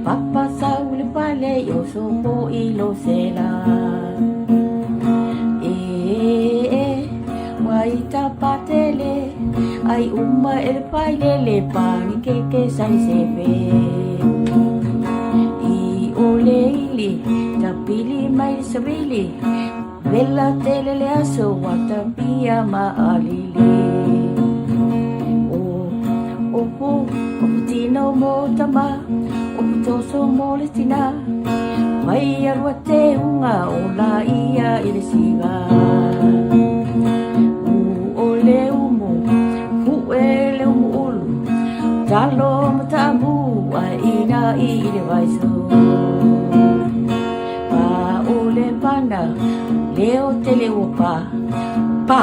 Papa sau le fale i oso po i lo sela. E e wai tapatele ai uma e le pailele pani ke ke sai sepe. I o le ili tapili mai le savili vela tele le aso wa tapia ma alili. O opo opo tino mo tama opo toso mo le tina mai alua te unga o la ia i le siva. U o le umu fu'e le umu ulu talo matamu ai ina i le vaiso. Pa o le pana leo tele ua pa pa.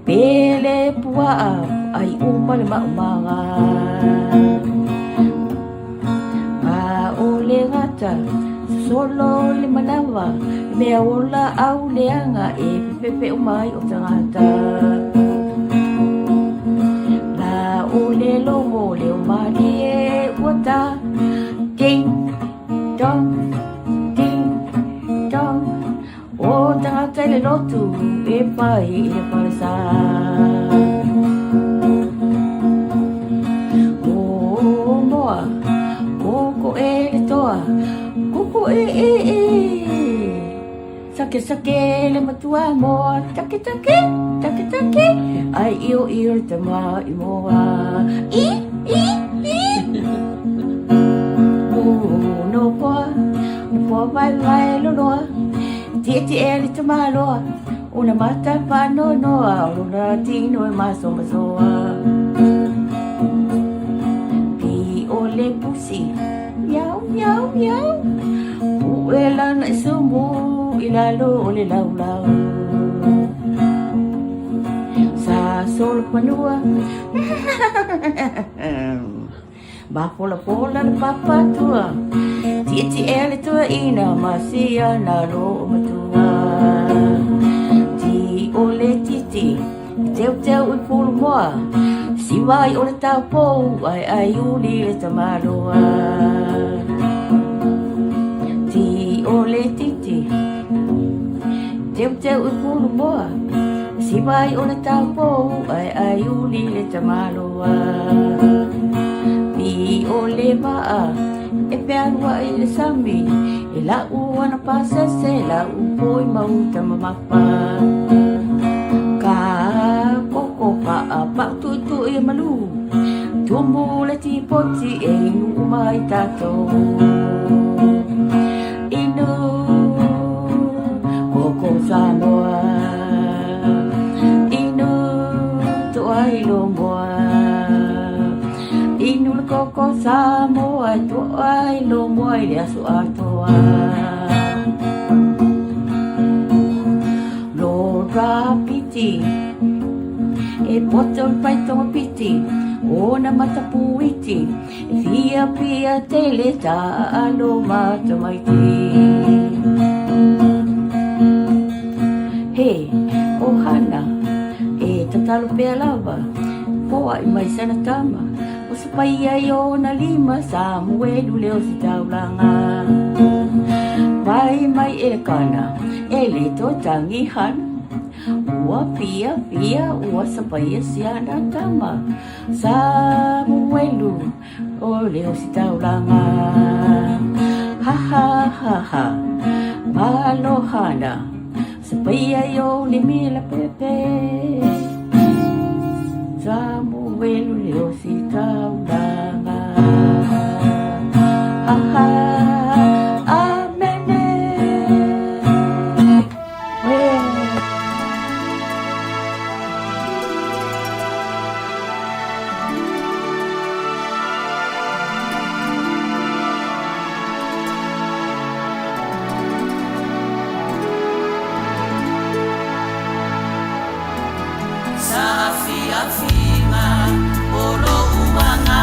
Pele pua'a ai uma le maumaga. Pa o le gata solo le manawa mea ola au leaga e pepepe mai o tagata. La o le logo le o malie ua ta ding dong ding dong o tagata i le lotu e pai i le falesa. O moa o ko e le toa kuku e e e sake sake le matua moa take take take take ai io io le tama i moa i i i. O no poa no poa vai vai loloa tie tie le tamaloa ona mata pa no noa o lona tino e maso masoa. Pi o le pusi miau miau miau pu'e lana i sumu i lalo o le laulau. Sa solo panua mapola le papatua tietie le tuaina masia na lo o matua. Ti o le titi teuteu i pulumoa siwai o le taupou ai ai uli le tamaloa. Ti o le titi teuteu i pulumoa siwai o le taupou ai ai uli le tamaloa. Pi o le maa e pealua i le sami e lau ana pasese lau poi mauta mamapa. Ka koko pa'a pa'u tu'utu'u i malu tumu le tipoti e inu mai tatou. Inu koko Samoa inu toai lomoa inu le koko Samoa toai lomoa i le aso atoa. Lora piti e poto le paitoga piti ona matapuiti e fia pia tele ta'alo matamaiti. He ohana e tatalo pea lava poa'i mai sana tama o se paia i ona lima Samuelu le o se taulaga. Mai mai e le kana e le toe tagi hana ua fia fia ua sapaia siana tama Samuelu o le o se taulaga. Ha ha ha ha malohana sapaia i o limi la pepe Samuelu le o se taulaga. Ha ha amene. Saafiafiga o lo'u agaga.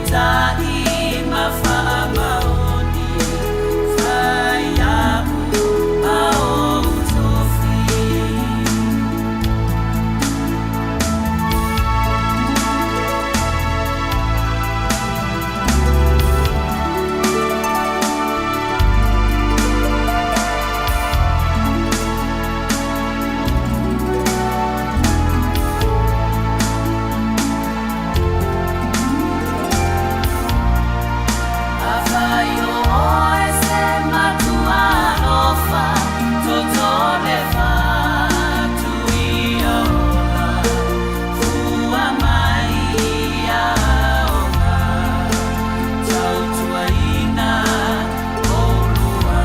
Maita'i ma faamaoni, fai a'u ma ou tofi. Afai o oe se matua alofa, totole fatu ia ola, fua mai ia ola, tautuaina olua,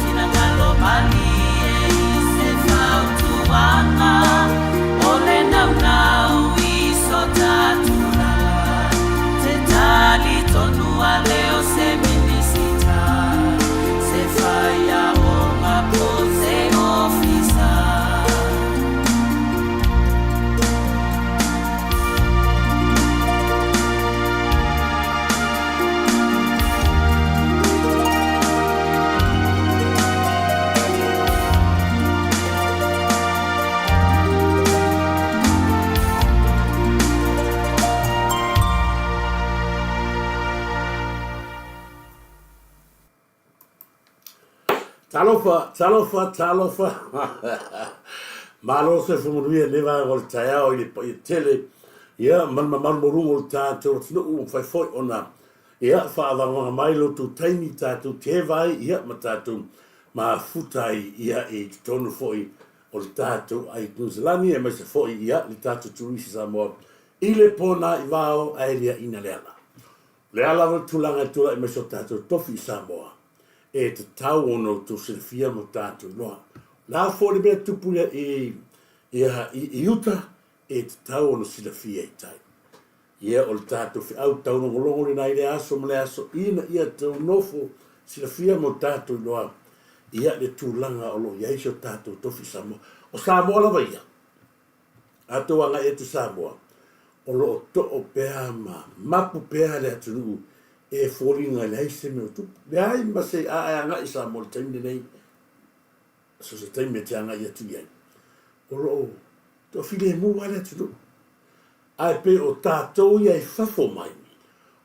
finagalo malie i se fautuaga, o le naunau i so tatulaga, te talitonu a le o se Minisita, se whaiaoga po se ofisa. Talofa, talofa, talofa. Malo se fumanuia le vaega o le taeao i le paia tele. Ia, ma le mamalu maualuga o le tatou atunuu ua mafai foi ona ia faavagavaga mai lo outou taimi tatou teva ai ia ma tatou mafuta ai ia i totonu foi o le tatou ai Nusilani aemaise foi ia le tatou Turisi Samoa i le pona i vao ae liaina le ala. O le a lava le tulaga e tulai mai so tatou tofi i Samoa, e tatau ona outou silafia ma tatou iloa. O le a foi le mea e tupu i, i, i, i uta, e tatau ona silafia i tai. Ia, o le tatou feau taulogologo lena i lea aso ma lea aso, ina ia tou nofo silafia ma o tatou iloa, ia, le tulaga o lo o i ai si o tatou tofi i Samoa. O Samoa lava ia, a tou agai atu i Samoa, o lo o too pea ma mapu pea le atunuu e foliga e leai se mea o tupu. Leai ma se a e agai i Samoa i le taimi lenei, so se taimi e te agai atu i ai, o lo o toafilemu lava le atunuu. Ae pei o tatou ia i fafo mai,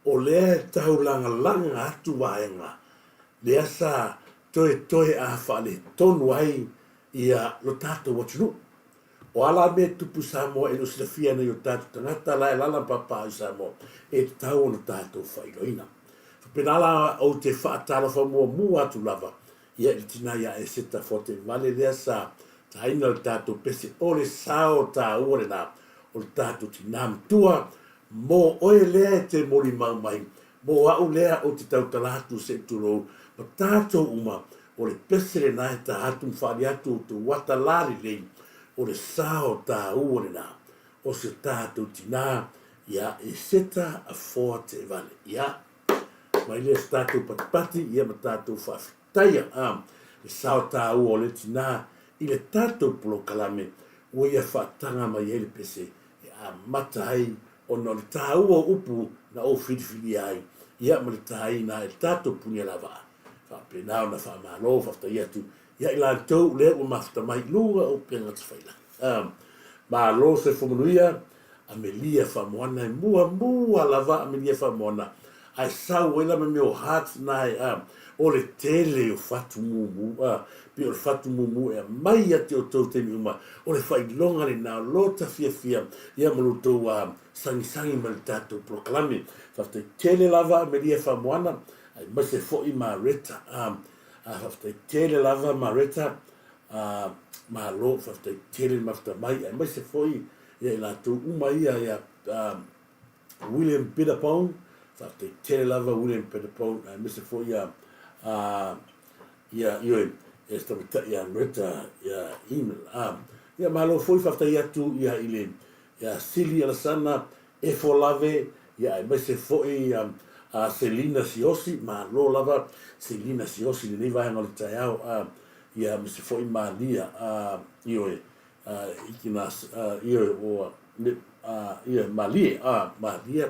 o lea e tau lagalaga atu vaega lea sa toetoe a faaletonu ai ia lo tatou atunuu. O a la mea e tupu i Samoa e le o silafia e nai o tatou tagata la e alaala ma papaaao i Samoa, e tatau ona tatou faailoaina. Faapena la ou te faatalofa muamua atu lava ia i le tina ia Eseta Foatevale lea sa taina le tatou pese o le sao taua lena o le tatou tina matua mo oe lea e te molimau mai mo au lea ou te tautala atu se i tulou ma tatou uma o le pese lena e ta atu ma faali atu outou ata la lelei o le sao taua lena o se tatou tina ia Eseta Foatevale ia mai lea se tatou patipati ia ma tatou faafetaia a le sao taua o le tina i le tatou polokalame ua ia faataga mai ai le pese e amata ai ona o le taua o upu na ou filifilia ai ia ma le taina ai le tatou punialavaa. Faapena ona faamalo faafetai atu ia i latou lea ua mafuta mai i luga o upega tafailagi. Malo soifua manuia Amelia Faamoana e muamua lava Amelia Faamoana ae sau ai la ma mea o hearts na e a o le tele o fatu mumu a pei o le fatu mumu e aumai ia te outou taimi uma o le faailoga lena o lota fiafia ia ma lo outou a sagisagi ma le tatou polokalame faafetai tele lava Amelia Faamoana aemaise foi Mareta a faafetai tele lava Mareta a malo faafetai tele le mafuta mai aemaise foi ia i latou uma ia ia William Bitterpone, faafetai tele lava William Bitterpone aemaise foi ia ia ioe ia se tamaitai ia Greta ia Email a ia malo foi faafetai atu ia i le ia Sili Alasana Efolave ia aemaise foi ia a Selina Siosi malo lava Selina Siosi lenei vaega o le taeao a ia aemaise foi Malia a ioe i kina ioe ua ioe malie a malie.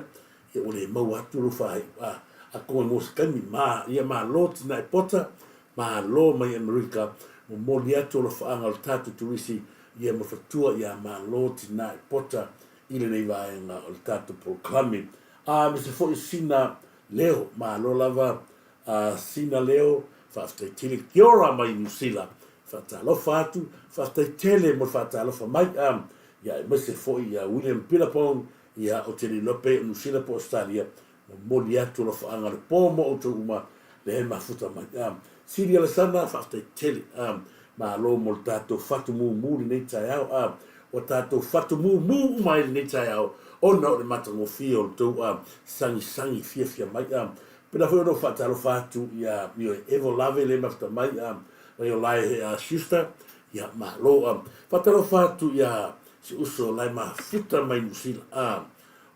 Ia ua le maua atu lou faaiu a atonu e maua se taimi ma ia malo Tinai Pota malo mai Amerika momoli atu alofaaga o le tatou turisi ia ma fatua ia malo Tinai Pota i lenei vaega o le tatou polokalame a aemaise foi sina leo malo lava a sina leo faafetai tele kia ora mai Niu Sila faatalofa atu faafetai tele mo le faatalofa mai a ia aemaise foi ia William Pilapong Ia, ou te le iloa pe o Niu Sila po o Ausetalia, momoli atu alofaaga o le po mo outou uma lea e mafuta mai. A, Sili Alesana, faafetai tele. A, malo mo le tatou fatu mumu i lenei taeao. A, ua tatou fatu mumu uma ai i lenei taeao ona o le matagofie o le tou a, sagisagi fiafia mai. A, pēlā foi ona ou faatalofa atu ia Mioe Evo Lave lea e mafuta mai, a, mai o lae a Schuster. Ia, malo. A, faatalofa atu ia Si uso la e mafuta mai Niu Sila a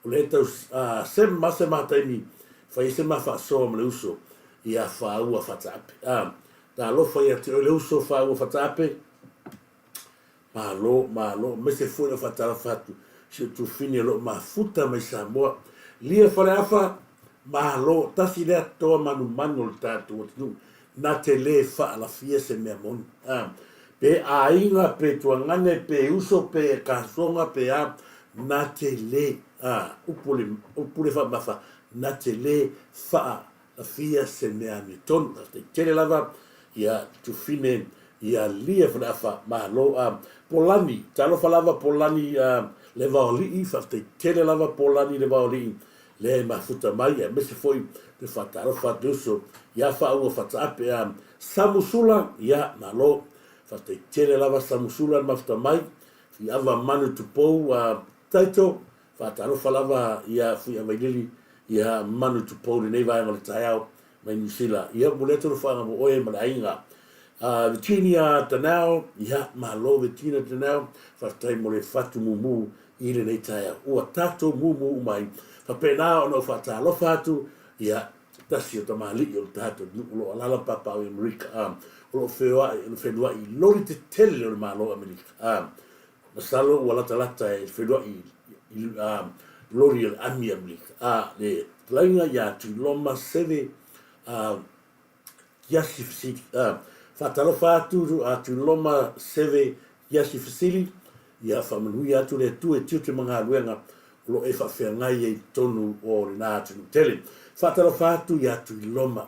o lea e tau a se ma se ma taimi fai ai se ma faasoa ma le uso ia Faaua Fataape a talofa ia te oe le uso Faaua Fataape malo malo aemaise foi lau faatalofa atu si ou tufine o lo o mafuta mai Samoa Lia Faleafa malo tasi lea toa manumanu o le tatou atunuu na te lē faalafia se mea moni. A, pe aiga, pe tuagane, pe uso, pe kasoga, pe a, na te lē, a, upu le, upu le faamafa, na te lē faalafia se mea amiotonu. Faafetai tele lava ia Tufine ia Lia Faleafa, malo. A, Polani, talofa lava Polani, a, Levaoalii, faafetai tele lava Polani Levaoalii, lea e mafuta mai aemaise foi le faatalofa atu uso ia Faaua Fataape a Samusula ia malo faafetai tele lava Samusula le mafuta mai Fuiava Manu Tupou a Taito faatalofa lava ia Fuiava Ilili ia Manu Tupou lenei vaega o le taeao mai Niu Sila ia momoli atu alofaga mo oe ma le aiga a Virginia Tanao ia malo Virginia Tanao faafetai mo le fatu mumu i lenei taeao. Ua tatou mumu uma ai. Faapena ona ou faatalofa atu, ia, tasi o tamalii o le tatou nuu o lo o alaala papaaao i Amerika, a, o lo o feoai, o lo o feluai i loli tetele o le Malo o Amerika. A, masalo ua latalata e feluai i, a, loli o le ami Amerika. A, le talaiga ia Tuiloma Seve, a, Kiasi Fesili. A, faatalofa atu a Tuiloma Seve Kiasi Fesili, ia faamanuia atu le Atua i tiute ma galuega o lo o e faafeagai ai i totonu o lena atunuu tele. Faatalofa atu ia Tuiloma,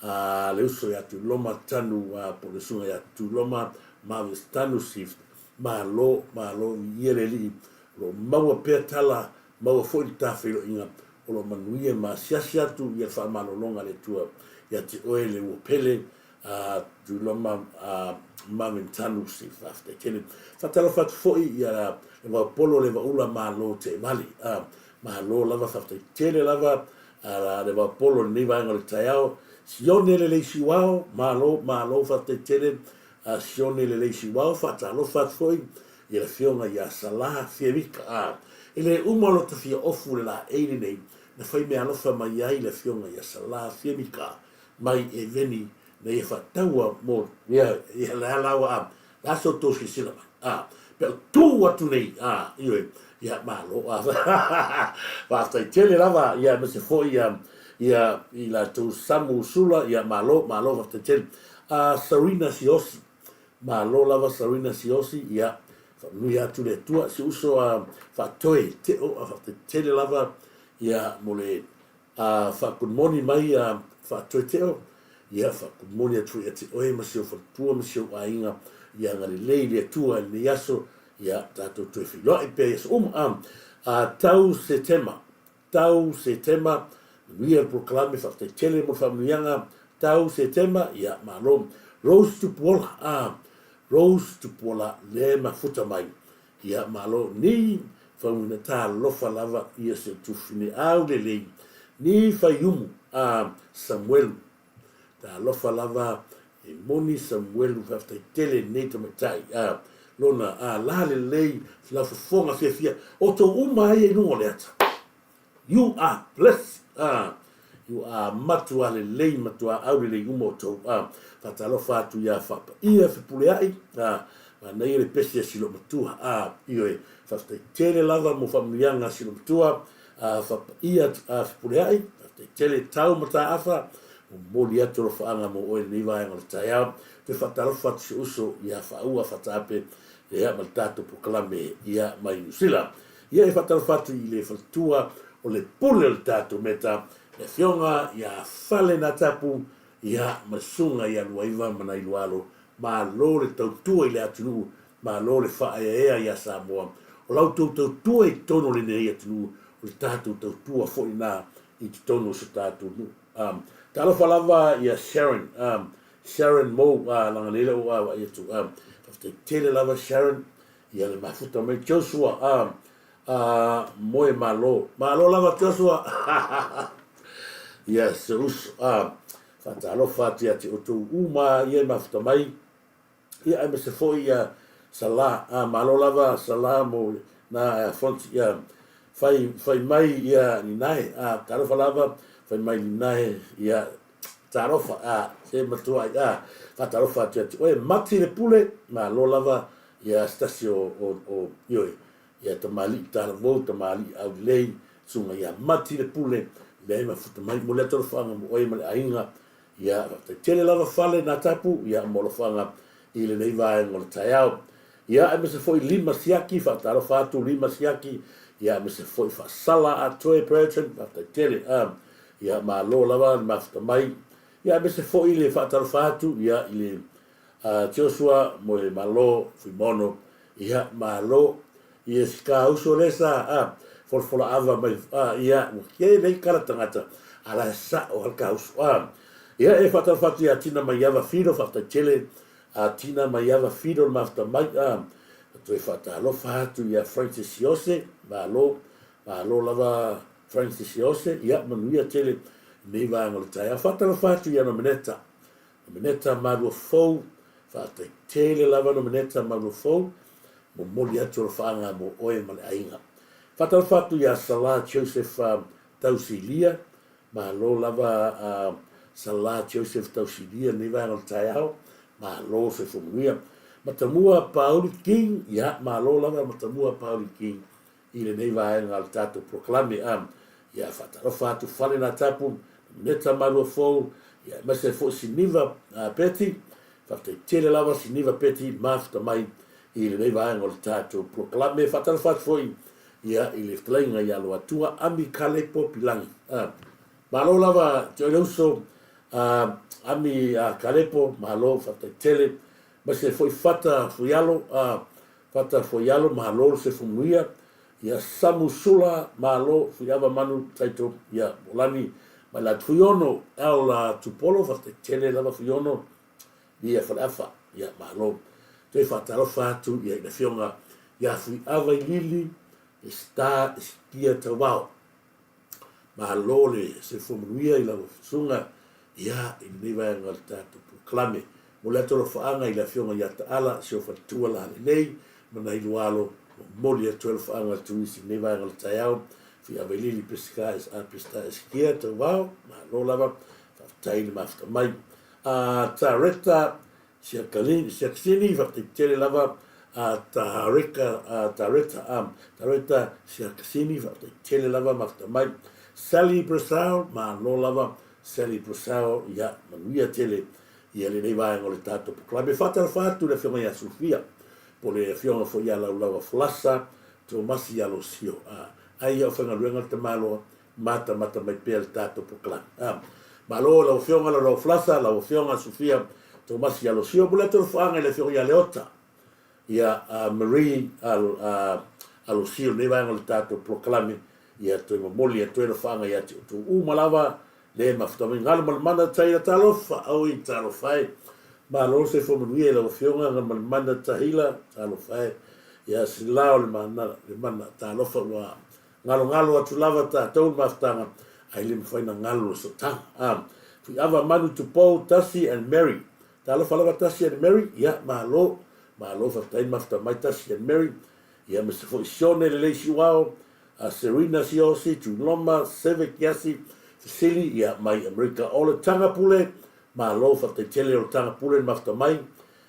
a, le uso ia Tuiloma Tanu, a, po o le susuga ia Tuiloma Marvis Tanu Sift. Malo, malo, viia le Alii, o lo o maua pea tala, maua foi le tafeiloaiga o lo o manuia ma asiasi atu ia le faamalologa a le Atua ia te oe le ua pele a Tuiloma a Marvin Tanusi. Faafetai tele. Faatalofa atu foi ia le Vaopolo le Vaula Malo Teevale. A malo lava faafetai tele lava a le Vaopolo i lenei vaega o le taeao. Sione le Leisiuao, malo malo faafetai tele a Sione le Leisiuao. Faatalofa atu foi ia le afioga ia Salah Fierika. A e le uma lota fia ofu le laei lenei na fai meaalofa mai ai le afioga ia Salah Fierika mai Eveni na ia faataua mo ia ia le ala ua a le aso tou silasila mai a pe o tu atu nei a ioe ia malo a faafetai tele lava ia aemaise foi ia ia i latou Samu Sula ia malo malo faafetai tele a Sarina Siosi Malo lava Sarina Siosi, ia, faamanuia atu le Atua, si uso a Faatoe Teo a faafetai tele lava ia mo le a faa-good morning mai a Faatoe Teo, ia faa-good morning atu foi ia te oe ma si ou faletua ma si ou aiga, ia agalelei le Atua i lenei aso, ia tatou toe feiloai pea i aso uma. A, a tau Setema, Tau Setema, manuia le polokalame, faafetai tele mo le faamanuiaga, Tau Setema, ia malo. Rose Tupuola, ah, Rose Tupuola lea e mafuta mai, ia malo, ni faumuina talofa lava ia si ou tufine aulelei, ni Faiumu, ah, Samuelu, talofa lava e moni Samuelu, faafetai tele nei tamaitai, ah, lona, ah, la lelei, lau fofoga fiafia, outou uma ia i luga o le ata. You are blessed. Ah, you are matua lelei, matua aulelei uma outou. Ah, faatalofa atu ia Faapaia Fepuleai, ah, manaia le pese a Silomatua. Ah, ioe, faafetai tele lava mo faamanuiaga a Silomatua. Faapaia Fepuleai, faafetai tele Tau Mataafa, momoli atu alofaaga mo oe i lenei vaega o le taeao. Toe faatalofa atu si uso ia Faaua Fataape ia ma le tatou polokalame ia mai Niu Sila. Ia e faatalofa atu i le faletua o le pule o le tatou meta, le afioga ia Fale Natapu ia ma le susuga ia Luaiva ma Nailualo. Malo le tautua i le atunuu, malo le faaeaea ia Samoa. O la outou tautua i totonu o lenei atunuu, o le tatou tautua foi lena i totonu o so tatou nuu. Um, talofa lava ia Sharon, um, Sharon Mo, uh, laga nei lea ua vaai atu. Um, faafetai tele lava Sharon, ia le mafuta mai Joshua, um, uh, moe malo. Malo lava Joshua. Ia se uso. Um, faatalofa atu ia te outou uma ia e mafuta mai. Ia aemaise foi ia Salah, a malo lava Salah mo na a Fonti ia fai fai mai ia Ninae, a talofa lava fai mai Ninae ia talofa a se matua ai a faatalofa atu ia te oe Mati le pule malo lava ia se tasi o o o ioe ia tamalii talavou tamalii aulelei susuga ia Mati le pule lea e mafuta mai mo le alofaga mo oe ma le aiga. Ia, faafetai tele lava Fale na tapu, ia, mo alofaga i lenei vaega o le taeao. Ia, aemaise foi Lima Siaki, faatalofa atu Lima Siaki, ia, aemaise foi Faasala Atoe Burton, faafetai tele, a, ia, malo lava le mafuta mai. Ia, aemaise foi le faatalofa atu, ia, i le, a, Joshua Moemalo Fuimaono, ia, malo, ia, si ka uso lea sa, a, folafola ava mai, a, ia, ua kē nei kala tagata, a la e sa'o lava le ka uso, a. Ia, e faatalofa atu ia Tina Maiava Filo, faafetai tele, a Tina Maiava Filo le mafuta mai, a, toe faatalofa atu ia Francis Siose, malo, malo lava Francis Siose, ia, manuia tele i lenei vaega o le taeao. Faatalofa atu ia Nomeneta, Nomeneta Maluafou, faafetai tele lava Nomeneta Maluafou, momoli atu alofaaga mo oe ma le aiga. Faatalofa atu ia Salah Joseph Tausilia, malo lava Salah Joseph Tausilia lenei vaega o le taeao, malo soifua manuia. Matamua Pauli King, ia malo lava Matamua Pauli King i lenei vaega o le tatou polokalame. A, ia faatalofa atu Fale Natapu, Neta Maluafou, ia aemaise ai foi Siniva Peti, faafetai tele lava Siniva Peti mafuta mai i lenei vaega o le tatou polokalame. Faatalofa atu foi ia i le fetalaiga ia Loatua Ami Kalepo Pilagi. A, malo lava te oe le uso, a, Ami a Kalepo, malo faafetai tele. Aemaise ai foi Fata Fuialo, a, Fata Foialo, malo le Sefunuia, ia Samu Sula, malo Fuiava Manu Taito, ia Molani mai la Fuiono, ao la Tupolo, faafetai tele lava Fuiono, ia Faleafa, ia malo. Toe faatalofa atu ia i le afioga ia Fuiava Ilili, Peseta Esikia Tauvao. Malo le soifua manuia i lau susuga ia i lenei vaega o le tatou polokalame. Mo le atolofaaga i le afioga ia Taala si ou faletua la lelei ma nai lua alo, momoli atu ai alofaaga tuisi i lenei vaega o le taeao. Fiavailili Pesika SA Pesita Esikia Tauvao, malo lava, faafetai le mafuta mai. A Tareta Siakasini, faafetai tele lava a Tareka, a Tareta, a Tareta Siakasini, faafetai tele lava mafuta mai. Sally Brasao, malo lava Sally Brasao, ia manuia tele ia lenei vaega o le tatou polokalame. Faatalofa atu i le Afioga ia Sofia, po o le Afioga foi ia Laulaua Falasa, Tomasi Alosio, a ai ia o faigaluega le tamaloa matamata mai pea le tatou polokalame. A, malo lau Afioga Laulaua Falasa, lau Afioga Sofia Tomasi Alosio, mo le alofaga i le Afioga ia Leota, ia a Marie Alosio, lenei vaega o le tatou polokalame, ia toe momoli atu ai alofaaga ia te outou uma lava, le mafuta mai Galumalemana Taila talofa, oi talofa e. Malo le soifua manuia i lau Afioga Galumalemana Tahila, talofa e. Ia sila o le mana, le mana, talofa ua galogalo atu lava tatou le mafutaga, ae le mafai na galo le sootaga. A, Fuiava Manu Tupou Tasi and Mary, talofa lava Tasi and Mary, ia malo, malo faafetai le mafuta mai Tasi and Mary, ia aemaise foi Sione Lelei Siuao, a Serena Siosi, Tuiloma, Seve Kiasi, Fesili, ia mai Amerika. O le Taga Pule, malo faafetai tele o le Taga Pule le mafuta mai,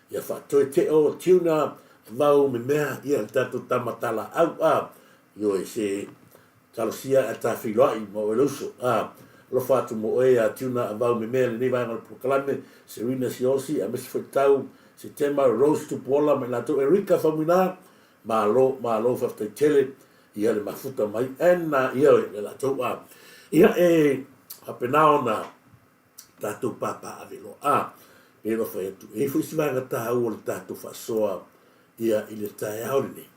ia Faatoe Teo, Tuna, Vau Memea, ia le tatou tama talaau, a, ioe se. Talosia ae ta feiloai ma oe le uso. A, alofa atu mo oe ia Tuna a Vau Memea i lenei vaega o le polokalame, Serena Siaosi, aemaise foi Tau, Setema, Rose Tupuola ma i latou, Erika Faumuina, malo, malo faafetai tele ia le mafuta mai and ia le latou a. Ia e faapena ona tatou papaaave loa. A, pei ona fai atu, e i ai foi si vaega taua o le tatou faasoa ia i le taeao lenei.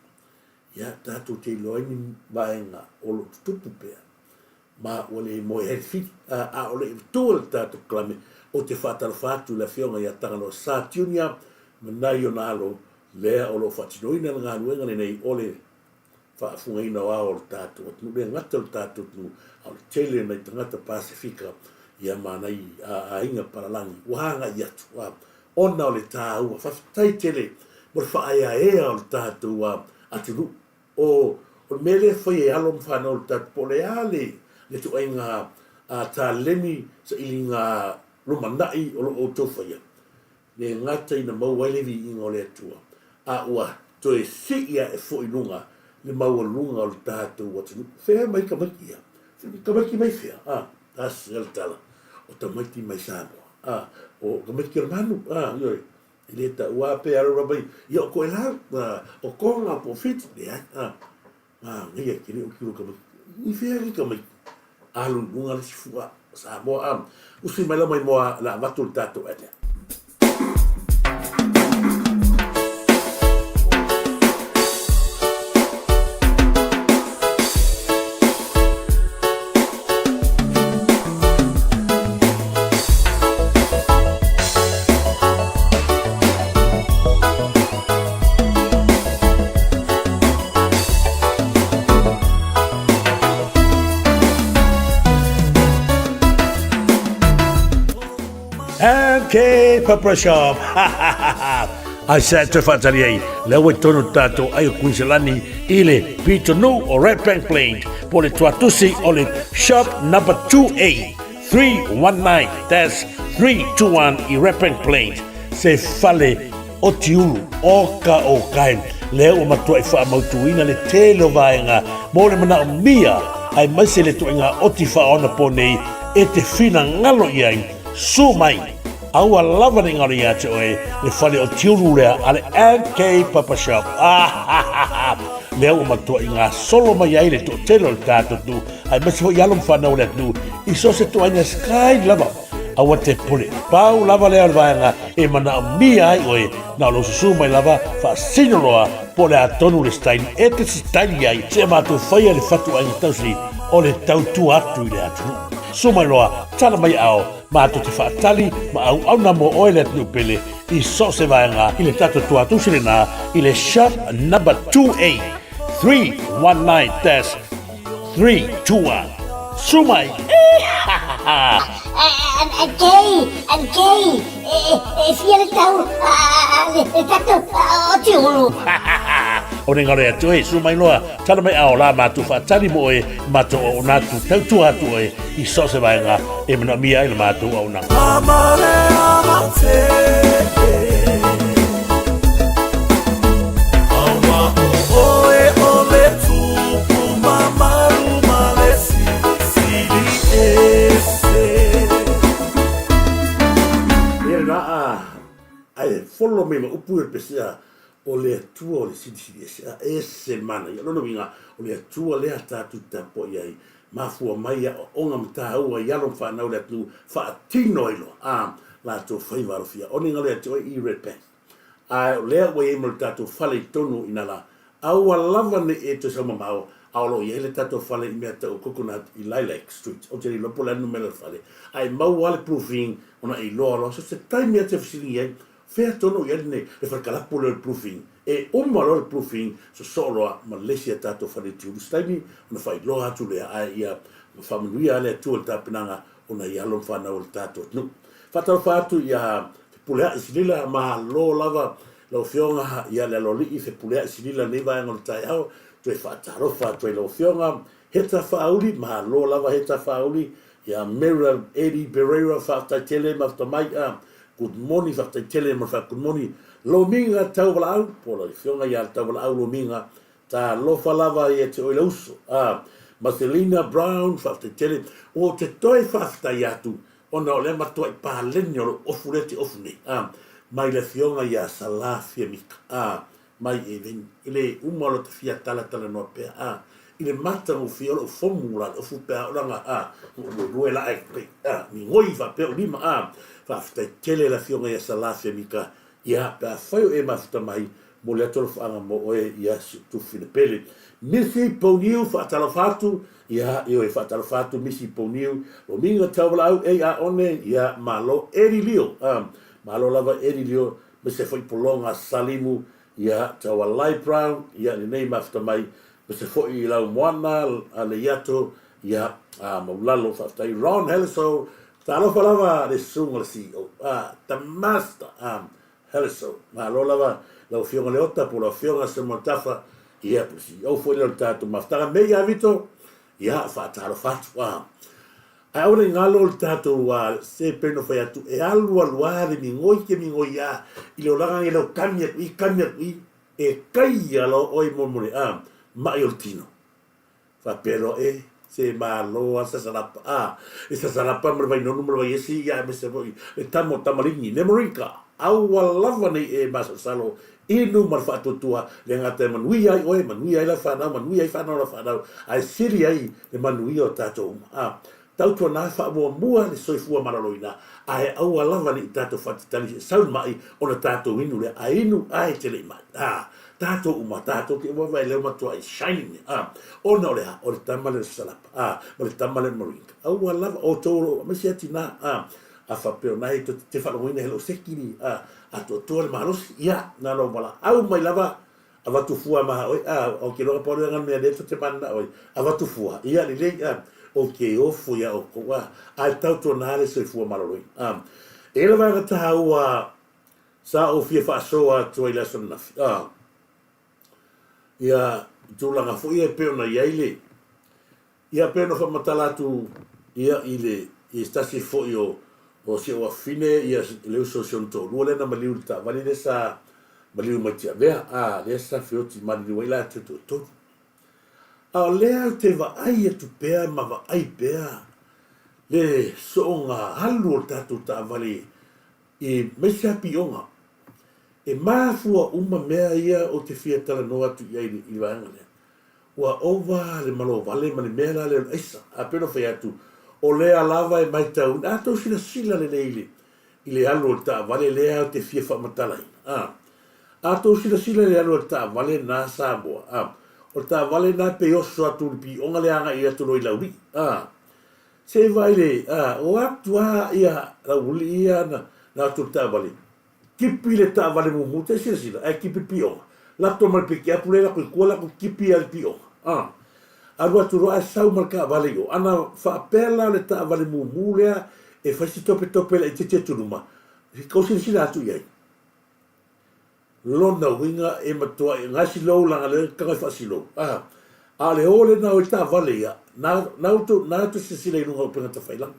Ia, tatou te iloa ai ni vaega o lo o tutupu pea, ma ua le moe ai le fili. A, a o le i matua le tatou kalame, ou te faatalofa atu i le Afioga ia Tagaloa Sa Junior ma nai ona alo lea o lo o faatinoina le galuega lenei o le faafugaina o ao o le tatou atunuu, le gata o le tatou atunuu, a o le tele o nai tagata Pasefika ia ma nai aiga palalagi ua agai atu. A, ona o le taua. Faafetai tele mo le faaeaea o le tatou atunuu. O le mea lea e fai e alo ma fanau o le tatou, po o le a le ituaiga taleni sailiga lumanai o lo o outou faia, le gata ina maua ai le viiga o le Atua, a ua toe sii ae foi i luga le maualuga o le tatou atunuu. Fea mai tamaiti ia? Tamaiti mai fea? A, tasi a le tala, o tamaiti mai Samoa. A, o tamaiti o le manu, a, ioe, e le taua pe alu lava i, ia o Toelau, a, o Tonga po o Fiti, leai, a, manaia tele o tino tamaiti. I fea nei tamaiti? Alu i luga le isi fua Samoa, a, usi mai la mai moa la avatu le tatou area. MK Pepper Shop. Ai sa te whaatari ai, lea ua i tonu tātou ai o Kuiselani i le pitonuu o Red Bank Plains po le tuatusi o le Shop number 2A 319-321 i Red Bank Plains se fale o Tiulu o ka o kai lea ua matuai faamautuina le tele o vaega mo le manaomia aemaise le ituaiga oti faaonaponei e te finagalo i ai. Su mai! Aua lava ne i galo ia te oe le fale o Tiulu lea a le MK Papa Shop. Ah, lea ua matuai gasolo mai ai le toatele o le tatou atunuu, aemaise foi alo ma fanau o le atunuu i so o se ituaiga sky lava. Aua te pule, pau lava lea o le vaega e manaomia ai oe, na o lou susu mai lava faasino loa po o le a tonu le style e te sitaili ai, seia matou faia le fatuaiga tausi o le tautua atu i le atunuu. Susu mai loa, tala mai ao, Matou te faatali ma auauna mo oe le atunuu pele i so o se vaega i le tatou tuatusi lena i le shop number 2A 319-321. Su mai! Kei, Kei, e fia le tau le tatou o Tiulu. O ne ngaro atu e, su mai loa, tala mai ao la matou faatali mo oe, matou auauna atu, tautua atu oe i so o se vaega e manaomia ai le matou auaunaga. Ia lena a ae follow mai ma upu i le pesea o le Atua o le Silisili Ese, a ese le manaia. O lona uiga, o le Atua lea tatou te tapuai ai, mafua mai aoaoga ma taua i alo ma fanau le atunuu, faatino ai loa a latou faiva alofia. O ni galo ia te oe i Red Bank. Ae o lea ua i ai ma le tatou fale i totonu i na la, aua lava ne i e toe sau mamao, a o lo o i ai le tatou fale i mea tau o Coconut i Lilac Street. Ou te le iloa po o le a le numera o le fale, ae maua lava le proofing ona e iloa loa. So se taimi lava e te fesiligia ai, Fea tonu i ai lenei, le fale kalapu lea o le proofing, e uma loa le proofing, sosoo loa ma le isi a tatou fale i Tiulu. Se taimi ona faailoa atu lea, ae ia faamanuia le Atua i le tapenaga o nai alo ma fanau o le tatou atunuu. Faatalofa atu ia Fepuleai Silila, malo lava lau Afioga ia le Aloalii Fepuleai Silila i lenei vaega o le taeao, toe faatalofa atu ai lau Afioga Heta Faauli, malo lava Heta Faauli, ia Merrill Eddie Pereira, faafetai tele mafuta mai a Good morning, faafetai tele mo le faa good morning. Lomiga Tauvalaau, po o le afioga ia Tauvalaau Lomiga, talofa lava ia te oe le uso. A, Ma Selina Brown, faafetai tele. Ou te toe faafetai atu ona o lea matuai paleni o lou ofu lea te ofu nei, a, mai le afioga ia Salā Fiamika, a, mai Eveni. E le uma o lota fia talatalanoa pea, a, i le matagofie o lou fomu la le ofu pe a oo lana, a, luelue la e, a, migoi faapea o lima, a. Faafetai tele le afioga ia Salā Fiamika, ia, pe afai o e mafuta mai, Momoli atu alofaaga mo oe ia si ou tufine pele. Missy Pouniu faatalofa atu, ia ioe faatalofa atu Missy Pouniu, Lomiga Tauvalaau ei a one, ia malo Eddie Leo, ah, malo lava Eddie Leo, mese foi Pologa Salimu, ia Taualai Brown, ia lenei mafuta mai, mese foi Laumoana Leiato, ia ah, Maulalo faafetai Ron Helleso, talofa lava le susuga le CEO, ah, the master, ah, Helleso. Malo lava lau Afioga Leota po o lau Afioga Samuel Tafa, ia po o le CEO foi lea o le tatou mafutaga. Mei ia Vito, ia faatalofa atu. Ah. Ae aua ne i galo le tatou ah, se pei ona fai atu, e alu alu a le migoi ke migoi a i le olaga nge lau kami atu i, kami atu i, e kai ia loa oe mo le ah, ma'i o le tino. Faapea loa, E, se malo a Sasalapa, a, e Sasalapa ma le Vainonu ma le Vaiesi, ia aemaise foi le tama o Tamaligi, Nemorika, aua lava nei e masalosalo inu ma le faatuatua, le gata e manuia ai oe, manuia ai lau fanau, manuia ai fanau o lau fanau, ae sili ai le manuia o tatou uma. A, Tautuana faamuamua le soifua maloloina, ae aua lava ne i tatou faatitali e sau le ma'i ona tatou inu lea, a inu ae te le i ma'i. A, tatou uma, tatou te uma mai lea matuai shining, a, ona o le a? O le tama lea o le Salapa, a, ma le tama lea o le Maringa. Aua lava, outou o lo o aemaise a tinā, a, a faapea o na e te faalogoina he lou sekini, a, atoatoa le malosi, ia, na ona ou valaau mai lava, Avatu fua ma oe, a, o ke loa pau lea mea lea te manana oe. Avatu fua, ia lelei, a, o ke ofo ia oukou, a, a e tautuana le soifua maloloina. A, e la vaega tāua sa ou fia faasoa atu ai le aso ananafi, a, ia, tulaga foi ia e pei ona i ai le, Ia pei ona faamatala atu ia i le i se tasi foi o o si ou afafine ia le uso o si ona toalua lea na maliu i le taavale lea sa maliu mai Tiavea a lea sa feoti maliliu ai latou toatolu. A o lea ou te vaai atu pea ma vaai pea le sooga alu o le tatou taavale i aemaise lava pioga. E mafua uma mea ia ou te fia talanoa atu i ai i le vaega lea. Ua ova le malovale ma le mea la lea o le aisa. A pei ona fai atu, o lea lava e maitauina, a tou silasila lelei i le, i le alu o le taavale lea ou te fia faamatalaina, a. A tou silasila i le alu a le taavale na Samoa, a, o le taavale na pei oso atu i le pioga lea agai atu loa i Laulii, a. Se i vaai le, a, o atu a ia Lauulii ia na, na atu i le taavale, Tipi le taavale mumu, te silasila, ae tipi le pioga. Lato ma le pikiapu lea lako i tua, lako tipi ai le pioga. A. Alu atu loa ae sau ma le taavale i o. Ana faapea la le taavale mumu lea e fai si topetope laitiiti atu i luma, kou silasila atu i ai. Lona uiga e matua gasi lou laga lea tago e faasilou. A. A o le o lena o i taavale ia, na, na outou, na outou silasila i luga o upega tafailaga.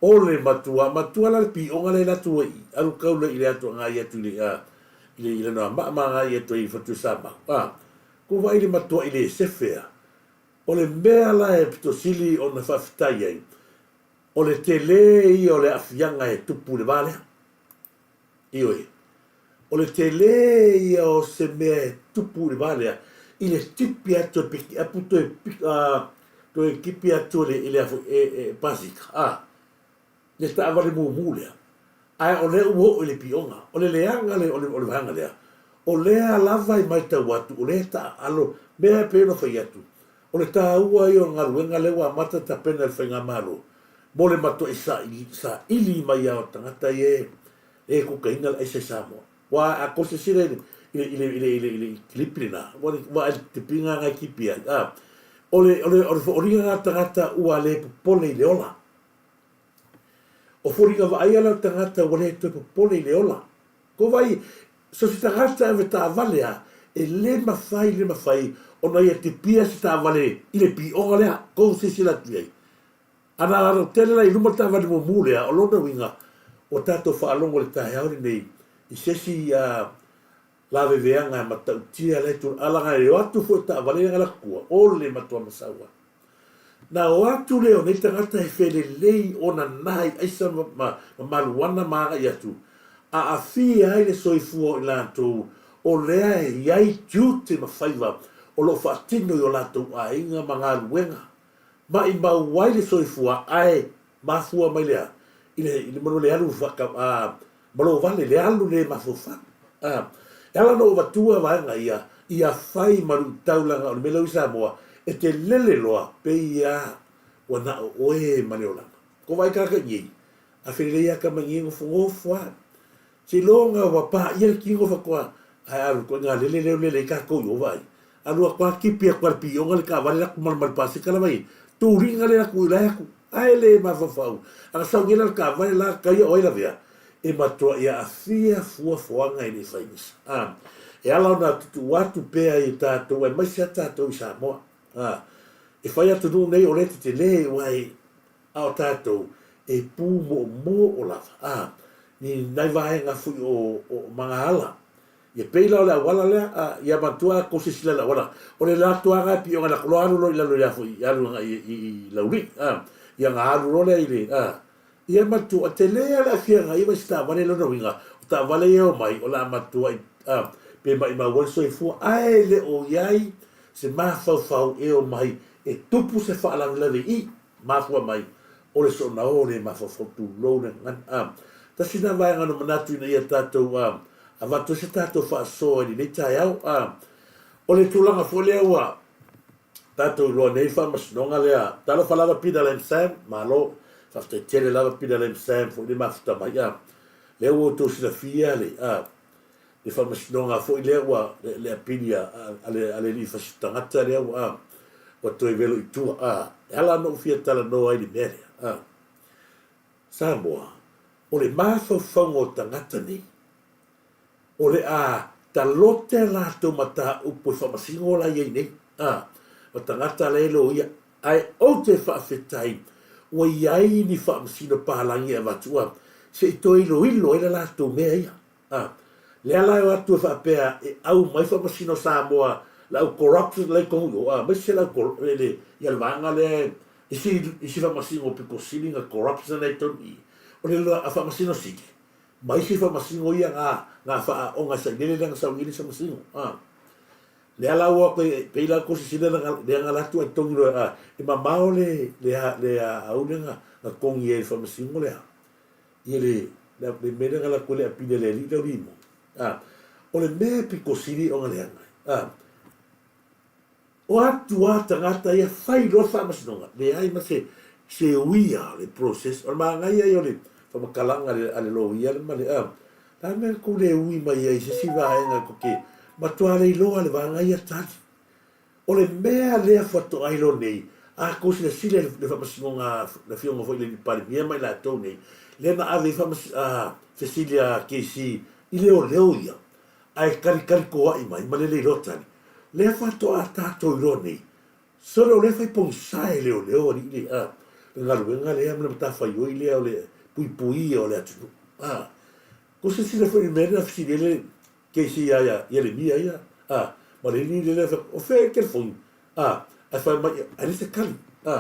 O le matua, matua la le pioga lea atu ai i, alu kau lea i le atu agai atu i le, a, i le, i le Anoamaa ma agai atu ai i Fatuisamau. A, ko vaai le matua i le sefe a. O le mea la e pito sili ona faafetai ai, o le tele ia o le aafiaga e tupu i le va lea. Ioe. O le tele ia o se mea e tupu i le va lea, i le tipi atu e pikiapu toe, a, toe tipi atu e le, i le a foi, e, e pasika, a, le taavale mumu lea. Ae o lea ua oo i le pioga. O le leaga le, o le, o le vaega lea, o lea lava e matau atu, o lea e taaalo, mea e pei ona fai atu, o le taua ia o le galuega lea ua amata tapena e le Faigamalo, mo le matuai saili mai lava o tagata ia e kukaina le aisa i Samoa. Ua a kou silasila i le i le i le i le i le kilipi lena, ua ua ai te pinga ngai kipi ai. A o le o le o le fooliga na tagata ua le popole i le ola. O foliga vaaia la o tagata ua le toe popole i le ola. Ko vai so se tagata e ave taavale a e le mafai le mafai ona ia tipia se taavale i le pioga lea kou silasila atu i ai. Ana alo tele la i luma le taavale mumu lea, o lona uiga, ua tatou faalogo i le taeao lenei i se isi laveveaga e matautia lea tulaga, a laga e o atu foi taavale ia latua, o le matua masau lava. Na o atu lea o nei tagata he felelei ona na i aisa ma, ma, ma maluana ma agai atu, aafia ai le soifua o i latou o lea e i ai tiute ma faiva o lo o faatino i o latou aiga ma galuega, maʻimau ai le soifua ae mafua mai le a? I le, i le manu le alu faaka, a, malo vale, le alu le mafaufau. A, e ala ona ou avatua vaega ia, ia fai ma luitau leaga o le mea lea ua i Samoa, e te lele loa, pei a ua na o oe ma le olaga. Ko vaai tagata i nei, a felelei a tama nei nofonofo a. Seiloga ua paia le tino faatoa ae alu koe nga lele leo lele ai tatou i o vaai. Alu atu a tipi atu a le pioga le taavale latu ma le paseka lava ia. Tuliga le latu i lae atu. Ae le mafaufau. Ana sau nei la le taavale la taia o ai lavea. E matuai aafia fuafuaga e le fai misa. A e ala ona tutuu atu pea i tatou aemaise a tatou i Samoa. A e fai atunuu nei o lea tetele aua e A o tatou, e pūmoomoo lava, ā, ni nai vaega foi o, o magaala. Ia pei la o le auala lea, ā, ia manatua a kou silasila i le auala, o le latou lava na e pioga na loa alu loa i lalo i le a foi, alu agai i, i, i Laulii, ā, ia na alu loa lea i le, ā, ia manatua, tele lava le aafiaga ia ma isi taavale lona uiga, o taavale ia e omai, o le a matuai, ā, pe maʻimau ai le soifua, ae le o i ai se mafaufau e omai e tupu se faalavelave i i. Mafua mai, o le soona o le mafaufau tulou le gagana. A, tasi lena vaega na manatu ina ia tatou, a, avatu ai se tatou faasoa i lenei taeao. A, o le tulaga foi lea ua tatou iloa nei le faamasinoga lea, talofa lava Peter Lam Sam, malo, faafetai tele lava Peter Lam Sam foi le mafuta mai. A, lea ua outou silafia le, a, le faamasinoga foi lea ua, le, le apili a, a, le, a le alii fasi tagata lea ua, a, ua toe velo i tua. A, e ala ona ou fia talanoa ai i le mea lea. A, Samoa, o le mafaufauga o tagata nei, o le a talote a latou mataupu e faamasino la i ai nei, a, ma tagata la e loia, ae ou te faafetai ua i ai ni faamasino palagi e avatu, a, se i toe iloilo ai la latou mea ia. A, lea la e o atu e faapea e au mai faamasino Samoa le au corruption la i tonu i o, a, aemaise le au le, le, ia le vaega lea isi, isi faamasino pito sili na corruption la i tonu i i. O le a faamasino sili, ma isi faamasino ia na, na faaaoga e sailele lea na sau i le faamasino. A, lea la ua pe, pei la kou sisila la, lea na alu atu ai togi loa, a, e mamao le, le, le aau lea na, na togi ai i le faamasino lea. Ia le, le, le mea lea na latou le apili a le alii lea o Limo. A, o le mea e pito sili ona leaga ai. A, o atu a tagata ia fai loa le faamasinoga, leai ma se, se uia o le process. O le manaia ia o le faamatalaga a le, a le loia le ma le, a, le a le mea na tou le ui mai ai i se isi vaega tou te matua le iloa le vaega ia tali. O le mea lea faatoa iloa nei, a tou silasila i le faamasinoga a le Afioga foi i le Palemia ma i latou nei, lea na ave ai fesili a KC i leoleo ia, ae talitali toai mai ma le le iloa tali, lea faatoa tatou iloa nei, sole o lea e fai pogisa e leoleo alii le a le galuega lea ma le matafaioi lea o le puipuia o le atunuu. A tou silasila foi i le mea lea na fesili ai le KC ia ia Ieremia ia, a, ma le alii lea fai atu, O fea le telefoni? A, ae fai mai ia, ae leai se tali. A,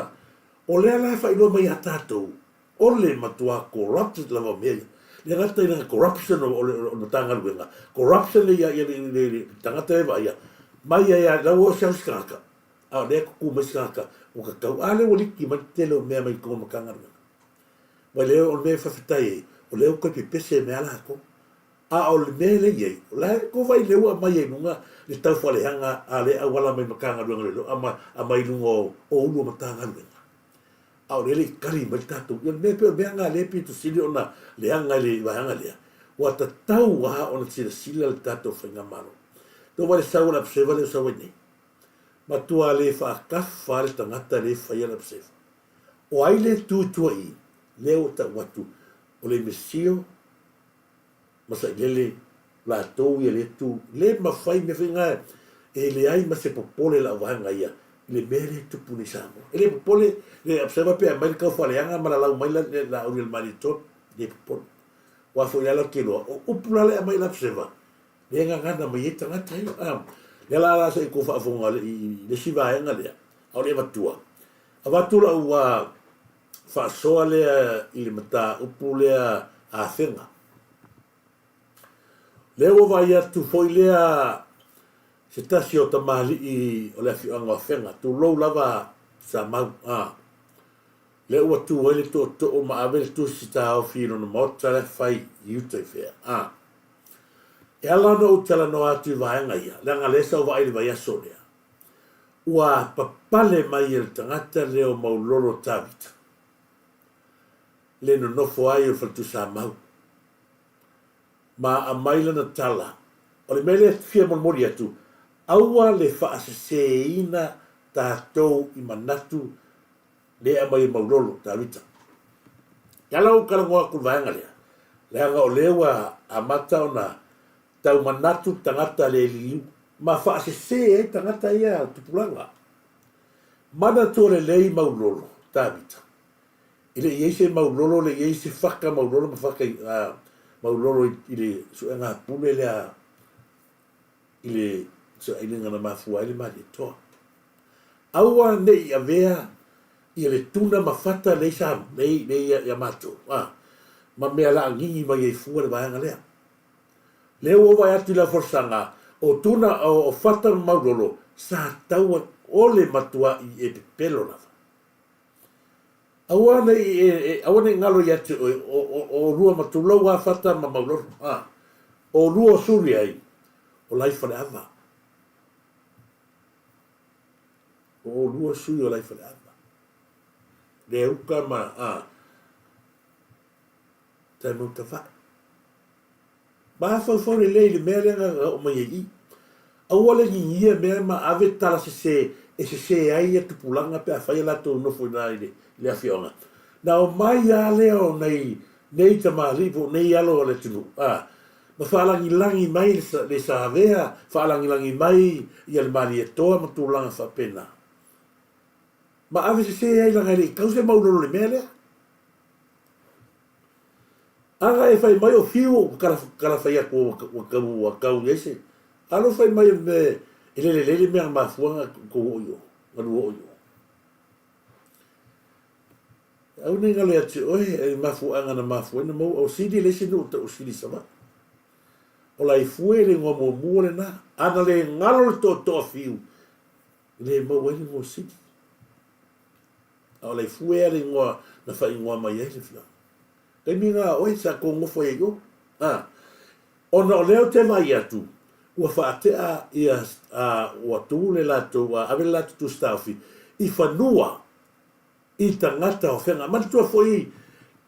o lea la e faailoa mai ia tatou, o le matua corrupted lava o mea ia. Le gata i lana corruption o le, o le Matagaluega, corruption le ia, ia le, le, le tagata e vaaia, mai ia ia, la ua o se au se tagata, a o lea e tutu mai se tagata, ua tatau, a lea ua liki mai le tele o mea mai totonu o le Matagaluega. Ma lea o le mea e faafetai ai, o lea ua toe pepese mea a latou. A o le mea lea e i ai, o la e kova i le ua aumai ai i luga le taufaaleaga a lea auala mai Matagaluega o Leoleo a aumai i luga o Ulu o Matagaluega. A o lea e le i tali mai le tatou, ia o le mea pei o le mea lena lea e pito sili ona leaga i le vaega lea, ua tatau lava ona silasila le tatou faigamalo. Tou vaai i le sau o le abseva lea ua sau ai nei. Matua le faatafa lava le tagata lea e faia le abseva. O ai le tu i tua i i? Lea ua tau atu o le misio ma sailele latou ia le tu le mafai mea foi na e leai ma se popole lau vaega ia i le mea lea e tupu nei Samoa. E le popole le observer pe aumai le taufaaleaga ma lalau mai le laau i le Malietoa, le popole. Aua foi la latou te iloa, o upu la lea e aumai i le observer, lea e gagana mai ai tagata ia. Lea la la se i tou faafofoga i le isi vaega lea, a o le avatua. Avatu lau faasoa lea i le mataupu lea Afega. Lea ua vaai atu foi lea se tasi o tamalii o le afioaga o Afega, tulou lava Samau, a. Lea ua tu ai le tootoo ma ave le tusi taofi i lona maota la e fai i uta i fea, a. E ala ona ou talanoa atu i vaega ia, leaga lea sa ou vaai i le vaiaso lea, ua papale mai e le tagata lea o Maulolo Tavita le nonofo ai o le Faletuisamau ma aumai lana tala. O le mea lea e fia molimoli atu, aua le faaseseina tatou i manatu lea e aumai e Maulolo Tavita. E ala ou talanoa atu i le vaega lea, leaga o lea ua amata ona tau manatu le tagata le liliu ma faasese ai tagata ia tupulaga. Manatua lelei Maulolo Tavita, e le i i ai se Maulolo, le i ai se faka Maulolo ma faka Maulolo i le suega pule lea i le sailiga na mafua ai le Malietoa. Aua ne i avea ia le tuna ma fata lea sa lea lea ia matou a ma mea laagigi mai ai fua le vaega lea. Lea ua vaai atu i lau folasaga, o tuna o fata ma maulolo sa taua o le matuai e pepelo lava. Aua ne i e aua ne i galo ia te oe o o oulua ma tulou a fata ma maulolo a oulua o suli ai o Laifaleava. O oulua sui o Laifaleava. Leuka ma a Taemautavae. Mafaufau lelei i le mea lea na oo mai ai i. Aua le gigia mea ma ave tala sese e sese ai ia tupulaga pe afai a latou nofo i ina i le afioaga. Na omai lava lea o nai nei tamalii po o nei alo o le atunuu a, ma faalagilagi mai le savea, faalagilagi mai ia le Malietoa ma tulaga faapena. Ma ave sese ai leaga e le i tau se maulolo i le mea lea. Ana e fai mai o fiu ou tala fai atu ua tau ua tau i ai se alo fai mai o le mea e le lelei le mea na mafua na tou oo i o na lua oo i o. Aua ne i galo ia te oe e mafuaaga na mafua ai na maua o Sili le isi nuu tau o Sili Savaii. O Laifue le igoa muamua lena. Ana le galo le tootoo a Fiu e le maua ai le igoa o Sili. A o Laifue lava le igoa na faaigoa mai ai le afioaga. Taimi na oe sa tou nofo ai i o. A, ona o lea ou te vaai atu, ua faatea ia, a, ua tu le latou, a ave le latou tusi taofi i fanua i tagata o Feaga. Manatua foi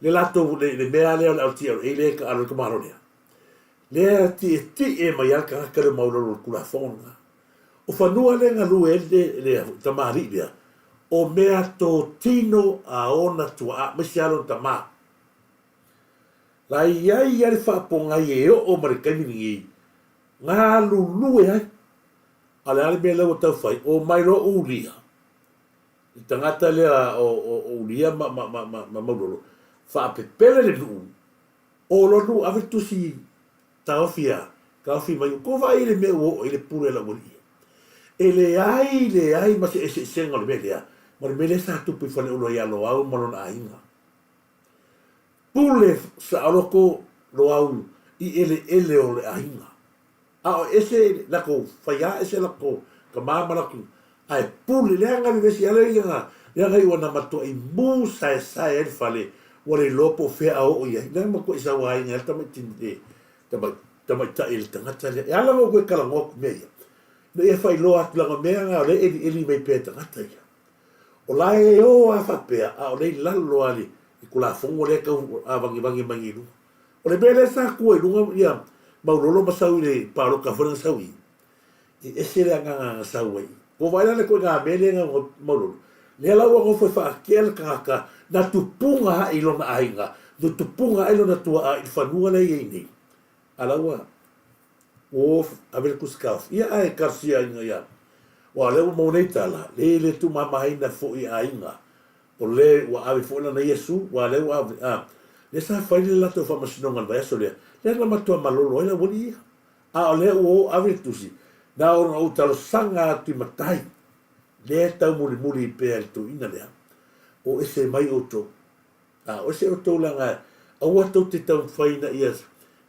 le latou, le, le mea lea o le LTRA lea e taalo ai le tamaloa lea. Lea e tietie mai lava le tagata lea maualalo o le Tulafono lena. O fanua lea e galue ai le, le tamalii lea, o mea totino a ona tuaa, aemaise lava lona tama. La i ai ia le faapogai e oo ma le taimi lenei, galulue ai. A o le a le mea lea ua tau fai? Omai loa Ulia, le tagata lea o, o, o Ulia ma, ma, ma, ma, ma Maulolo, faapepele le nuu, o loa nuu ave le tusi Taofi a, taofi mai, ua tou vaai i le mea ua oo ai le pule a lau alii. E leai, leai ma se eseesega o le mea lea ma le mea lea sa tupu i Faleolo ia Loau ma lona aiga. Pule saoloto Loau i eleele o le aiga. A o ese latou faiā, ese latou tama ma latou, ae pule, leaga le vesi ala ia na, leaga i ua na matuai mu saesae ai le fale, ua le iloa po o fea a oo i ai. Leaga matuai sauaina ai le tamaiti, tamai, tamaitai e le tagata lea. E ala ona ou toe talanoa atu i mea ia, ina ia faailoa atu, leaga o mea na o lea e elieli mai pea e tagata ia. O la e o lava faapea, a o lea i lalo lava i le Tulafono lea e tau avagevage mai nei i luga. O le mea lea sa tua i luga ia Maulolo ma sau i le palota foi lea na sau i, e ese le agaga na sau ai. Ua vaai la le ituaiga mea lea na Maulolo, lea la ua nofo e faatea le tagata na tupuga ae i lona aiga, na tupuga ae lona tuaa i le fanua lea e i ai nei, a la ua ua ave le tusi taofi. Ia ae talosia ina ia, aua o lea ua maua nei tala, leai e le tuumamaina foi e aiga O le ua ave foi lana Iesu, ua lea ua ave, a, lea sa fai le latou faamasinoga i le vaiaso lea, lea na matua malolo ai le aualii ia. A o lea ua o ave le tusi, na ona ou talosaga atu i matai, lea e taumulimuli pea i le toeaina lea. O ese mai outou. A o ese outou leaga aua tou te taumafai ina ia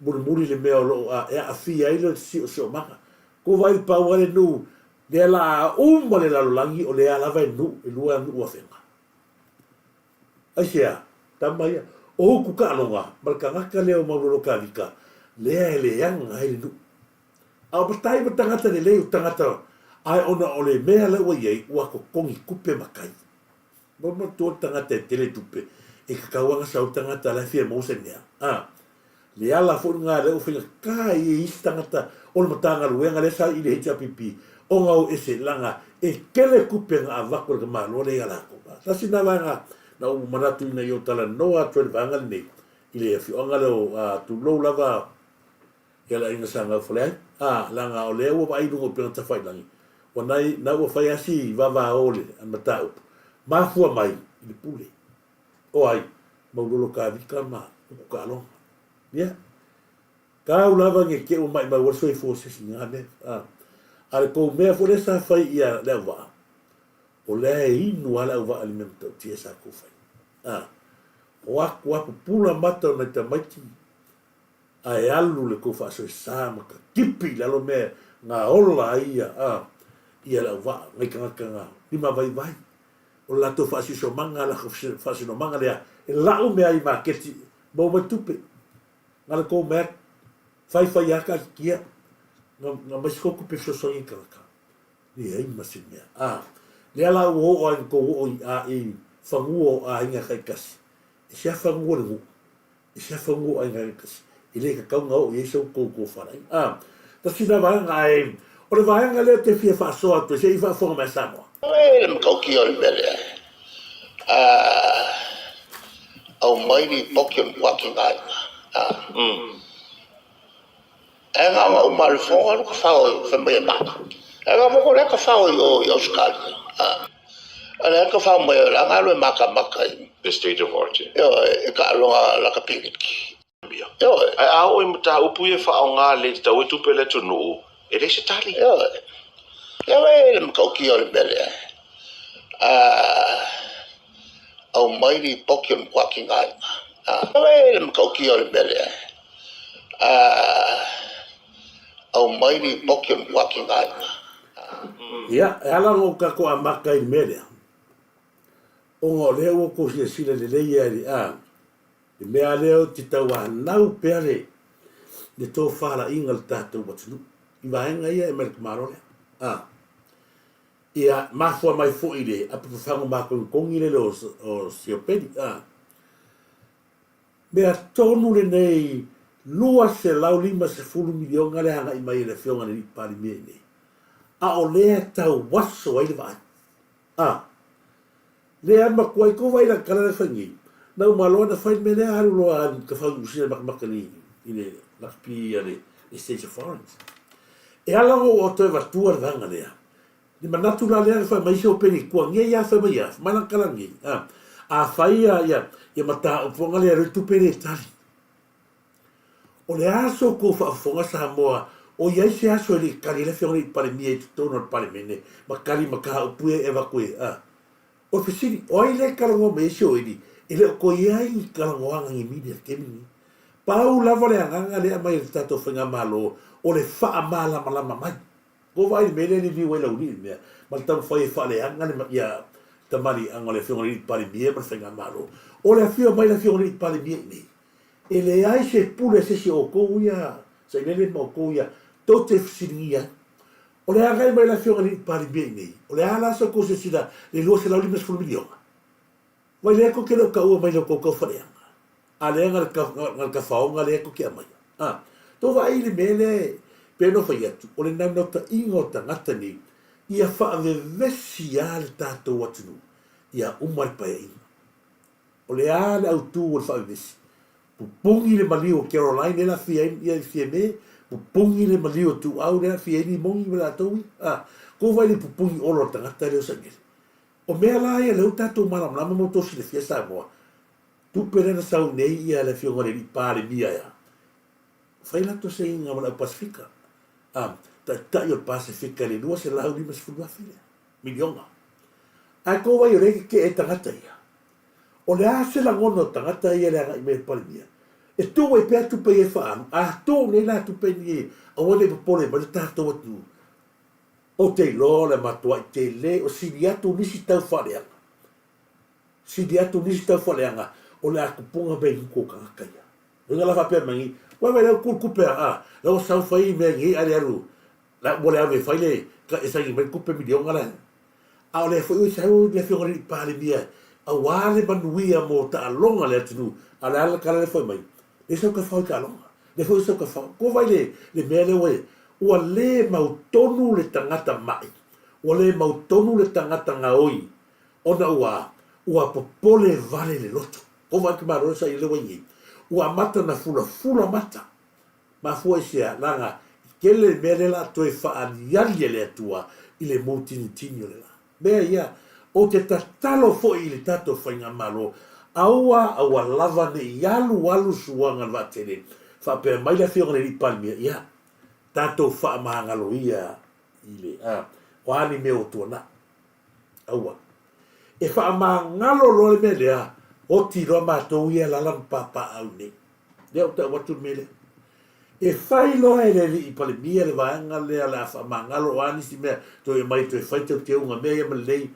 mulimuli le mea o lo o e aafia ai le siosiomaga. Ko vai pau a le nuu lea la a uma le lalolagi o lea lava e nuu e lua nuu afega. Aisea? Tama ia, o uku kaaloga ma le tagata lea o Maulolo Kavika lea e leaga ai le nuu. A o matai ma tagata lelei o tagata ae ona o le mea lea ua i ai ua totogi tupe matai. Ua matua le tagata e tele tupe e tatau lava ona sau le tagata la e fia maua se mea. A, le ala foi lena lea ua faigata ai e isi tagata o le Matagaluega lea sa i le HRPP ona o ese leaga e tele tupe na avatu e le tamaloa lea ia latou. Tasi lena vaega na ou manatu ina ia ou talanoa atu ai i le vaega lenei i le afioaga lea o, a, tulou lava Ia le aiga sa gaufale ai. A, leaga o lea ua vaai i luga o upega tafailagi, ua nai, na ua fai lava si vavao le mataupu, mafua mai i le pule. O ai? Maulolo Kavika ma Uku Taaloga. Ia, tau lava nge te ua maimau ai le soifua o se isi i na mea. A, a le tou mea foi lea sa fai ia le auvaa, o lea e inu lava le auvaa i le mea matautia sa tou fai. A, o atu lava pupula mata o nai tamaiti ae alu le tou faasoesa ma tatipi i lalo mea na ola ai ia a ia le auvaa nai tagata na limavaivai o le latou faasisomaga latou faasinomaga lea e lau mea i maketi maua mai tupe na le tou mea faifai a taatitia na na mai se tou tupe fesoasoani i tagata leai ma se mea a lea la ua oo ai na tou oo i a i fanua o aiga taitasi e se fanua le nuu I se fanua o aiga e tasi, e le tatau ona oo i ai se outou tofalaiga. A, tasi lena vaega, ae o le vaega lea ou te fia faasoa atu ai, se i faafofoga mai a Samoa. E le matautia o le mea lea, a aumai lipoti o le matua tigaina, a, ae na ona uma lava o le fono alu tafao fai mai e mata. Ae na o lea e tafao i o i Ausetalia, a. O lea e tafao mai o la e alu e matamata i The State of Origin. Ioe, i taaloga lakapi. Ioe. Ae a oo i mataupu ia e faaaoga le tatau ai tupe a le atunuu, e leai se tali. Ioe. Ioe, le matautia o le mea lea. A aumai lipoti o le matua tigaina. Ioe, le matautia o le mea lea. A aumai lipoti o le matua tigaina. Ia, e ala ona ou tatou amata i le mea lea, ona o lea ua outou silasila lelei lava i le, a, le mea lea ou te tauanau pea le, le tofalaiga o le tatou atunuu i vaega ia e aumai le tamaloa lea. A, ia, mafua mai foi i le apapafaga matonitogi lele o, o Siopeli. A, mea tonu lenei $250 miliona le agai mai e le Afioga i le Alii Palemia i inei, a o lea e tauaso ai le vaai. A, lea matuai kou vaai i lana tala lea e fai nei, na uma loa ona fai le mea lea alu loa alu tafau i Niu Sila matamata i i le lakapi a le States of Orange. E ala ona ua toe avatua le vaega lea, le manatu la lea na fai mai isi o peni tua nei a fai mai a, fai mai lana tala nei, a, a fai ia ia ia mataupu ona lea le tupe le tali. O le a so outou faafofoga Samoa, o i ai se aso e le i tali ai le Afioga i le Palemia i totonu o le Palemene ma tali mataupu ia e avatu e, a. O le fesili, o ai lea e talanoa mai ai si o Eli, e le o toe i ai ni talanoaga ni media i le taimi lenei. Pau lava le agaga lea e aumai e le tatou Faigamalo, o le faamalamalama mai. Ua vaai i le mea lea e liliu ai Laulii i le mea, ma le taumafai e faaleaga le ia tamaliiaga o le Afioga i le Palemia ma le Faigamalo. O le afio mai le Afioga i le Palemia i inei, E leai se pule a se isi o outou ia, Sailele ma outou ia, tou te fesiligia ai. O le agai mai le Afioga i le Palemia i inei, o le a la sa outou silasila i le $250 miliona? Vai lea tou te le o taua mai i le tou taufaleaga, a lea na le tafaoga lea tou te aumaia. A, tou vaai i le mea lea e pei ona fai atu, o le naunautaiga o tagata nei, ia faavevesi lava le tatou atunuu, ia uma le Paeaiga. O le a le autu o le faavevesi? Pupuni le maliu o Caroline lea la fia ai ia Fiame, pupuni le maliu o Tuuau lea la fia ai Limoni ma latou ia. A, kou vaai i le pupuni olo o le tagata lea o Sailele. O mea la ia lea ua tatou malamalama ma outou silafia Samoa, tupe lea na sau nei ia le afioga i le alii Palemia ea, fai latou seiga ma le au Pasefika, a, taitai o le Pasefika i le 250,000 lea, miliona. Ae kou vaai o lea e tetee tagata ia. O le a se lagona o tagata ia i le agai mai o le Palemia? E tuu ai pea tupe ia e faaalu, a tuu nei la tupe nei e aua ne i popole mai le tatou atunuu. Ou te iloa o le matuai tele o sili atu nisi tau faaleaga. Sili atu nisi tau faaleaga o le a tupuga mea i gutu o tagata ia. Uiga la faapea mai nei, Ua vaai la ua tu le tupe a, la ua sau fai mea nei ae le alu, la ua le alu e fai le, e saini mai le tupe miliona la. A o lea foi ua sau le Afioga i le Palemia aua le manuia mo taaloga a le atunuu, a o le a le tala lea foi mai? Lea sau tafao i taaloga. Lea foi sau tafao. Ua vaai le, le mea lea ua, ua le mautonu le tagata ma'i, ua le mautonu le tagata gaoi, ona ua, ua popole vale le loto. Ua vaai le tamaloa sa i le ua i nei. Ua amata ona fulafula mata. Mafua i se a? Leaga e tele le mea lea la toe faaaliali e le Atua i le mutinitini o le la. Mea ia, ou te tatalo foi i le tatou Faigamalo, aua, aua lava ne i alualu suaga le vaatele, faapea mai le Afioga i le Alii Palemia, ia, tatou faamagalo ia i le, a, o a ni mea ua tuanai. Aua. E faamagalo loa le mea lea, oti loa matou ia e alaala ma papaaao i inei. Lea ou tau atu le mea lea. E fai loa e le alii Palemia le vaega lea o le a faamagalo o a nisi mea toe aumai toe fai teuteuga mea ia ma lelei,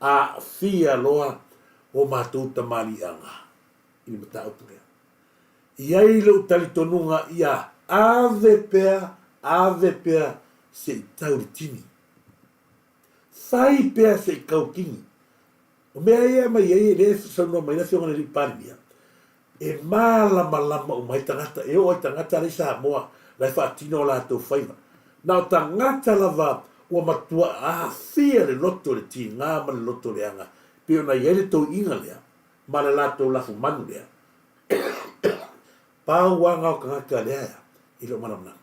aafia loa o matou tamaliiaga i le mataupu lea. I ai lou talitonuga ia ave pea, ave pea se i tau le tini. Fai pea se i tau tini. O mea ia e aumai ai, lea e saunoa mai le Afioga i le Alii Palemia, e malamalama uma ai tagata, e oo lava i tagata la i Samoa la e faatino o latou faiva. Na o tagata lava ua matua aafia le loto i le tiga ma le loto leaga, pei ona i ai le toeiina lea ma le latou lafumanu lea. Pau lava na o tagata lea e le o malamalama.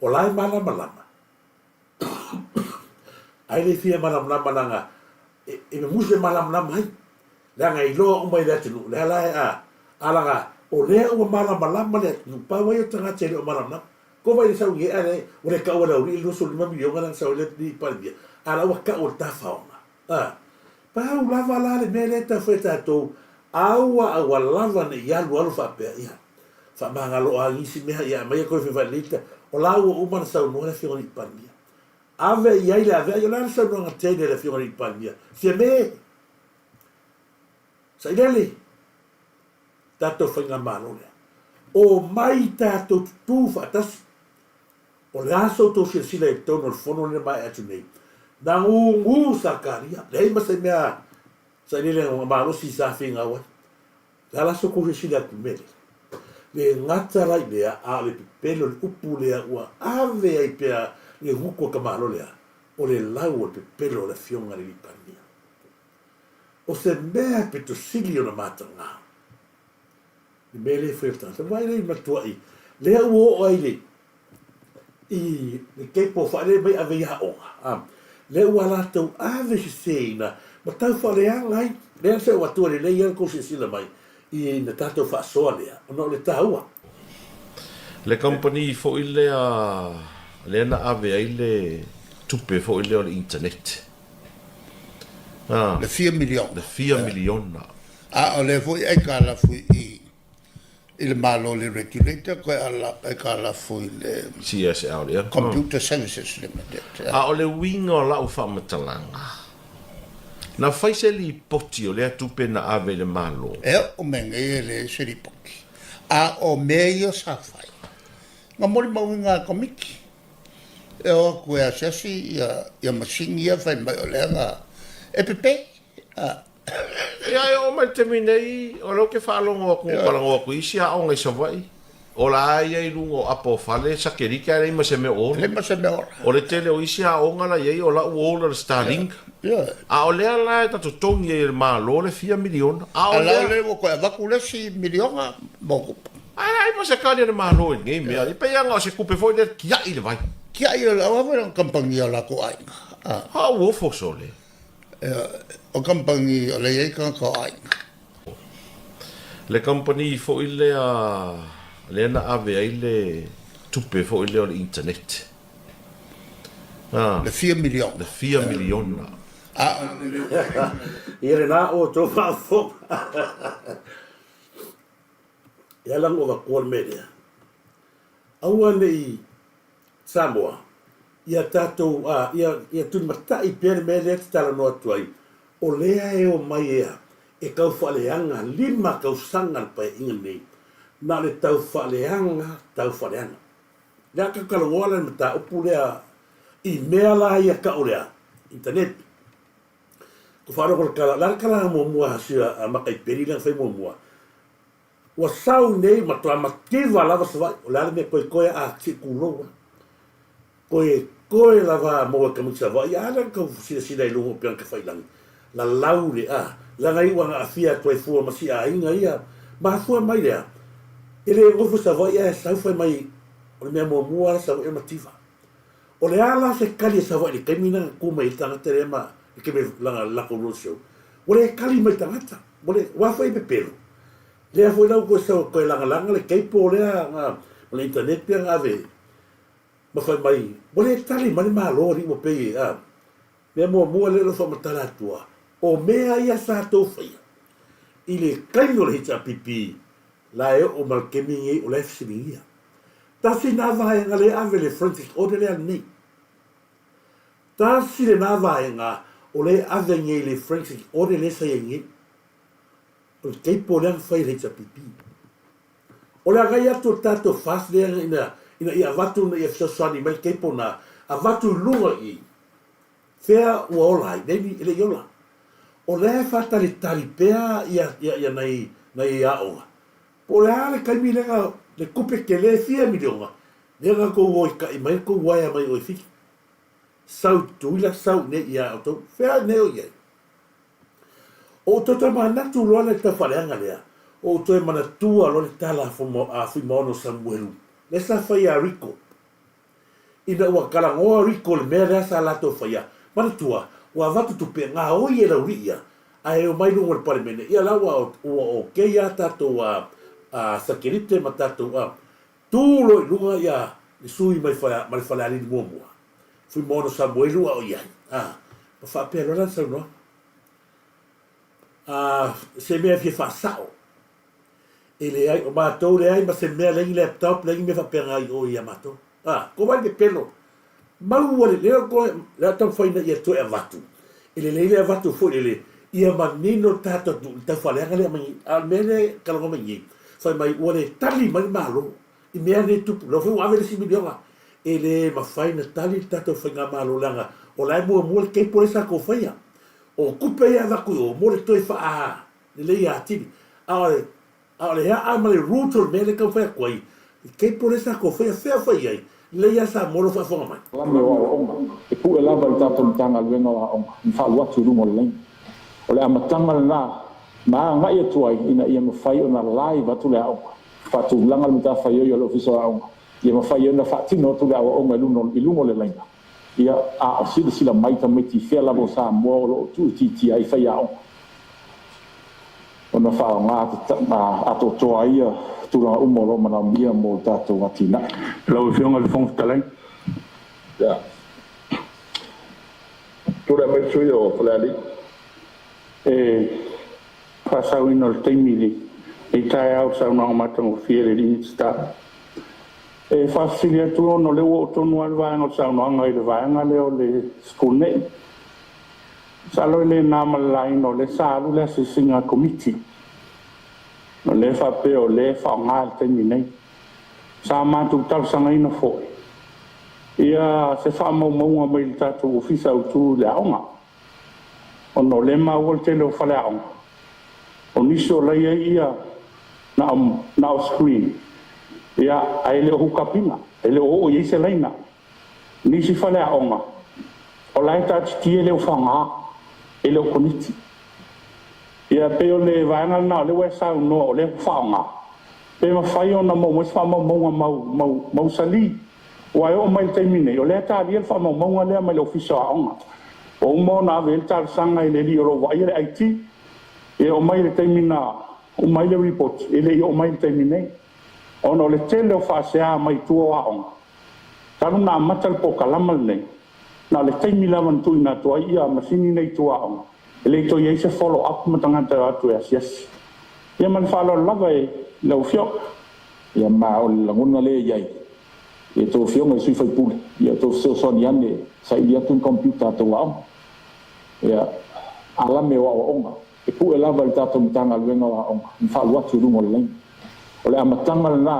O la e malamalama, Ai le fia malamalama leaga e musu e malamalama ai, leaga e iloa uma i le atunuu, lea la e a, a leaga o lea ua malamalama le atunuu, pau ai o tagata e le o malamalama. Ko vai le sau i ea le, ua le taua e le aualii le 25 miliona lea na sau ai le alii Palemia, a la ua tau e le tafaoga. A, pau lava la le mea lea e tau fai e tatou, aua aua lava ne i alualu faapea, ia, faamagalo a nisi mea, ia aumaia koe fai faaleleita, o la ua uma ona saunoa le Afioga i le Alii Palemia. Ave i ai le aveai, o le a le saunoaga tele a le Afioga i le Alii Palemia? Fiame! Sailele! Tatou Faigamalo lea. Omai tatou tutū faatasi. O le a so outou silasila i totonu o le fono lea na maea atu nei? Na gūgū Sakaria, leai ma se mea sailele malosi sa finau ai. O le a la so outou silasila atu i le mea lea? Le gata la i lea, a o le pepelo o le upu lea ua ave ai pea le gutu a ka Malo lea, o le lau o le pepelo o le Afioga i le Alii Palemia. O se mea pito sili ona mataga. Le mea lea e fai o le tagata, vaai lea i matuai, lea ua oo ai le, i le kepo faalele mai ave i aoga, a, lea ua latou ave seseina ma tau faaleaga ai. Lea se ua atua lelei lava le tou silasila mai i na tatou faasoa lea, ona o le taua. Le kamupani foi lea lea na ave ai le tupe foi lea o le internet. A. Le fia miliona. Le fia miliona. A o lea foi aitalafu i i le Malo i le Regulator koe aitalafu i le CSL, ia. Computer Services Limited. A o le uiga o lau faamatalaga, na fai se lipoti o lea tupe na ave i le Malo. E oo mai nei e leai se lipoti. A o mea ia sa fai, na molimauina e le Komiti e o atu e asiasi ia masini ia fai mai o lea na e pepe. Ia e oo mai le taimi nei, o lea ou te faalogo atu, ua talanoa atu i isi aoga i Savaii, o la e i ai i luga o apa o fale satelite ae leai ma se mea o ola. Leai ma se mea o ola. O le tele o isi aoga la i ai o la ua ola le Starlink. A o lea la e na totogi ai e le Malo le fia miliona. A o lea. A la ua toe avatu le isi miliona mo tupe. Ae leai ma se kali a le Malo i lenei mea. E pei lava na o se tupe foi lea e tiai le vai. Tiai, o la foi na kamupani a o latou aiga. A ua ofo sole. O kamupani o lea i ai tagata o aiga. Le kamupani foi lea lea na ave ai le tupe foi lea o le internet. Le fia miliona. Le fia miliona. A o. Ia lena outou faafofoga. E ala ona ou avatua le mea lea, aua ne i Samoa, ia tatou, ia, ia tulimatai pea le mea lea e te talanoa atu ai, o lea e omai ea e tau faaleaga lima tausaga le Paeaiga lenei, na o le tau faaleaga, tau faaleaga. Le a tatou talanoa la i le mataupu lea i mea la ia tau lea, internet. Ko faalogo le tala, o le a le tala muamua a sui a Mataipeli lea na fai muamua? Ua sau nei matua mativa lava Savaii, o le a le mea koekoe a si kulou a. Koekoe lava maua e tamaiti Savaii, a lea na tau silasila i luga o upega tafailangi, lalau le a, leaga iu ana aafia atu ai fua ma si aiga ia, mafua mai lea, e le nofo i Savaii ae sau fai mai o le mea muamua lava Savaii o le mativa. O le a la se kali a Savaii i le taimi lena na tu mai ai le tagata lea ma le taimi lana latou road show, ua le kali mai le tagata, ua le, ua foi e pepelo. Lea foi la ua toe sau e toe lagalaga le cable lea na, ma le internet lea na ave ma fai mai ua le tali mai le Malo alii ua pei e, a. Mea muamua lea o lo o faamatala atua, o mea ia sa tou faia i le taimi o le HRPP la e oo ma le taimi lenei o la e fesiligia. Tasi lena vaega lea e ave le forensic audit lea lenei. Tasi lena vaega o lea e ave nei le forensic audit lea sa i ai nei. O le cable lea na fai e le HRPP. O le agai atu o le tatou FAST lea ina, ina ia avatu ina ia fesoasoani mai le cable na avatu i luga i i. Fea ua ola ai? Nei, e le i ola. O lea e faatalitali pea ia, ia, ia nai, nai aoga. Po o le a le taimi lea na, le tupe tele fia miliona, lea na tou o i mai le tou uaea mai o i Fiti. Sau i Tutuila, sau i nei ia outou. Fea nei o i ai? O ou toe manatu loa le taufaaleaga lea, o ou toe manatua loa le tala a Fuimaono Samuelu, lea sa fai ia Rico. Ina ua talanoa Rico i le mea lea sa latou faia, manatua, ua avatu tupe, gaoi e Laulii ia, ae omai luga o le Palemene, ia la ua ua okay a tatou a a satelite ma tatou a tu loa i luga ia le sui mai ma le Falealili muamua, Fuimaono Samuelu a o i ai, a, ma faapea loa lana saunoaga. A, se mea e fia faasao, E leai, o matou leai ma se mea, leai ni laptop, leai ni mea faapena i o ia matou. A, ko wai pepelo. Maua le, lea koe, lea taumafai ina ia toe avatu. E lelei le avatu foi lele, ia manino le tatou atunuu i le taufaaleaga lea aumai nei. A o le mea lea e talanoa mai nei, fai mai ua le tali mai le Malo i mea nei e tupu. Lea foi ua ave le isi miliona. E le mafai ona tali le tatou faigamalo leaga o la e muamua le cable lea sa tou faia. O tupe ia e avatu i o mo le toe faa lelei atili. A o le, a o le aa ma le root o le mea lea e taumafai atu ai, i cable lea sa tou faia, fea fai ai, lelei lava Samoa lo faafofoga mai. Kalame o aoaoga e pue lava i le tatou Matagaluega o Aoga na faalu atu i luga o le laina. O le amataga lena ma agai atu ai ina ia mafai ona live atu le aoga, faatulaga le matafaioi a le Ofisa o Aoga ia mafai ai ona faatino atu le aoaoga i luga o le laina. Ia, a o silasila mai tamaiti i fea lava o Samoa o lo o tuuitiitia ai faiaoga ona faaaoga atoatoa ai ia tulaga uma o lo o manaomia mo le tatou atinae. Lau Afioga i le Fofoga Fetalai. Ia, tulai mai le sui usufono o Falealili. E faasaoina o le taimi i lenei taeao i le saunoaga matagofie a le Minisita. E faafesili atu ona o lea ua oo tonu lava le vaega o le saunoaga i le vaega lea o le school nei. Masalo e le na ma le laina o lea sa alu le asiasiga a Komiti. O lea e faapea o lea e faaaoga i le taimi nei. Sa matou talosagaina foi ia se faamaumauga mai le tatou Ofisa Autu i le aoga. Ona o lea e maua le tele o faleaoga, o nisi o la e i ai ia na o, na o screen, ia, ae le o hook up ina, e le o oo i ai se laina. Nisi faleaoga, o la e taatitia e le o faaaoga, e le o koneti. Ia, e pei o le vaega lena o lea ua e saunoa o lea ua faaaoga, pe mafai ona maua mai se faamaumauga mau, mau, mausali. Aua e oo mai i le taimi nei, o lea e talia le faamaumauga lea mai le Ofisa o Aoga. Ua uma ona ave i ai le talosaga i le alii o lo o vaaia le IT, e oo mai i le taimi na uma ai le report, e le i oo mai i le taimi nei. Ona o le tele o faasea mai tua o aoga, talu ona amata le polokalama lenei, Na o le taimi lava na tuuina atu ai ia masini nei i tua aoga, e le toe i ai se follow up ma tagata e o atu e asiasi. Ia ma le faaaloalo lava i lau Afioga. Ia ma o le lagona lea e i ai i a outou afioga i sui faipule, ia outou fesoasoani ane e saili atu ni computer a outou aoga. Ia, alame o aoaoga, e pue lava i le tatou Matagaluega o Aoga ma faalu atu i luga o le laina. O le amataga lena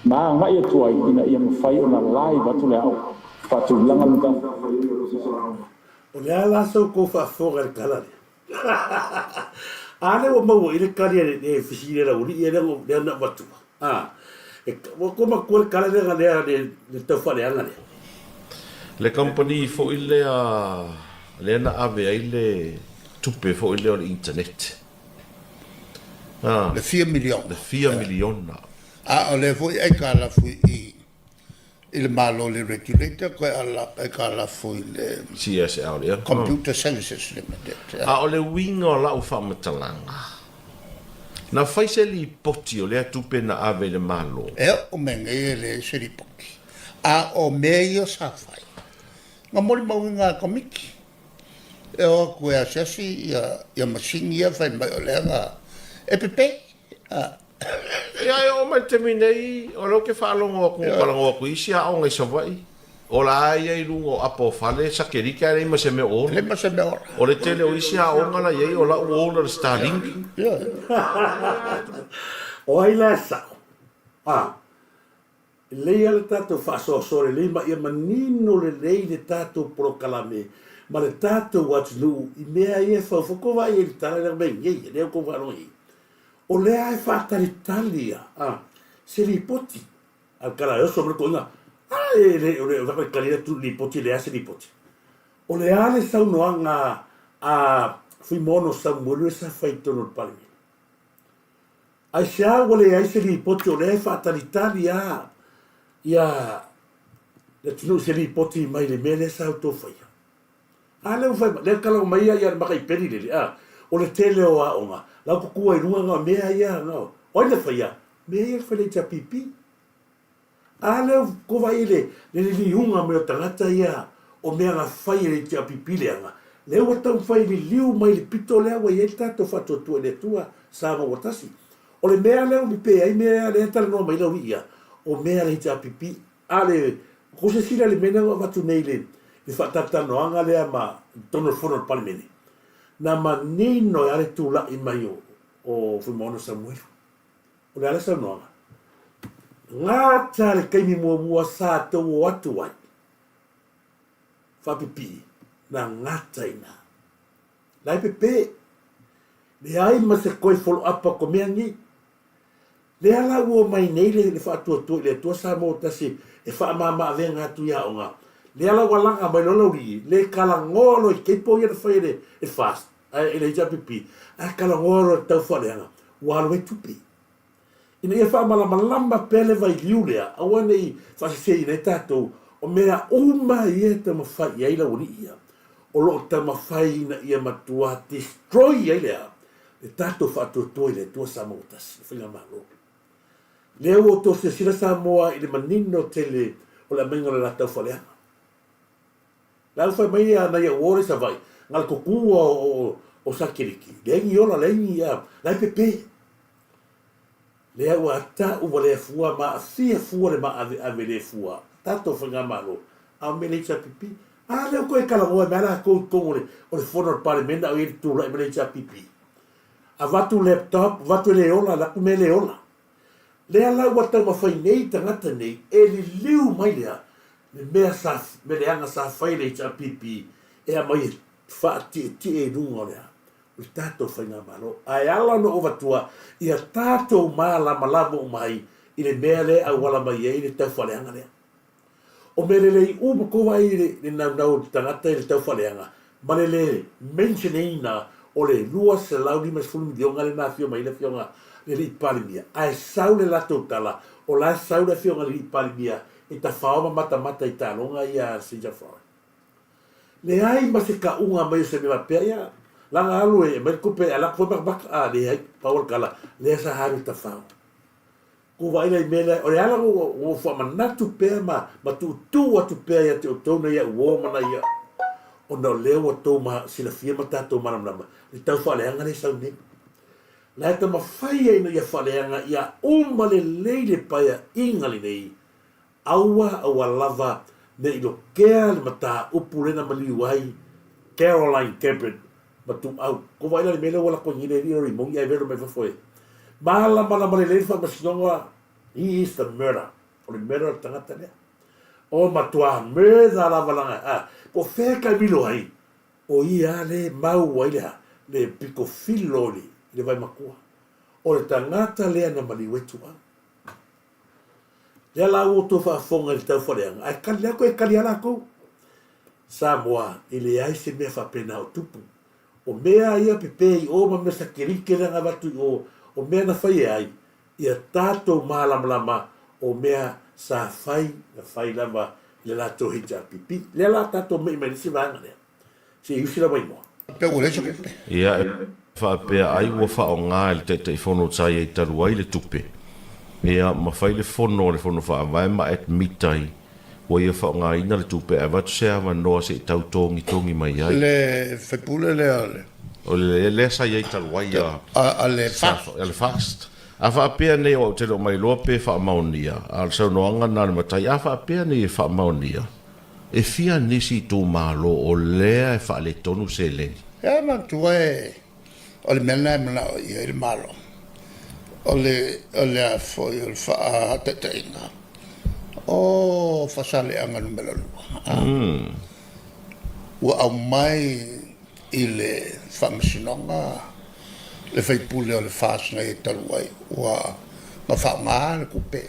ma agai atu ai ina ia mafai ona live atu le aoga, faatulaga le matafaioi o le Ofisa o Aoga. O le a la sa outou faafofoga i le tala lea? A lea ua maua i le tali a le fesili a le aualii lea lea na avatua. A, e, ua tou matua le tala lea lea le, le tau faaleaga lea. Le kamupani foi lea lea na ave ai le tupe foi lea o le internet. A. Le fia miliona. Le fia miliona. A o lea foi aitalafu i i le Malo i le regulator koe aitalafu i le CSL, ia. Computer Services Limited. A o le uiga o lau faamatalaga, na fai se lipoti o lea tupe na ave i le Malo. E oo mai nei e leai se lipoti. A o mea ia sa fai, na molimauina e le Komiti. E o atu e asiasi ia masini ia fai mai o lea na e pepe. Ia e oo mai le taimi nei, o lea ou te faalogo atu, ua talanoa atu i isi aoga i Savaii, o la e i ai i luga o apa o fale satelite ae leai ma se mea o ola. Leai ma se mea o ola. O le tele o isi aoga la i ai o la ua ola le Starlink. O ai la e sao? A, Lelei lava le tatou faasoasoa lelei ma ia manino lelei le tatou polokalame ma le tatou atunuu i mea ia e faufau. Kou vaai ai i le tala lea mea nei, lea ua kou faalogo i ai. O lea e faatalitali a se lipoti a le tala e oso mai le toeaina, a e le o le o tali atu le lipoti leai se lipoti. O le a le saunoaga a Fuimaono Samuelu sa fai i totonu o le Palemene? Aisea ua leai se lipoti o lea e faatalitali a ia le atunuu i se lipoti mai le mea lea sa outou faia? A lea ua fai mai, lea tala mai ia ia le makaipeli lele, a, o le tele o aoga, la ua tutua i luga na o mea ia, na o, o ai na faia? Mea ia na fai e le HRPP. A lea ua tou vaai i le liliuga mai o tagata ia o mea na fai e le HRPP leaga, lea ua taumafai e liliu mai le pito lea ua i ai le tatou faatuatua i le Atua Samoa ua tasi. O le mea lea ua pepe ai mea lea e talanoa mai lau ia, o mea a le HRPP. A le, tou silasila i le mea lea ua avatu nei i le faatalatalanoaga lea ma totonu o le fono a le Palemene, na manino ai lava le tulai mai o Fuimaono Samuelu. O le a le saunoaga? Gata le taimi muamua sa tou o atu ai, faapipii, na gata i ina. La e pepe. Leai ma se toe follow up a ko mea nei. Lea la ua omai nei le, le faatuatua i le Atua Samoa tasi e faamama-avega atu i aoga. Lea la ua laga mai loa laulii, le talanoa loa i keipo ia na fai e le, e FAST, e le HRPP, ae talanoa loa i le tau faaleaga, ua alu ai tupe. Ina ia faamalamalama pea le vailiu lea, aua ne i faaseseina ai tatou, o mea uma ia e taumafai i ai laualii ia, o lo o taumafai ina ia matua destroy ai le a? Le tatou faatuatua i le Atua Samoa ua tasi, le Faigamalo. Lea ua outou silasila Samoa i le manino tele o le aumaiga o le la taufaaleaga. La ua fai mai a nai au o le Savaii, na le totua o Sakeliki, leai ni ola, leai ni, la e pepe. Lea ua ta'u ua le fua ma aafia fua le maaveave le fua tatou faigamalo a o mea le HRPP. A lea ua toe talanoa mai a latou i totonu o le o le fono a le Palemene a o i ai le tulai mai le HRPP. Avatu laptop, avatu e le ola, alu atu mea e le ola. Lea la ua taumafai nei tagata nei e liliu mai lea le mea sa mea leaga sa fai e le HRPP e aumai e faatietie i luga o le a? O le tatou Faigamalo. Ae ala ona ou avatua ia tatou malamalama uma ai i le mea lea e auala mai ai le taufaaleaga lea. O mea lelei uma tou vaai i le naunau o le tagata i le taufaaleaga ma le le mention ina o le $250 miliona lea na afio mai ai le afioga i le alii Palemia ae sau le latou tala o la e sau le afioga i le alii Palemia e tafao ma matamata i taaloga ia a Singapore. Leai ma se kauga mai o se mea faapea, ia, laga alu e aumai le tupe ae lako foi matamata. A, leai, pau o le tala, lea sa alu i tafao. Kou vaai la i mea lea, o le ala ua ou faamanatu pea ma, ma tuutuu atu pea ia te outou nai au uo ma nai au. Ona o lea ua tou ma silafia ma tatou malamalama le tau faaleaga lea e sau nei. La e taumafai ai ina ia faaleaga ia uma lelei le paeaiga lenei, aua aua lava ne i lokea le mataupu lea na maliu ai Caroline Gabbard ma Tuuau. Ko vaai la le mea lea ua lakoiina e alii o Rimoni ae velo mai fafo e malamalama lelei le faamasinoga, he is the murder. O le murder le tagata lea. O matua murder lava lana, a, po o fea ka milo ai, o ia lea e mau ai le a, le pito filo i le vai matua. O le tagata lea na maliu ai Tuuau. Lea la ua outou faafofoga i le taufaaleaga, ae kali atu e kali lava latou. Samoa, e leai se mea faapena o tupu. O mea ia pepe i o ma mea sakelike lea na avatu i o, o mea na fai e ai, ia tatou malamalama o mea sa fai na fai lava i le latou HRPP. Lea la tatou mei mai le isi vaega lea. Se i usi lava igoa. Pe ua leai se tupe. Ia, e faapea ai ua faaaoga e le Taitaifono sa i ai talu ai le tupe, ia, ma fai le fono a le Fono Faavae ma admit ai ua ia faaaogaina le tupe ae avatu se avanoa se i tau togitogi mai ai. Le faipule lea o le. O le lea sa i ai talu ai a. A le FAST. A le FAST. A faapea nei o au te le o mailoa pe faamaonia, a o le saunoaga lena a le matai, a faapea nei e faamaonia, e fia nisi itumalo o lea e faaletonu seleni? E manatua e O le mea lena e manao i ai le Malo, o le, o le a foi, o le faataitaiga o Faasaleleaga numera 2, ua aumai i le Faamasinoga le faipule o le FAST na ia talu ai, ua na faaaoga le tupe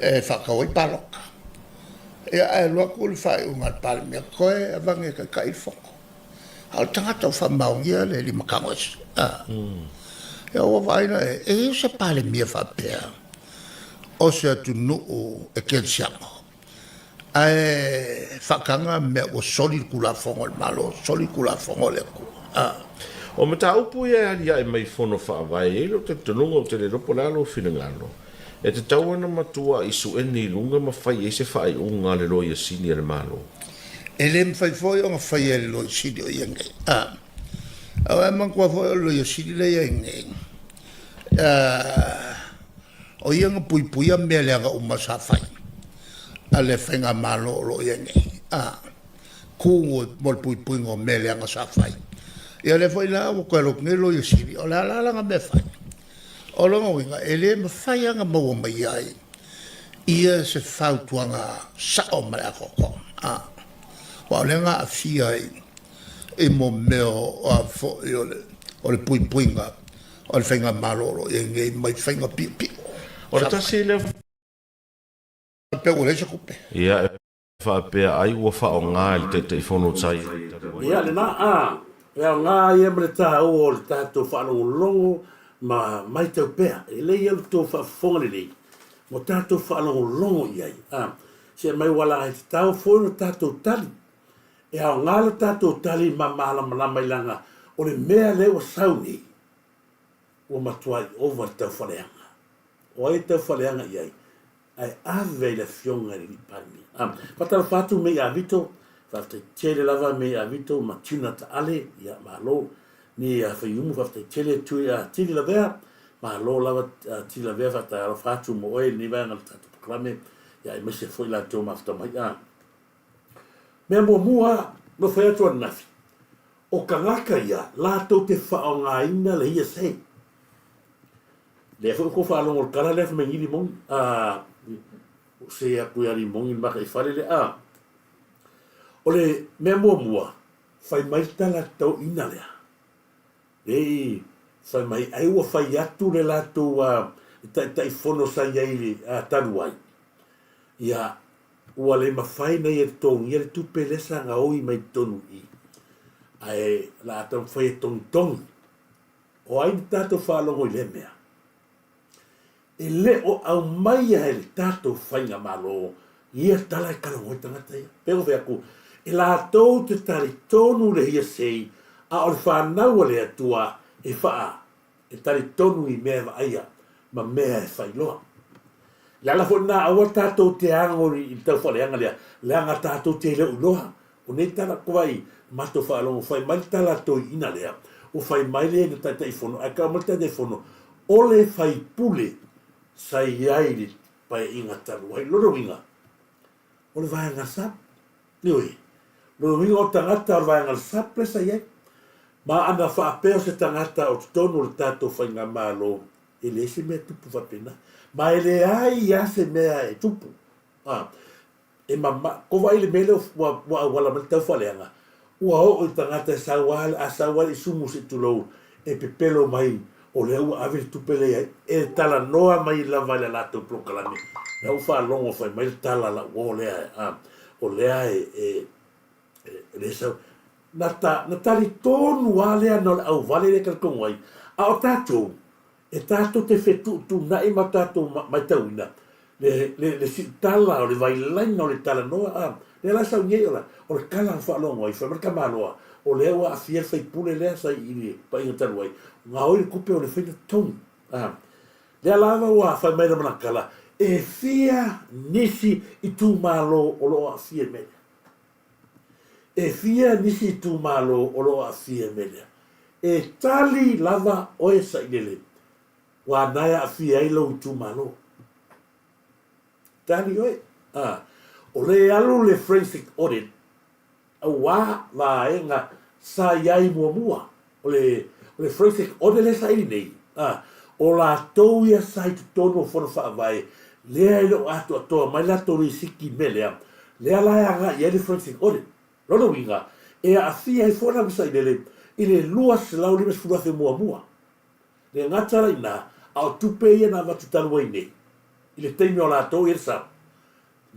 e faatau ai palota. Ia ae alu atu le faaiuga a le Palemia, toe avane e taitai le Fono. A o le tagata ua faamaonia le limatago ese. A. Ia ua vaai la e, e i ai se Palemia faapea o se atunuu e kerisiano, ae faataga mea ua soli le Tulafono a le Malo, soli le Tulafono a le Atua. A. O mataupu ia e aliae mai i Fono Faavae, e i ai lou talitonuga ou te le iloa po o le a lou finagalo, e tatau ona matuai sueni i luga ma fai i ai se faaiuga a le Loia Sili a le Malo. E le mafai foi ona faia e le Loia Sili o ia nei. A, aua e manatua foi o le Loia Sili lea e i ai nei, o ia na puipuia mea leaga uma sa fai a le Faigamalo o lo o i ai nei, a, ku mo le puipuiga o mea leaga sa fai. Ia lea foi la ua toe alu atu nei le Loia Sili, o le a la lana mea e fai? O lona uiga, e le mafai lava ona maua mai ai ia se fautuaga sao ma le atoatoa, a, aua o lea na aafia i, i mo mea o a foi o le, o le puipuiga o le faigamalo o lo o i ai nei mai faiga piopio. O le tasi lea. Faapea ua leai se tupe. Ia, e faapea ai ua faaaoga e le Taitaifono sa i ai talu ai. Ia, lena, a, e aoga ia ma le taua o le tatou faalogologo ma matau pea. E lelei ia lo tou faafofoga lelei ma tatou faalogologo i ai. A, se mai ua laga e tatau foi lo tatou tali. E aoga lo tatou tali ma malamalama i laga o le mea lea ua sau nei, ua matuai ova le taufaaleaga. O ai e taufaaleaga i ai? Ae ave i le Afioga i le Alii Palemia. A, faatalofa atu mei a Vito, faafetai tele lava mei a Vito ma Tuna Taale, ia malo. Ni a Faiumu faafetai tele tui a Tili Lavea, malo lava Tili Lavea faafetai alofa atu mo oe i lenei vaega o le tatou polokalame, ia aemaise foi latou mafuta mai. A, mea muamua na fai atu ananafi, o tagata ia latou te faaaogaina le hearsay. Lea foi ua tou faalogo i le tala lea fai mai ni limoni, a, ua se atu ia limoni le mataifale lea, a. O le mea muamua, fai mai le tala toeaina lea, nei fai mai ai ua fai atu le latou a, Taitaifono sa i ai i le talu ai, ia, ua le mafai ona ia totogia le tupe lea sa gaoi mai totonu i i, ae o le a taumafai e togitogi. O ai na tatou faalogo i lea mea? E le o aumaia e le tatou Faigamalo ia tala e talanoa ai tagata ia. Pei ona fai atu, e latou te talitonu le hearsay, a o le fanau a le Atua e faa, e talitonu i mea e vaaia ma mea e faailoa. O le ala foi lena, aua tatou te ago i le taufaaleaga lea, leaga tatou te le o iloa. O nei tala ko wai matou faalogo fai mai le tala a toeaina lea, ua fai mai lea i le Taitaifono, ae tau mai le Taitaifono, o le faipule sa i ai i le Paeaiga talu ai. Lona uiga, o le vaega SAP. Ioe. Lona uiga o tagata o le vaega SAP lea sa i ai. Ma ana faapea o se tagata o totonu o le tatou Faigamalo, e leai se mea e tupu faapena. Ma e leai lava se mea e tupu. A, e mama, ko vaai i le mea lea ua, ua auala mai le taufaaleaga, ua oo i tagata e sau lava, a sau lava le isumu se i tulou, e pepelo mai o lea ua ave le tupe lea i ai, e talanoa mai lava i le latou polokalame. Lea ua faalogo fai mai le tala a lau uo lea, a, o lea e, e, e, lea e sau. Na, ta, na talitonu lava lea na o le auvale lea e talitonu ai, a o tatou, E tatou te fetuutuunai ma tatou matauina le, le, le siutala o le vailaina o le talanoa, a, lea la sau nei o la, o le tala na faalogo ai, fai mai le tamaloa, o lea ua aafia le faipule lea sa i le paaiga talu ai, gaoi le tupe o le fai na totogi, a. Lea lava ua fai mai le Malakala, e fia nisi itumalo o lo o aafia i le mea lea. E fia nisi itumalo o lo o aafia i mea lea? E tali lava oe sailele ua na e aafia ai lou itumalo. Tali oe. A, o lea e alu le forensic audit aua vaega sa i ai muamua. O le, o le forensic audit lea e saili nei, a, o latou ia sa i totonu o Fono Faavae, lea e le o atoatoa mai latou lisiti i mea lea, lea la e agai i ai le forensic audit. Lona uiga, e aafia ai foi lana sailele i le $250,000 muamua. Le gata la i ina, a o tupe ia na avatu talu ai nei, i le taimi o latou i ai le sao,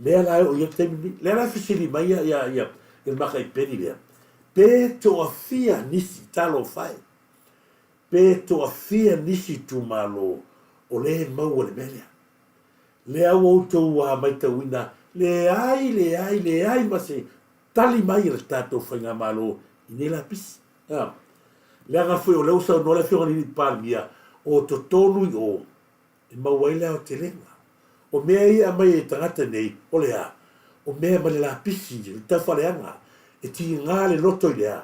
Lea la e oo i ai le taimi lenei. Lea la e fesili mai ia, ia, ia, ia le makaipeli lea, pe toafia nisi, talofa e, pe toafia nisi itumalo o lea e maua i le mea lea. Lea ua outou a maitauina, leai, leai, leai ma se tali mai a le tatou Faigamalo i nei lapisi. A. Leaga foi o lea ua saunoa le Afioga i le Palemia, o totonu i o, e maua ai le aotelega. O mea ia e aumai e tagata nei, o le a? O mea mai le lapisi, le taufaaleaga, e tiga le loto i le a?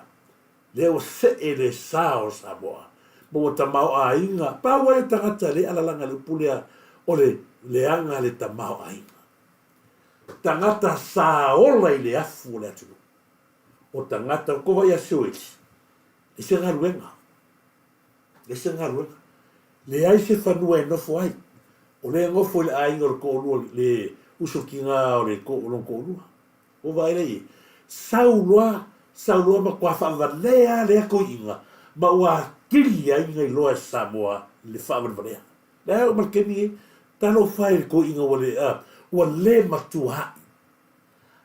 Lea ua see le sa o Samoa, ma ua tamaoaiga, pau ai o tagata lea alalaga i le upu lea o le leaga le tamaoaiga. Tagata sa ola i le afu o le atunuu. O tagata, ko wai a Sewage, e se galuega. E se galuega. Leai se fanua e nofo ai. O lea e nofo i le aiga o le toalua, le uso tiga o le lona toalua. Ua vaai lea i ai. Sau loa, sau loa matua faavalea lea toeaina ma ua atili ai na iloa e Samoa le faavalevalea. Lea e oo mai le taimi nei, talofa e i le toeaina ua le, ua le matua a'i.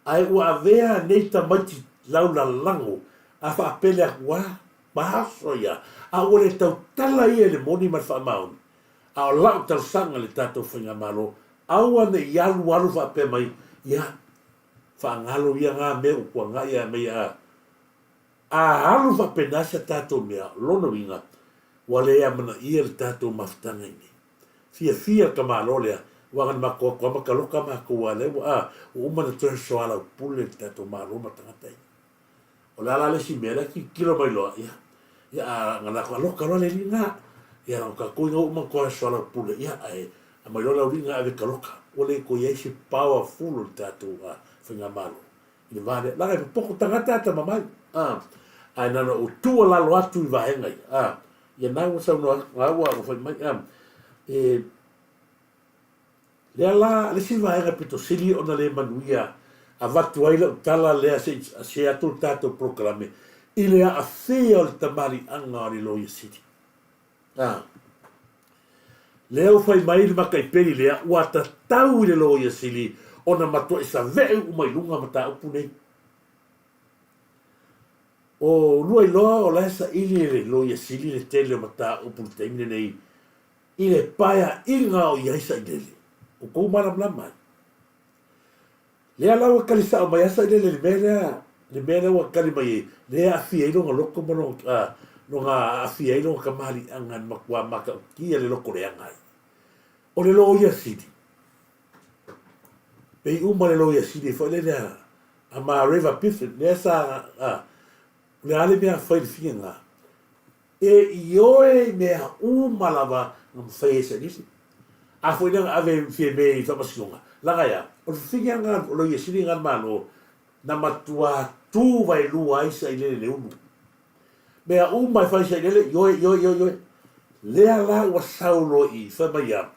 Ae ua avea nei tamaiti laulalago a faapele atu a ma aso ia, a ua le tautala ia i le moni ma le faamaoni. A o lau talosaga i le tatou Faigamalo, aua ne i alualu faapea mai, ia, faagalo ia na mea ua tuanai ae mai a, a alu faapena si a tatou mea, lona uiga, ua le amanaia le tatou mafutaga i nei. Fiafia le tamaloa lea, aua na matou atu lava ma taloka matou a lea ua, a, ua uma ona toe soalaupule le tatou Malo ma tagata ia. O le a la le isi mea, lea tilotilo mai loa, ia, ia, a na latou aloka loa le alii lena. Ia, na o tatou ina ua uma ona toe soalaupule, ia, ae aumai loa le aualii lena e ave e taloka. Ua le toe i ai se powerful o le tatou Faigamalo i le va lea. Leaga e popoto tagata atamamai, a, ae na ona ou tuualalo atu i vaega ia, a, ia na ua saunoa atu, na ua fai mai, a, e, Lea la le isi vaega pito sili ona le manuia avatu ai lau tala lea se i share atu le tatou polokalame i le aafia o le tamaliiaga o le Loia Sili. A. Lea ua fai mai le makaipeli lea ua tatau i le Loia Sili ona matuai save'e uma i luga mataupu nei. O lua iloa o la e saili e le Loia Sili le tele o mataupu i le taimi lenei I le paeaiga o i ai Sailele, o kou malamalama ai. Lea la ua tali sao mai a Sailele i le mea lea, le mea lea ua tali mai ai, lea e aafia ai lona loto ma lona, lona aafia ai lona kamaliaga na matua matautia le loto leaga ai. O le loia sili, pei uma le loia sili foi lele a, A ma Reva Biffin, lea sa, a, o le a le mea fai le fiaga, e ioe i mea uma lava na mafai ai sailele. A foi lea na ave Fiame i faamasinoga, laga ea, o le fiaga o Loia Sili na le Malo, na matua tu vaelua ai sailele le ulu. Mea uma e fai sailele, ioe, ioe, ioe, ioe. Lea la ua sau loa i i, fai mai a,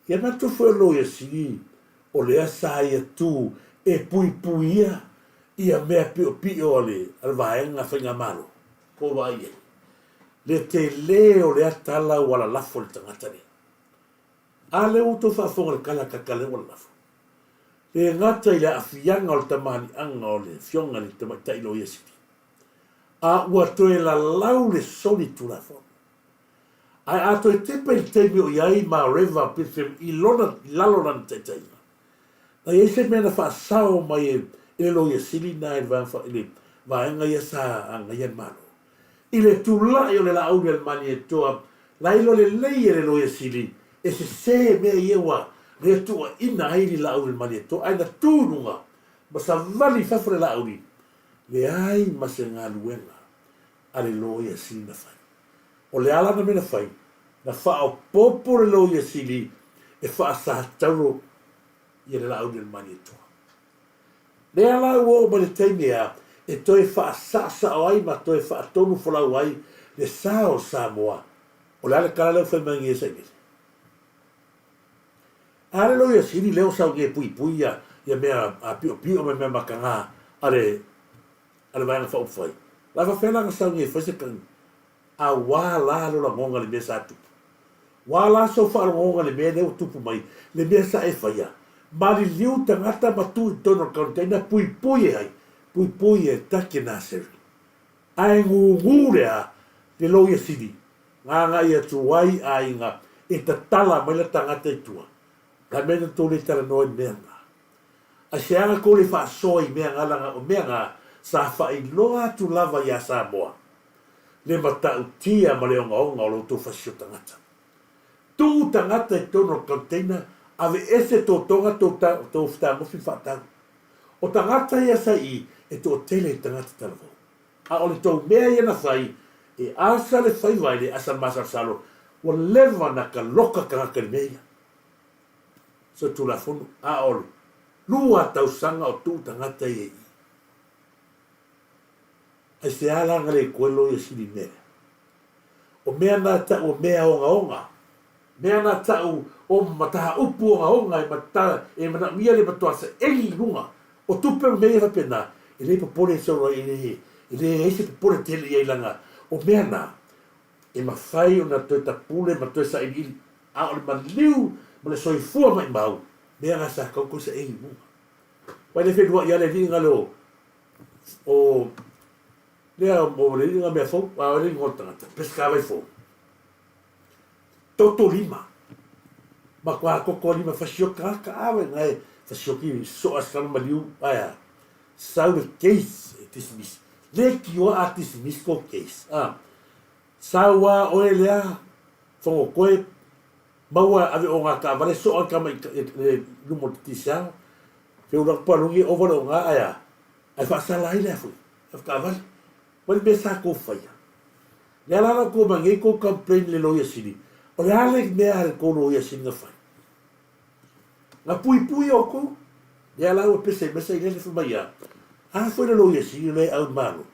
Ia manatu foi o Loia Sili o lea sa ia tu e puipuia ia mea piopio a le vaega faigamalo. Ko vaai ai le tele o lea tala ua lalafo i le tagata lea. A lea ua outou faafofoga i le tala kaka lea ua lalafo. Le gata i le aafiaga o le tamaliiaga o le afioga i le tamaitai Loia Sili, a ua toe lalau le soli tulafono. Ae a toe tepa i le taimi o i ai ma Reva Bithim i lona i lalo o lana taitaiga, na i ai se mea na faasao mai e le Loia Sili na i le vaega i le vaega ia sa agaia le Malo. I le tulai o le Laauli a le Malietoa, lailoa lelei e le Loia Sili e sese mea ia ua le tuuaina ai le Laauli a le Malietoa, ae na tu i luga ma savali i fafo le Laauli, leai ma se galuega a le Loia Sili na fai. O le a lana mea na fai? Na faaopoopo le Loia Sili e faasatauro ia le Laauli a le Malietoa. Lea la ua oo mai le taimi ea e toe faasaosao ai ma toe faatonu folau ai le sa o Samoa. O le a le tala lea ua fai mai nei e Sailele? A le Loia Sili lea ua sau nei e puipui ia mea piopio ma mea mataga a le a le Vaega Faaupufai, la faapefea la ona sau nei e fai se tagi? Auā la lo lagoga i le mea sa tupu. Uā la sou faalogoga i le mea lea ua tupu mai, le mea sa e faia. Maliliu tagata ma tu i totonu o le container, puipui e ai, puipui e take nursery. Ae gūgū le a, le loia sili, gāgai atu ai aiga e tatala mai la tagata i tua. La mea na tou le talanoa i le mea na. A se aga kou le faasoa i mea nga laga o mea nga sa faailoa atu lava iā Samoa le matautia ma le ogaoga o lo outou fasio tagata. Tuu tagata i totonu o le container aveese tou toga tou tou fetagofi ma faatau. O tagata ia sa i e toatele i tagata talavou. A o le tou mea ia na fai e asa le faiva e le asa le masalosalo ua leva na kaloka tagata i le mea ia. Solitulafono, a o le lua tausaga o tuu tagata ia i i. Aisea la na le koe loia sili mea lea? O mea na tau o mea ogaoga, mea na tau o mataupu ogaoga e mata, e manaomia le matua saeli i luga o tupe ma mea ia faapena, e le popole solo ai, e le, e leai se popole tele i ai leaga o mea na, e mafai ona toe tapule ma toe sailiili, a o le maliu ma le soifua maimau, mea na sa kau koe saili i luga. Wai le whenua i ale liinga le o, o, lea o le liinga mea fou, a o le liinga o le tagata, peska vai fou. Toto lima. Ma kua koko lima fasioki tagata, a wai ngai fasioki soa skama maliu, aia, sau le case e dismiss. Le kioa a dismiss ko case. A, sau a oe lea, whango koe, maua ave o ngā kaavale, soa kama i le luma o te tisao, fe ula palungi ova le o ngā aia, ai whaasala ai lea fui, ai whakaavale. Wai le mea sa kou whaia. Le ala la kou mangei kou complain le loia sili, o le ale mea a le kou loia sili na whai. Na puipui oukou, lea la ua pese mesa i lele fai mai a, a foi le loia sili o lea au malo,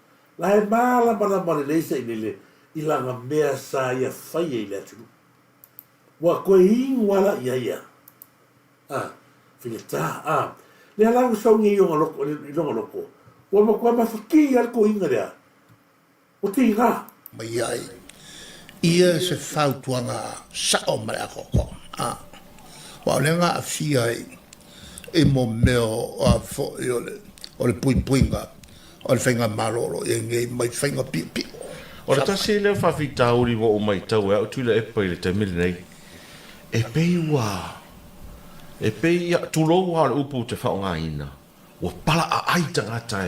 la e malamalama lelei sailele i lana mea sa ia faia i le atunuu. Ua koe inu ala ia ia. A, faigata, a, lea la ua sau nei i ona loko, i lona loko, ua matua mafakī a le toeaina lea, Ua tiga. Mai ai ia se fautuaga sao ma le atoatoa. A, aua o lea na aafia ai i mo mea o a foi o le, o le puipuiga o le faigamalo o lo o i ai nei mai faiga piopio. O le tasi lea o faafitauli ua ou matau e au Tuilaepa i le taimi lenei, e pei ua, e pei, ia, tulou lava o le upu ou te faaaogaina, Ua palaaai tagata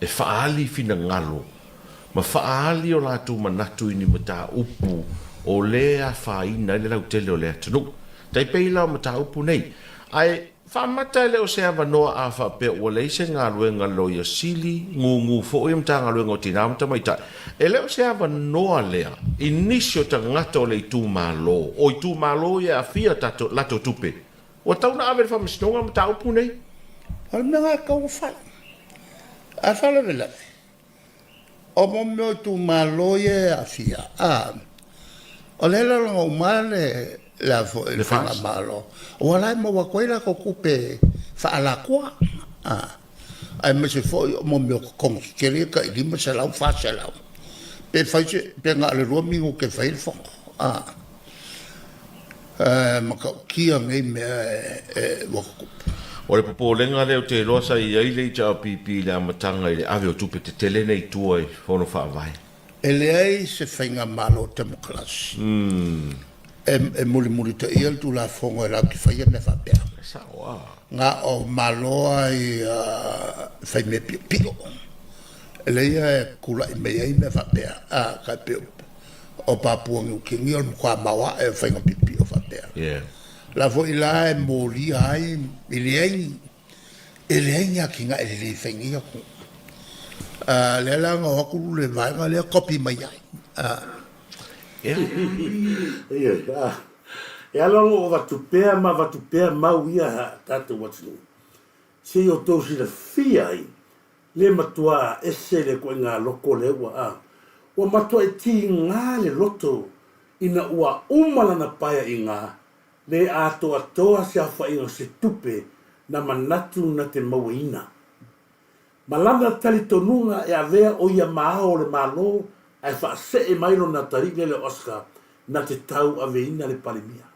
e faaali finagalo ma faaali o latou manatu i ni mataupu o lea e afaina ai le lautele o le atunuu. Tai pei la o mataupu nei. Ae Faamata e le o se avanoa a faapea ua leai se galuega a le Loia Sili, gugu foi le Matagaluega o Tina ma Tamaitai. E le o se avanoa lea i nisi o tagata o le itumalo, o itumalo ia e aafia tatou, latou tupe. Ua tatau ona ave i le Faamasinoga le mataupu nei. O le mea lena e tatau ona fai. A faalavelave, O mo mea o itumalo ia e aafia, a, o lea e lagolago uma le, le a foi, le Faigamalo, aua la e maua atu ai latou tupe faaalatua, a, aemaise foi o mo mea o totogi tetele ia tai $500, $400, pe fai se, pe na o le 2 minute e fai ai le fono, a. E matautia nei mea ua tutupu. O le popolega lea ou te iloa sa i ai le HRPP i le amataga i le ave o tupe tetele nei i tua i Fono Faavae. E leai se faigamalo temokarasi e mulimulitaia le Tulafono e latou te faia mea faapea. E sao a. Na o Malo lava ia e fai mea piopio, lea e tulai mai ai mea faapea, a, tai pei o O Papua Niu Kini o le matua maoae o faiga piopio faapea. Yeah. La foi la e molia ai, e leai, e leai ni atinae lelei e fai nei atunuu. Lea la na o atu le vaega lea kopi mai ai. Yeah. Ioe, e ala ona ou avatu pea ma avatu pea mau ia a tatou atunuu, se i outou silafia ai Le matua ese le ituaiga loko lea ua a. Ua matuai tiga le loto ina ua uma lana paeaiga, le atoatoa se aofaiga o se tupe na manatu na te mauaina. Ma lana talitonuga e avea o ia ma ao o le Malo ae faasee mai lona atalii lele o Oscar na te tau aveina le Palemia.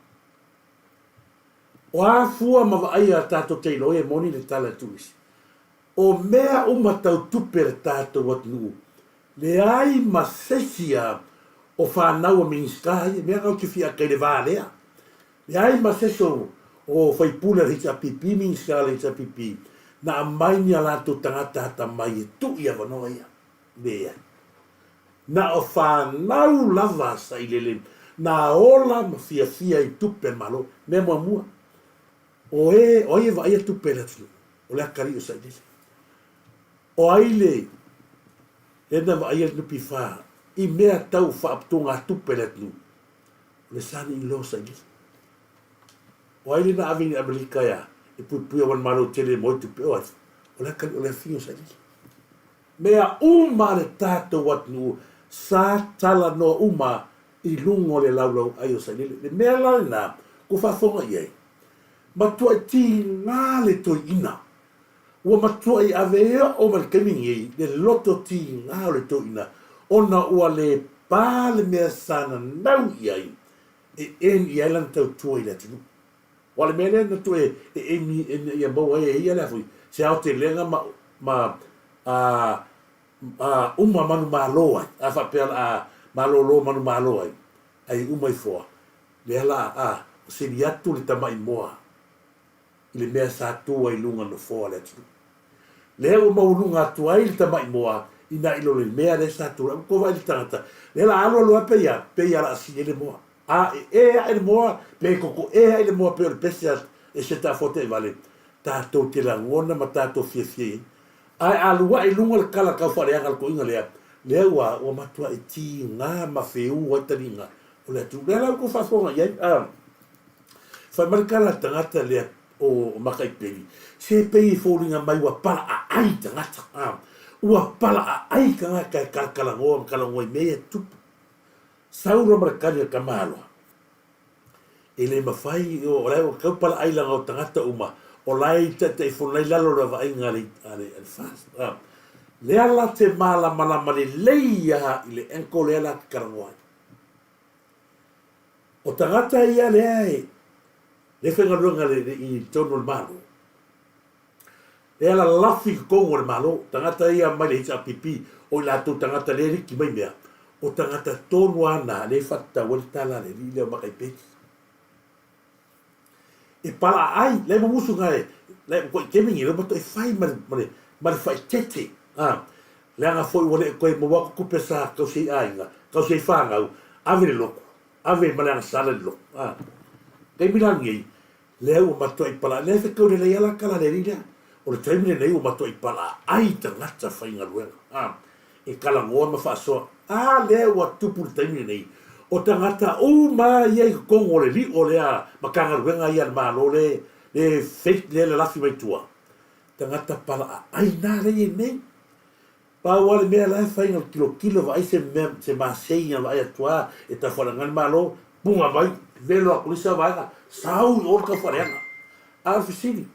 O a fua ma vaaia a tatou te iloa e moni le tala e tuu isi. O mea uma tau tupe a le tatou atunuu, leai ma se isi a o fanau a Minisita ia, mea na ou te fia ata i le va lea. Leai ma se isi o o faipule a le HRPP, Minisita a le HRPP, na aumai ni a latou tagata atamai e tuu i avanoa ia. Leai. Na o fanau lava a Sailele na ola ma fiafia i tupe a le Malo. Mea muamua, o e, o ai e vaaia tupe a le atunuu? O le atalii o Sailele. O ai le lea na vaaia le NPF i mea tau faaputugatupe a le atunuu? O le son-in-law o Sailele. O ai le na ave i Amerika ea e puipuia aua le Malo tele e maua ai tupe? O ai? O le atalii o le afio o Sailele. Mea uma a le tatou atunuu sa talanoa uma i luga o le laulauai o Sailele. Le mea la lena kua faafofoga i ai, Matuai tiga le toeaina. Ua matuai ave oo mai le taimi nei le loto tiga o le toeaina ona ua le pa le mea sa nanau i ai e emi i ai lana tautua i le atunuu. Aua o le mea lea na toe e emi ina ia maua ai e ia le a foi se aotelega ma ma a a uma manumalo ai, a faapea o le a malolo manumalo ai, ai uma ifo a Lea la a sili atu le tamai moa i le mea sa tu ai luga nofoa o le atunuu. Lea ua maualuga atu ai le tamai moa ina i lo le mea lea sa tu ai. Ua vaai le tagata, lea la alu alu lava pei a, pei a la sili ai le moa. A e e ae le moa, pe koko e ae le moa pei o le pese a e se tafoa vale, tatou te lagona ma tatou fiafia i ai. Ae a luaʻi i luga le kala tau faaleaga a le toeaina lea, lea ua ua matuai tiga ma feū ai taliga o le atunuu. Lea la ua outou faafofoga i ai, a fai mai le tala a le tagata lea o Makaipeli, se pei e foliga mai ua palaaai tagata, a ua palaaai tagata e kalakalanoa ma talanoa i mea ia e tutupu. Sau loa ma le tali a le tamaloa, E le mafai, o la e ua tau palaai leaga o tagata uma o la e i Taitaifono, la e i lalo o le vaaiga a le, a le, a le FAST. A, lea la te malamalama lelei lava i le ankle lea la te talanoa ai. O tagata ia lea e, lea e faigaluega le, le, i totonu o le Malo, lea lalafi i totonu o le Malo, tagata ia mai le HRPP, o i latou tagata lea e liki mai mea, o tagata tonu lava na lea e faatatau ai le tala a le alii lea o Makaipeti. E palaai, la e mumusu na e, la e ua taimi nei, la ua matuai fai ma le, ma le, ma le faaeteete, a, leaga foi ua le toe maua atu tupe sa tausi ai aiga, tausi ai fanau, ave i le lotu, ave ma le agasala i le lotu, a. Taimi la lenei, Lea ua matuai pala, lea fetau lelei a la tala a le alii lea. O le taimi lenei ua matuai palaaai tagata faigaluega, a, e talanoa ma faasoa. A lea ua tupu i le taimi lenei, o tagata uma ia i totonu o le lio lea Matagaluega ia a le Malo le, le fake lea e lalafi mai tua, tagata palaaai na lea e i ai nei. Pau lava le mea la e fai na o le tilotilo vaai se mea se masei na vaai atu a e taufaaleaga ai le Malo, puna mai, velo atu le isi vaega, sau i o le taufaaleaga. A o le fesili,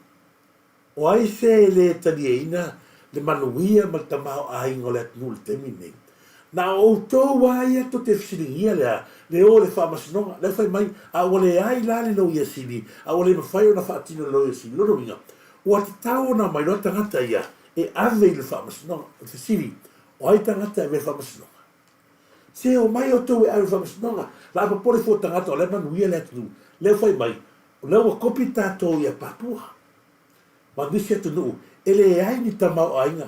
o ai se e le talieina le manuia ma le tamaoaiga o le atunuu i le taimi lenei? Na o outou lava ia tou te fesiligia lea le o i le faamasinoga, lea fai mai, a ua leai la le Loia Sili, a ua le mafai ona faatino e le Loia Sili. Lona uiga, ua tatau ona aumai loa tagata ia e ave i le faamasinoga. O le fesili, o ai tagata e ave i le faamasinoga? Se omai outou e ave i le faamasinoga. La a popole fua tagata o la e manuia le atunuu. Lea ua fai mai, o lea ua kopi tatou ia Papua ma nisi atunuu e leai ni tamaoaiga.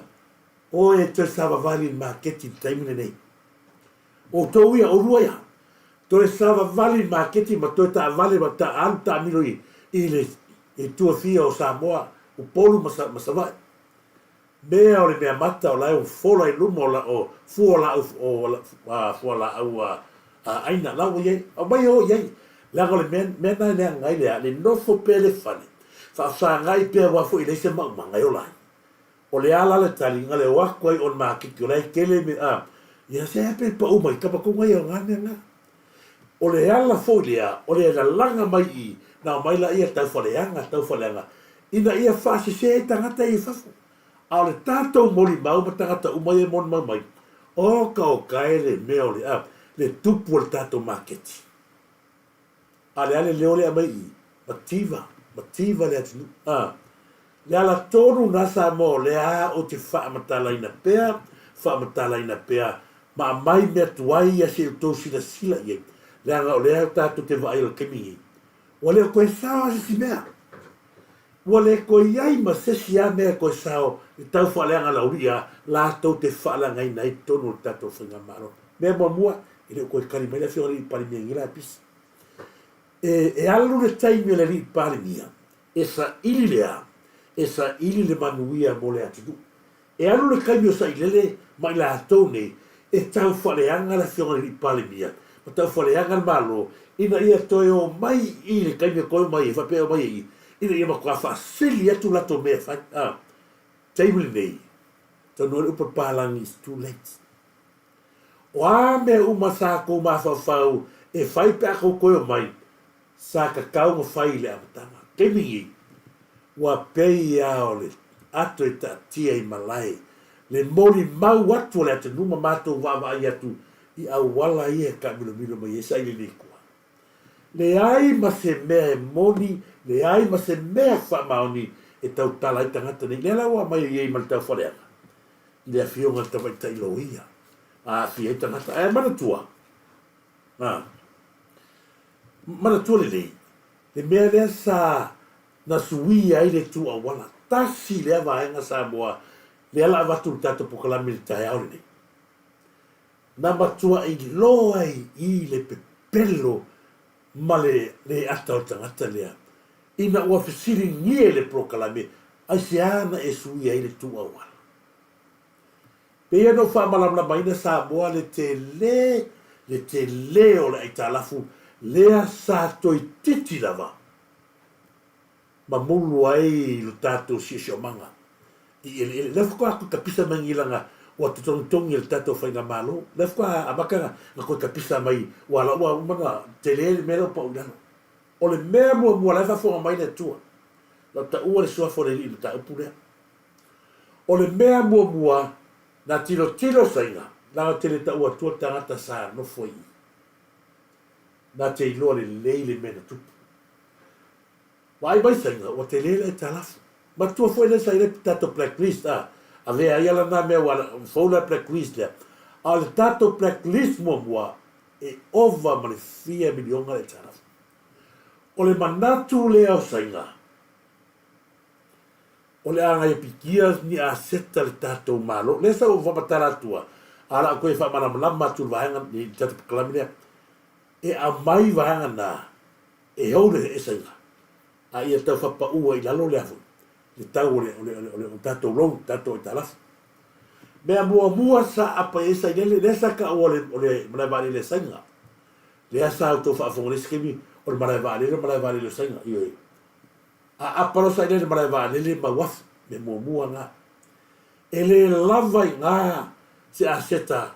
Oe e toe savavali i le maketi i le taimi lenei. Outou ia, oulua ia, toe savavali i le maketi ma toe taavale ma alu taamilo i le tuafia o Samoa, Upolu ma Savaii. Mea o le mea mata o la e ua fola i luma o la o fua laau o fua laau a aina la ua i ai. Aumai e o i ai. Leaga o le mea mea na e leaga ai le a le nofo pea i le fale, faafesagai pea aua foi e leai se maumaga e ola ai. O le a la le tali na le o atu ai o le maketi o la e tele me a ia se a pe pau mai kapa tunga ia o nga mea nga. O le ala foi lea o le lalaga mai i na omai laia taufaaleaga taufaaleaga ina ia faasese ai tagata ia i fafo. A o le tatou molimau ma tagata uma ia e molimau mai, oka oka e le mea o le a le tupu o le tatou maketi. A le a le leo lea aumai i i? Mativa, mativa le atunuu. A, le ala tonu na Samoa o lea a ou te faamatalaina pea, faamatalaina pea, ma aumai mea tuai ia se i outou silasila i ai, leaga o lea tatou te vaai i le taimi nei, ua le o toe sao a se isi mea. Ua le toe i ai ma se isi a mea e toe sao i tau faaleaga laulii a latou te faaleagaina ai totonu o le tatou Faigamalo. Mea muamua, e le o toe tali mai le Afioga i le Alii Palemia i nei lapisi. E, e alu le taimi a le Alii Palemia e saili le a? E saili le manuia mo le atunuu. E alu le taimi o sailele ma i latou nei e taufaaleaga le Afioga i le Alii Palemia ma taufaaleaga le Malo ina ia toe omai i le taimi e toe omai ai, faapea e omai ai i, ina ia matua faasili atu latou mea e fai. A, taimi lenei, taunuu ai le upu a le palagi, it's too late. O a mea uma sa tou mafaufau e fai pe a tou toe omai, sa tatau ona fai i le amataga. Taimi nei, ua pei lava o le ato e taatia i malae le molimau atu a le atunuu ma matou vaavaai atu i auala ia e taamilomilo mai ai sailiili i tua. Leai ma se mea e moni, leai ma se mea faamaoni e tautala ai tagata nei. Lea la ua aumai ai ma le taufaaleaga i le afioga i le tamaitai loia, a aafia ai tagata. Ae manatua, a, manatua lelei, le mea lea sa na suia ai le tu auala, tasi lea vaega Samoa lea la avatu i le tatou polokalame i le taeao lenei. Na matuai loa ai i le pepelo ma le le ata o le tagata lea ina ua fesiligia i le polokalame aisea na e suia ai le tu auala. Pei ona ou faamalamalamaina Samoa le tele le tele o le aitalafu lea sa toeitiiti lava mamulu ai lo tatou siosiomaga i eleele. Lea faatoa toe tapisa mai nei laga ua togitogi e le tatou faigamalo. Lea faatoa amata na toe tapisa mai ua la ua uma ona tele le mea lea ua pau i lalo. O le mea muamua la e faafofoga mai le Atua, na taua le suafa o le Alii i le mataupu lea. O le mea muamua na tilotilo Saina, leaga ou te le taua atua le tagata sa nofo i i. Na te iloa lelei le mea na tupu. Vaai mai Saina, ua tele le aitalafu. Matua foi lea sa i ai le tatou blacklist, a, avea ai ala na mea ua fou la blacklist lea. A o le tatou blacklist muamua, e ova ma le fia miliona le aitalafu. O le manatu lea o Saina, O le a gaiapikia ni aseta le tatou Malo. Lea sa ou faamatala atua, a o le a ou toe faamalamalama atu i le vaega, i le tatou polokalame lea. E aumai vaega na e hold e Saina. A ia tau fapaua i lalo le a foi, le tau o le, o le, o le, o le, o tatou loan, tatou aitalafu. Mea muamua sa aapa i ai Sailele, lea sa taua o le, o le malae vaalele a Saina. Lea sa outou faafofoga i le isi taimi, o le malae vaalele, o le malae vaalele o Saina. Ioe. Aapa loa Sailele i le malae vaalele ma uafu, mea muamua na. E le lava i ina se aseta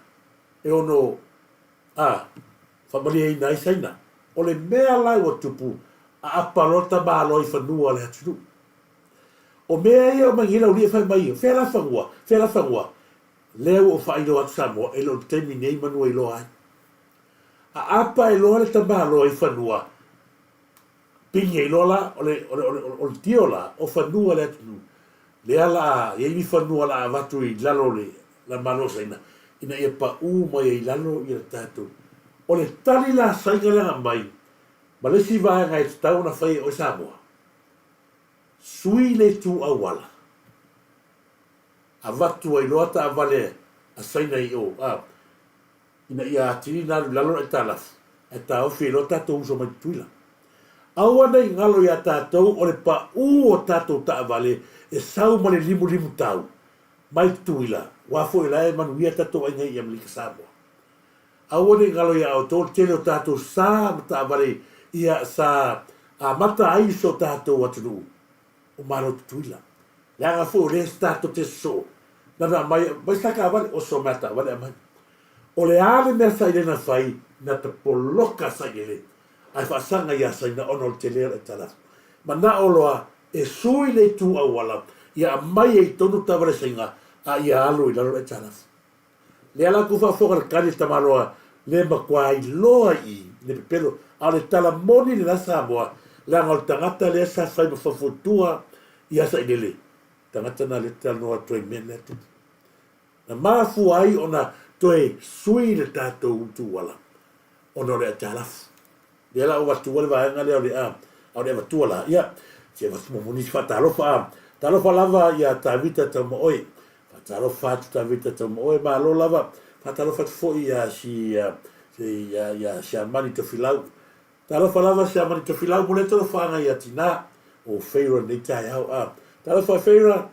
e ono, a, faamalieina ai Saina. O le mea la ua tupu, aapa loa tamaloa i fanua o le atunuu. O mea ia o mai nei laulii e fai mai, o fea la fanua, fea la fanua, lea ua ou faailoa atu Samoa, e le o le taimi nei manu e iloa ai. Aapa e loa le tamaloa i fanua, pigi ai loa la, o le, o le, o le, o le tio la, o fanua le atunuu, lea la a i ai ni fanua la a avatu i lalo o le la Malo o Saina, ina ia paʻū mai ai i lalo ia le tatou. O le tali la a Saina lea na aumai, ma le isi vaega e tatau ona fai e oe Samoa, Sui le itu auala. Avatu ai loa taavale a Saina i o, a, ina ia atili ona alu i lalo le aitalafu, ae taofi ai loa tatou uso mai Tutuila. Aua ne i galo iā tatou o le paʻū o tatou taavale e sau ma le limulimu tau mai Tutuila, aua foi o la e manuia tatou aiga i Amerika Samoa. Aua ne i galo iā outou le tele o tatou sa ma taavale ia sa amata ai so tatou atunuu o Malo Tutuila. Leaga foi o lea tatou te sosoo nana aumai aumai sa taavale oso mai a taavale aumai. O le a le mea sa ile na fai na ta poloka sa ile ae faasaga iā Saina ona o le tele o le aitalafu. Manao loa e sui le itu auala ia aumai ai tonu taavale Saina a ia alu i lalo le aitalafu. Lea la ku faafofoga le kali a Tamaloa le matua iloa i le pepelo, a o le tala moni lena Samoa, leaga o le tagata lea sa fai ma faufuatua ia Sailele, tagata na lea talanoa atu ai i mea lea tupu. Na mafua ai ona toe sui le tatou utuala ona o le aitalafu. Lea la ua avatua le vaega lea o le a, a o le avatua la, ia, se avatu muamua nisi faatalofa a. Talofa lava ia Tavita Taumaoe. Faatalofa atu Tavita Taumaoe, malo lava. Faatalofa atu foi ia si, ia, ia Siamani Tofilau. Talofa lava Siamani Tofilau, mo le talofaga ia Tina o Feira nei taeao a. Talofa Feira,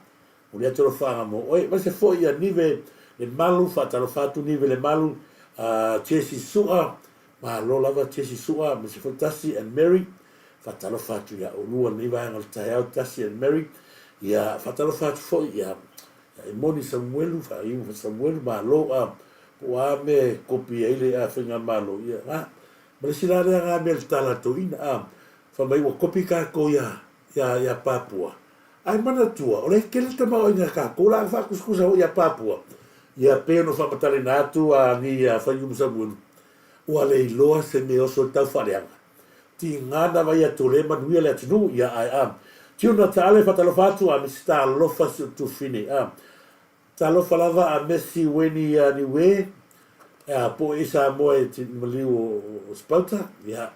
mo le talofaga mo oe. Aemaise foi ia Nive Lemalu, faatalofa atu Nive Lemalu, uh, Jesse Sua, Malo lava Jesse Sua aemaise foi Tasi and Mary. Faatalofa atu ia oulua lenei vaega o le taeao Tasi and Mary. Ia faatalofa atu foi ia Emoni Samuelu, Faaiu Samuelu, malo a po o a mea e kopi ai le a faigamalo ia a ma le isi la lea nga mea le tala toeaina a fai mai ua kopi tatou ia ia ia Papua ae manatua o le tele tamaoaiga a tatou la faakusikusa foi ia Papua ia pei ona faamatalaina atu a ni ia Faaiu Samuelu Ua le iloa se mea oso i tau faaleaga. Tiga na vai atu o lea e manuia le atunuu ia ae a. Tiuna Taale fatalofa atu a Mesi talofa si o Tufine a. Talofa lava a Mesi Weni ia Niue a po e Samoa e ti maliu o Spauta ia.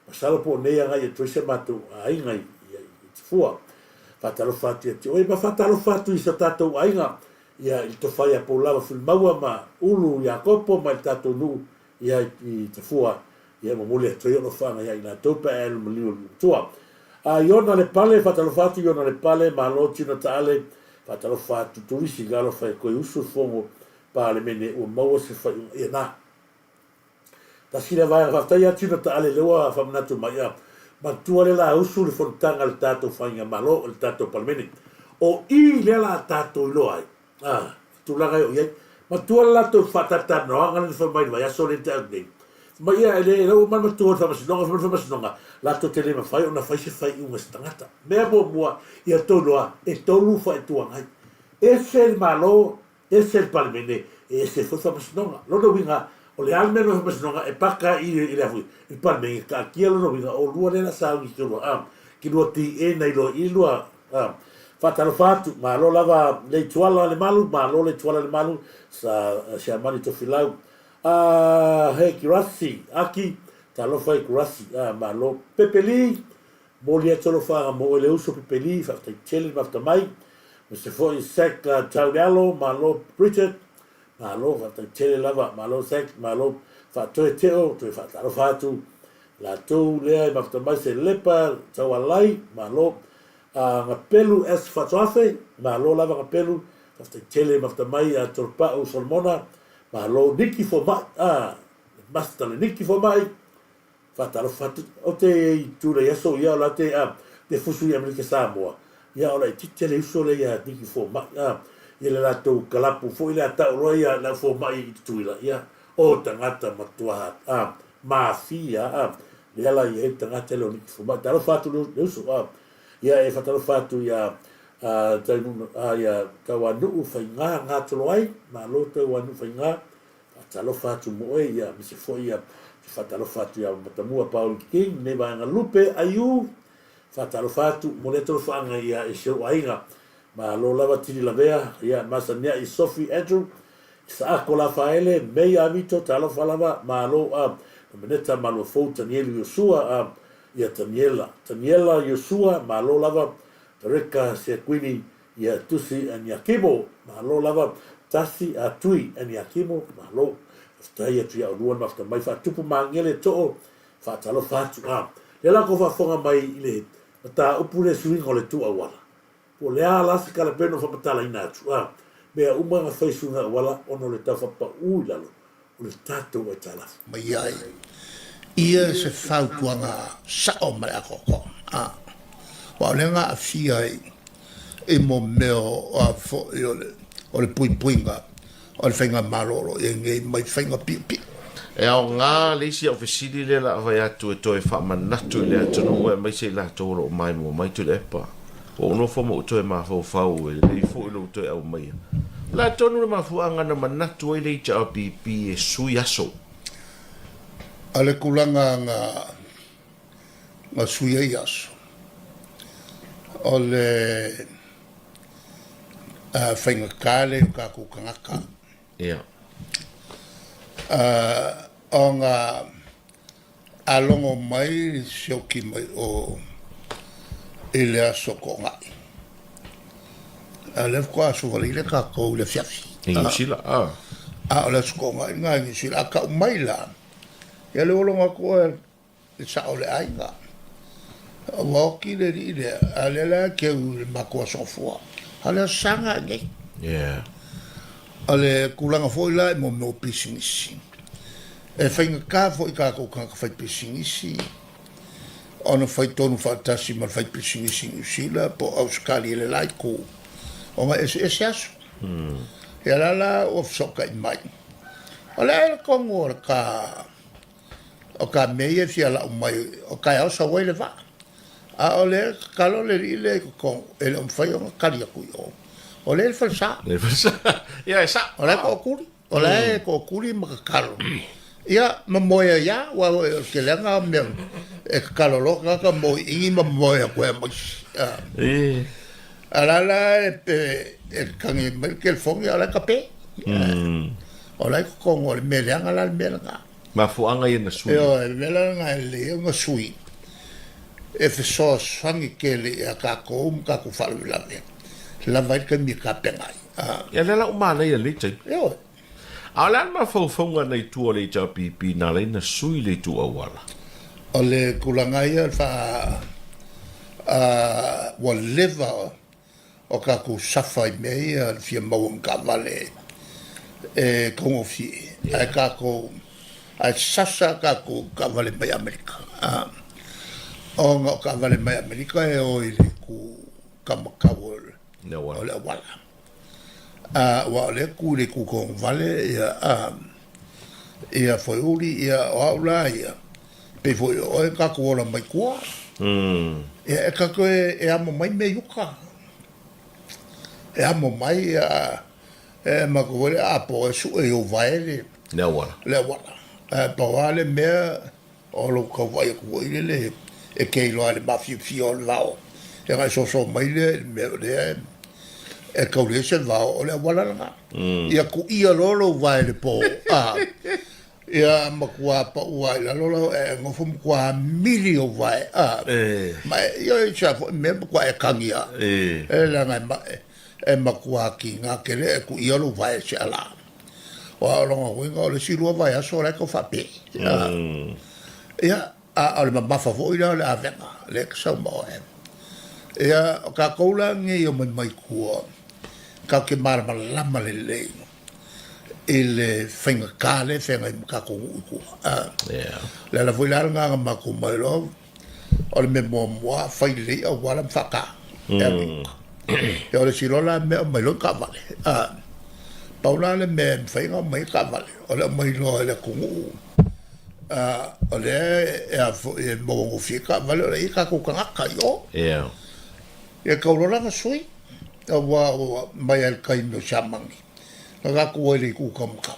Masalo po o nei agai atu ai se matou aiga i Tafua. Fatalofa atu ia te oe ma fatalofa atu i sa tatou aiga Ia, i le tofa ia Poulava Fulimaua ma Ulu Iakopo ma i le tatou nuu ia i Tafua, ia momoli atu ai alofaga ia i latou pe a e alu maliu o le Matua. A Iona Lepale, faatalofa atu Iona Lepale, malo Tina Taale, faatalofa atu Turisi, talofa e koe usu fono Palemene ua maua se faiuga, ia na. Tasi lea vaega faafetai ia Tina Taale lea ua faamanatu mai ia matua le la usu le fonotaga a le tatou faigamalo o le tatou Palemene. O i lea la tatou iloa ai a tulaga e oo i ai. Matua le latou faatalatalanoaga lea na fai mai i le vaiaso lea na tea atu nei. Fai mai ia e le lau uma matua le faamasinoga fai mai le faamasinoga latou te le mafai ona fai se faiuga i se tagata. Mea muamua ia tou iloa e tolu faaituagai. Ese le Malo Ese le Palemene, e ese foi le Faamasinoga. Lona uiga, o le a le mea le Faamasinoga e paka i le a foi, i le Palemene, taatia lona uiga, o lua lea la sauni ki lua, a, ki lua TA na iloa i lua, a. Faatalofa atu, malo lava Leituala Lemalu, malo Leituala Lemalu, sa Siamani Tofilau, a, he Kirasi, Aki, talofa i Kurasi, a, malo. Pepeli, Momoli atu alofaaga mo oe le uso Pepeli, faafetai tele le mafuta mai. Aemaise foi Zac Taulealo, malo Bridget, malo faafetai tele lava, malo Zac, malo Faatoe Teo, toe faatalofa atu. Latou lea e mafuta mai se lepa taualai, malo. A Gapelu S Fatoafe, malo lava Gapelu, faafetai tele mafuta mai a Tolopa'u Solomona, malo Niki Fomai, a le Master le Niki Fomai, faatalofa atu, ou te i tulei aso ia o la te a te fusu i Amerika Samoa, ia o la itiiti le uso lea ia Niki Fomai, a ia le latou kalapu foi lea tau loa ia le au fomai i Tutuila, ia o tagata matua a Mafia a lea la i ai le tagata lea o Niki Fomai. Talofa atu le uso a ia e fatalofa atu ia a Tainunu a ia Tauanu'u Faiga Gatoloai malo Tauanu'u Faiga faatalofa atu mo oe ia aemaise foi ia te faatalofa atu ia Matamua Paul King nei vaega Lupe Aiu faatalofa atu mo lea tolofaaga ia i si ou aiga malo lava Tini Lavea ia Masaniai Sophie Andrew Isaako Lafaele, Mei Avito, Talofa lava, Malo a, Nomeneta Maluafou, Tanielu Iosua a, ia Taniela, Taniela Iosua, Malo lava, Tareka Seakuini, ia Tusi and Iakimo, Malo lava, Tasi a Tui and Iakimo, Malo. Faafetai atu ia olua na mafuta mai faatupu magele too, faatalofa atu a. Lea la kou faafofoga mai i le mataupu le suiga o le tu auala. Po o le a la se kalapeno faamatalaina atu, a mea uma na fai suiga auala ona o le tau faapauu i lalo o le tatou aitalafu. Mai ai ia se fautuaga sao ma le atoatoa, a aua o lea na aafia ai i mo mea o a foi o le o le puipuiga o le faigamalo o lo o i ai nei mai faiga piopio. E aoga le isi au fesili lea la fai atu e toe faamanatu i le atunuu aemaise i latou o lo o maimoa mai Tuilaepa. Ua ou nofo ma ou toe mafaufau e lelei foi lou toe aumaia. O le a tonu le mafuaaga na manatu ai le HRPP e sui aso? A le tulaga na na sui ai aso, o le faigata lea i o tatou tagata. Ia. Ona a logo mai le sioki mai o i le aso Toonai, a o lea faatoa aso Faraile tatou i le afiafi. I Niu Sila, a. A o le aso Toonai lena i Niu Sila. A tau mai la, ia lea ua logo atu oe le sao o le aiga. Ua oti le alii lea, a o lea la e keu i le matou aso gafua. A o le aso Sa lena nei. Yeah. O le tulaga foi la i mo mea o pisinisi. E faigata foi i tatou tagata fai pisinisi ona fai tonu faatasi ma le fai pisinisi i Niu Sila po o Ausetalia i le la itu, ona e eseese aso. Ia la la ua fesootai mai. O le a le tonu o le ta O ka mea ia e fia lau mai, o taeao sau ai le vaa. A o lea e tatalo le alii lea i totonu, e le o mafai ona tali atu i o. O lea e i le falesa. Le falesa. Ia, e sao. O la e tootuli. O la e tootuli ma tatalo. Ia, ma moe ai lava, aua o le tele lava na o mea e tatalo loa tagata moe i i ma moe atu ai ma isi. A la la e tagi mai le telefoni, a o la e kape. O la e i totonu o le mea leaga la le mea lena. Mafuaaga ia na sui. Ioe, o le mea la lena e lelei ai ona sui e fesoasoani tele ia tatou ma tatou faalavelave lava ai le taimi e tapena ai. Ia lea la ua manaia i lenei taimi. Ioe. A o le a le mafaufauga na i tua o le HRPP na ala ai na sui le itu auala? O le tulaga ia o le faa ua leva o tatou safa i mea ia le fia maua ma taavale e taugofie ae tatou ae sasa tatou taavale mai Amerika ona o taavale mai Amerika e o i le itu taumatau o le auala aua o lea e tu i le itu togavale ia ia Foeuli ia o au la ia pei foi o oe tatou ola mai tua. Ia e tatou e amo mai mea i uka. E amo mai ia e matou foi lea apo e sue i ou vae le le auala. Le auala. Ae pau lava le mea o lou tau vaai atu foi lele e te iloa i le mafiafia o le vao. Ia ona e soso mai lea i le mea o lea e tauli ai se vao o le auala lena. Ia kuia loa lou vae i le po, a Ia matua pau lava i lalo lau e nofo matua mili ou vae a ma e ia i sea foi mea matua e kagi a e leaga e ma e matua kiga tele e kuia lou vae se ala. Aua o lona uiga o le isi lua vaiaso o la e tau faape. Ia. A o le mamafa foi la o le avega lea e te sau ma oe. Ia, o tatou la nei e omai mai tua, tatou te malamalama lelei i le faigata lea e feagai ma tatou nuu i tua. A, le ala foi la lena na matou omai loa, o le mea muamua, fai lelei auala ma faata e alu i uka. Ia o le isi loa la mea, aumai loa ni taavale. A, pau la le mea e mafai ona aumai ai taavale, o le aumai loa i le atunuu o lea e a foi e maua gofie taavale o la e i ai tatou tagata i o. Yeah. Ia tau loa la na sui, aua ua mai lava i le taimi o Siamani, na tatou ai i le itu taumatau.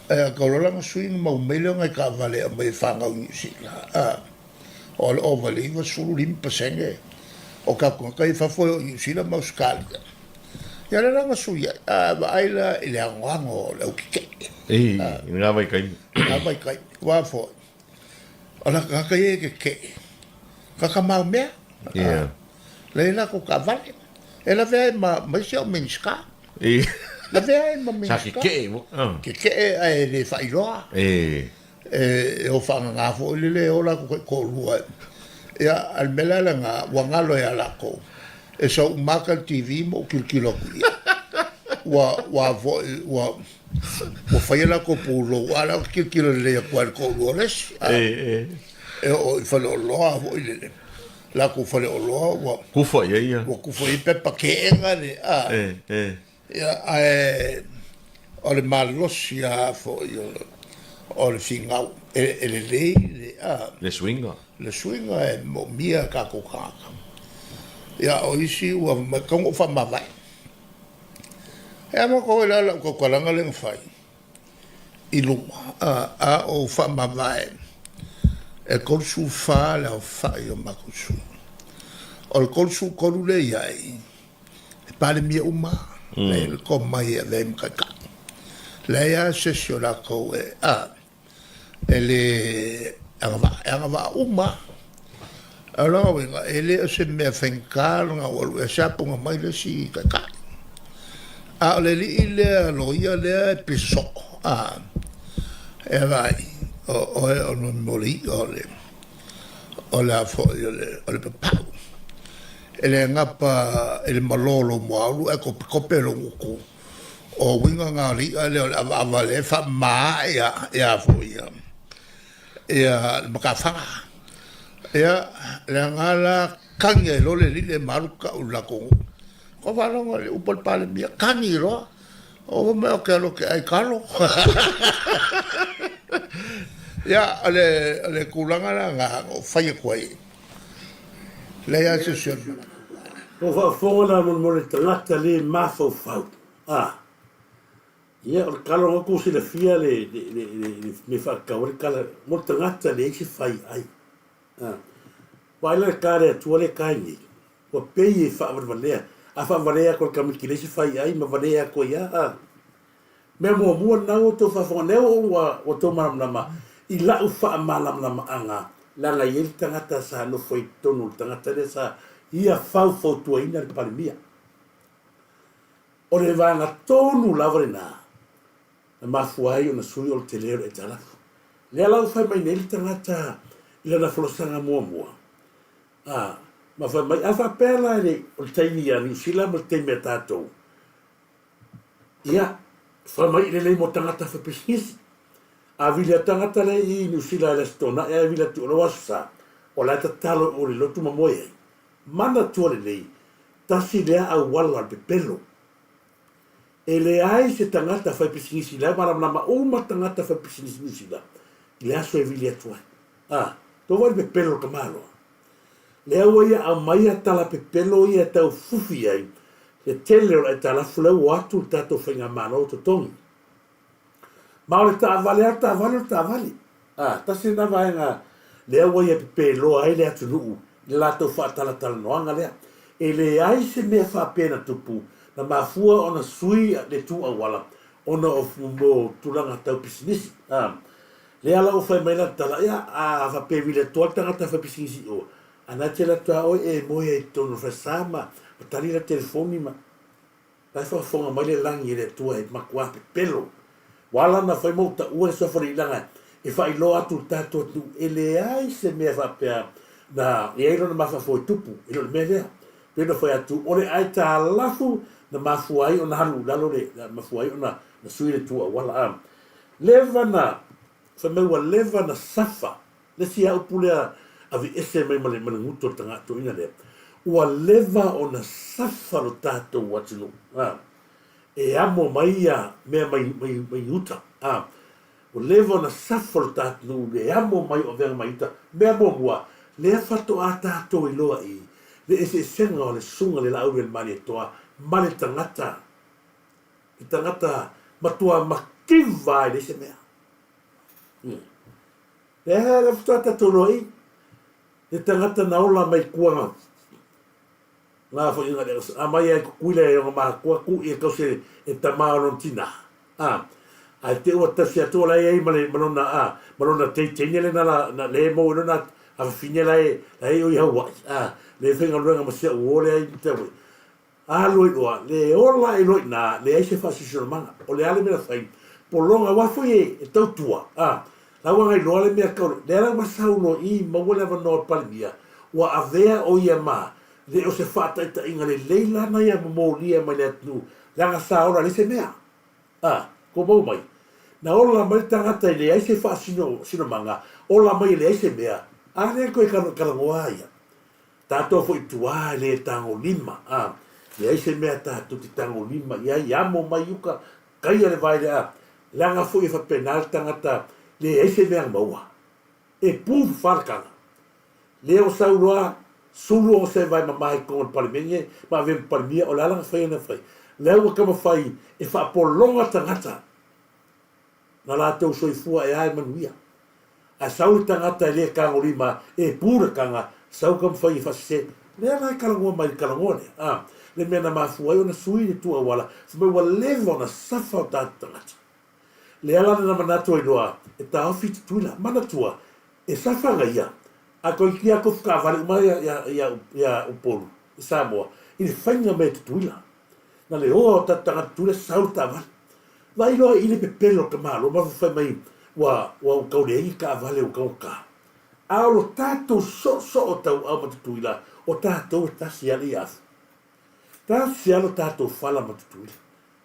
Ae tau loa la na sui na maua mai lea o nai taavale e aumai e fanau i Niu Sila, o le ova i le 95% o tatou tagata ia i fafo e o i Niu Sila ma Ausetalia. Ia lea la na sui ai, a vaai la i le anoano o le au kekeʻe. I lena vaitaimi. I lena vaitaimi. Aua foi, o le tagata ia e kekeʻe, tagata maumea. Ia. Leai latou taavale. E lavea ai ma, ma isi au Minisita. I. Lavea ai ma Minisita. Sa kekeʻe foi. Kekeʻe ae le faailoa. E. E o faagagā foi lele e o latou taitoalua. Ia, a o le mea la lena, ua galo ia latou, e sau uma ata le TV ma ou tilotilo atu i ai. Ua, ua foi, ua, ua fai a latou pulou, a o lea ou te tilotilo lelei atu lava i le toalua o le isi. E oo i faleoloa foi lele, latou faleoloa ua. Kufa i ai ia. Ua kufa i ai pepa keega le, a. Ia, ae o le malosi lava foi o le finau, e lelei le, a. Le suiga. Le suiga e moomia e tatou tagata. Ia, o isi ua fai mai, tatau ona ou faamavae. E a matou ai la lau tautalaga lea na fai i luma, a, a ou faamavae, e 34 le aofai o matou sui. O le 33 lea e i ai, E Palemia uma lava le tomai e avea ai ma taitai. Leai lava se isi o latou e, a, e le agavaa, e agavaa uma lava. O lona uiga, e le o se mea faigata lona ua alu ese a puna mai le isi taitai. A o le alii lea loia lea e pisa soo, a, e vaai, o oe o le mo le i'a o le, o le a foi o le, o le papau. E le gapa i le malo o lou muaulu ae kopekope lou gutu. O uiga na o le i'a lea o le avaava lea e faamama ae ia, ia foi ia, ia le matafaga. Ia, leaga la kagi ai loa le alii lea ma alu tau i le latou nuu. Ua faalogo i le upu a le Palemia, kagi loa. Ua fai mai ou te alu ou te ai talo. Ia, o le, o le tulaga la na ou fai atu ai, leai lava se isi o le manatu. Ua faafofoga la molemole tagata le mafaufau. A. Ia, o le kala o tou silafia le, le, le, le, le mea faatatau ai le kala, mo le tagata leai se fai ai. A. Vaai la le ka a le Atua lea e ka ai nei. Ua pei e faavalevalea. A faavalea atu e le tamaiti leai se fai ai ma valea atu ai a. A. Mea muamua lena ua outou faafofoga nei ua outou malamalama i lau faamalamalamaga leaga e i ai le tagata sa nofo i totonu o le tagata lea sa ia faufautuaina le Palemia. O le vaega tonu lava lena na mafua ai ona sui o le tele o le aitalafu. Lea la ua fai mai nei le tagata i lana folasaga muamua, a, ma fai mai, a faapea la e o le taimi ia Niu Sila ma le taimi a tatou, Ia, fai mai lelei mo tagata faipisinisi. A vili a tagata lea i Niu Sila i le Aso Toonai ae vili atu i lou Aso Sa, o la e tatalo i o i le lotu ma moe ai. Manatua lelei, tasi lea auala o le pepelo. E leai se tagata faipisinisi la e malamalama uma tagata faipisinisi Niu Sila i le aso e vili atu ai. A, tou vaai i le pepelo o le tamaloa. Lea ua ia aumaia tala pepelo ia e tau fufi ai le tele o le aitalafu lea ua o atu le tatou faigamalo totogi. Ma o le taavale lava, taavale o le taavale. A, tasi lena vaega lea ua ia pepeloa ai le atunuu i le latou faatalatalanoaga lea. E leai se mea faapea na tupu na mafua ona sui le tu auala ona o mo tulaga tau pisinisi. A, Lea la ua fai mai lana tala, ia, a faapea e vili atu lava le tagata fai pisinisi i o, a na te alu atu lava oe e moe ai i totonu o le falesa ma tali lau telefoni ma la e faafofoga mai le lagi e le Atua e matua pepelo. Ua ala ona fai ma ou taua le suafa o le ilaga E faailoa atu i le tatou atunuu e leai se mea faapea na i ai lona mafaufau e tupu, e le o le mea lea. Pei ona fai atu, o le aitalafu na mafua ai ona alu i lalo le, na mafua ai ona na sui le tu auala. A leva na, fai mai ua leva na safa, le isi lava upu lea aveese mai ma le, ma le gutu o le tagata toeaina lea, ua leva ona safa lo tatou atunuu, a, e amo mai ia mea mai, mai, mai uta, a. Ua leva ona safa lo ta atunuu i le amo mai o avega mai uta. Mea muamua, lea faatoa tatou iloa i le eseesega o le susuga i le Laaulialemalietoa ma le tagata, le tagata matua mativa ai leai se mea. Lea lea faatoa tatou iloa i le tagata na ola mai kuaga Ngā foi nga lea a mai ai Kukuila e ona matua ku i e tause e tama o lona tina. A, ae te ua tasi atu o la e ai ma le ma lona a, ma lona teiteine le na la na le mo i lona a fafine la e la e o i Hawaii. A, le faigaluega ma sia uo le ai te ue. Alu ai loa, le ola ai loa i ina, leai se faasiosiomaga. O le a le mea na fai, pologa aua foi e, e tautua, a, la ua gailoa le mea kau, lea la ua sau loa i maua le avanoa o le Palemia, ua avea o ia ma, le o se faataitaiga lelei la na ia momolia mai le atunuu, leaga sa ola leai se mea. A, kou maua mai, na ola mai le tagata e leai se faasinomaga, ola mai e leai se mea, a lea koe kalagoa ia. Tatou foi tua e le tagolima, a, leai se mea tatou te tagolima i ai, amo mai uka, kaia le vai le a, leaga foi e faapena le tagata, leai se mea na maua. E pu fafa le tala. Lea ua sau loa, sulu ona se vai mama i totonu o le Palemene ma avea ma Palemia, o le a lana fai ana fai? Lea ua taumafai e faapologa tagata na latou soifua e a e manuia. Ae sau le tagata e le tagolima e pu le taga, sau taumafai e faasese. Lea la e talanoa mai i le talanoa lea, a, le mea na mafua ai ona sui le tu auala, fai mai ua leva ona safa o tatou tagata. Lea la na manatu ai loa e taofi i Tutuila. Manatua, e safa ana ia, a toeitiiti lava tofu taavale uma ia, ia, ia Upolu i Samoa i le faiga mea i Tutuila. Na le oa o tatou tagata Tutuila sau le taavale. Vaai loa i le pepelo o le tamaloa ma fai mai ua ua tau leai ni taavale ua taugata. A o lo tatou soosoo tauau ma Tutuila, o tatou e tasi lava le iafu. Tasi lava lo tatou fala ma Tutuila.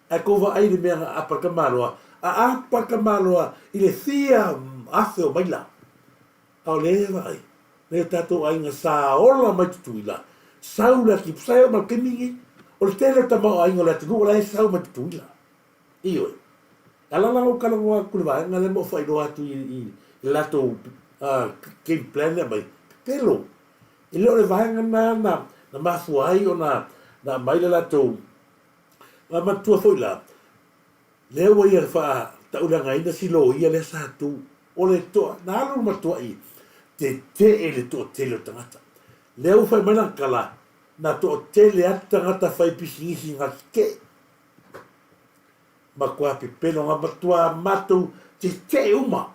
Ae kou vaai i le mea na aapa le tamaloa, a aapa le tamaloa i le fia afe o maila. A o lea e vaai, nai o tatou aiga sa ola mai Tutuila, sau le atu, sa e oo mai le taimi lenei. O le tele o tamaoaiga o le atunuu o la e sau mai Tutuila. Ioe. E ala la ona ou talanoa atu i le vaega lea ma ou faailoa atu i le latou game plan lea aumai, pepelo. E le o le vaega lena na mafua ai ona aumai le latou A manatua foi la, lea ua ia faatauleagaina si loia lea sa tu, o le toa, na alu le matuai tetee i le toatele o tagata. Lea ua fai mai lana tala, na toatele atu tagata fai pisinisi na tetee. Matua pepelo, na matua matou tetee uma.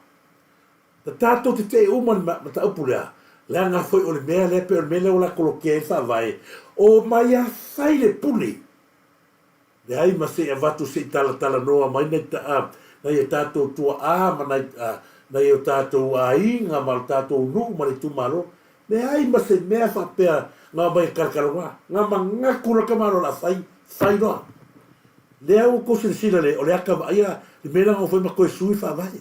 Na tatou tetee uma le mataupu lea, leaga foi o le mea lea pei o le mea lea ua latou lotea ai le Faavae, omai a fai le pule. Leai ma se i avatu se i talatalanoa mai nai nai o tatou tuaa ma nai nai o tatou aiga ma lo tatou nuu ma le itumalo. Leai ma se mea faapea na omai e talatalanoa. Na manatu loa tamaloa o le a fai, fai loa. Lea ua outou silasila le o le ata vaaia le mea lea na fai ma toe sui le Faavae.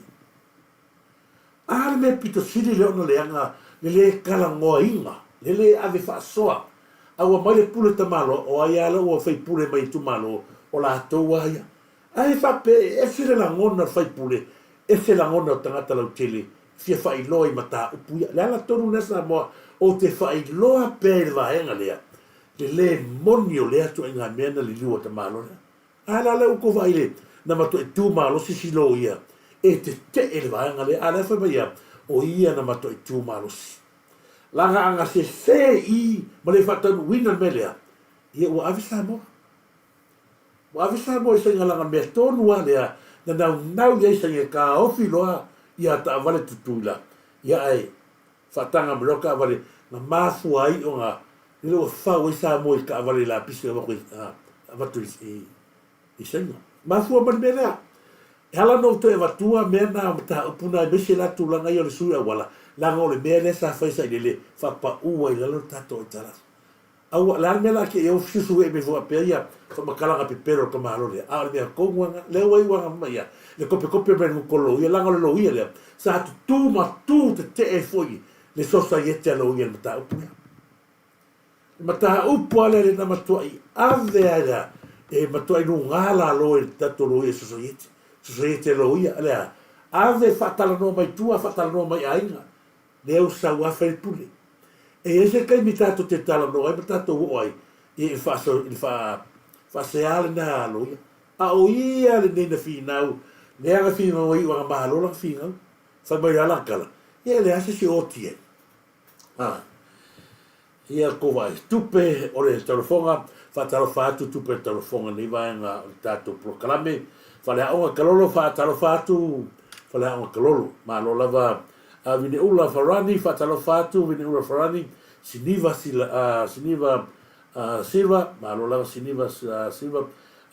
A le mea pito sili lea ona leaga le le talanoaina, le le ave faasoa, a ua mai le pule tamaloa, o ai a la ua faipule mai itumalo, o latou a ia. Ae faapea e ese le lagona o le faipule, ese lagona o tagata lautele, fia faailoa i mataupu ia. Le ala tonu lea Samoa, ou te faailoa pea i le vaega lea, le le moni o lea ituaiga mea na liliu a tamaloa lea. A la lea ua tou vaai le na matuai tu malosi si loia e tetee le vaega lea, a lea fai mai ia, o ia na matuai tu malosi. Laga a na sese i ma le faataunuuina le mea lea, ia ua ave Samoa. Ua ave Samoa i saiga laga mea tonu a lea na naunau i ai saiga e taofi loa ia taavale Tutuila, ia ae faataga mai loa taavale na mafua ai ona lele ua fau ai Samoa i taavale lapisi e avatu i Saina. Mafua mai le mea lea. E ala ona ou toe avatua mea na o mataupu na aemaise la tulaga ia o le sui auala, leaga o le mea lea sa fai sailele faapau ai lalo le tatou aitalafu. Aua, o le a le mea la te i au susu e me faapea ia faamatalaga pepelo o le tamalo lea, a o le mea tonu lava lena. Lea ua iu aga mai ia le kopekope mai le gutu o le loia, leaga o le loia lea sa tutu ma tu tetee ai foi le sosaiete a loia i le mataupu lea. Le mataupu lava lea na matuai ave ai lea e matuai luga lalo e le tatou loia sosaiete, sosaiete loia, o le a? Ave faatalanoa mai tua, faatalanoa mai aiga, lea ua sau lava fai le pule. E i ai se taimi tatou te talanoa ai ma tatou oo ai i le faasea lena a loia. A o ia lenei na finau, lea na finau ai iuga malo lana finau. Fai mai la lana tala, ia e leai se isi o oti ai. A. Ia ko vaai tupe o le taulofoga, faatalofa atu tupe o le taulofoga nei vaega o le tatou polokalame. Faleaoga Kalolo, faatalofa atu Faleaoga Kalolo. Malo lava a Vineula Farani, faatalofa atu Vineula Farani, Siniva Sila, uh, Siniva uh, Silva, malo lava Siniva uh, Silva,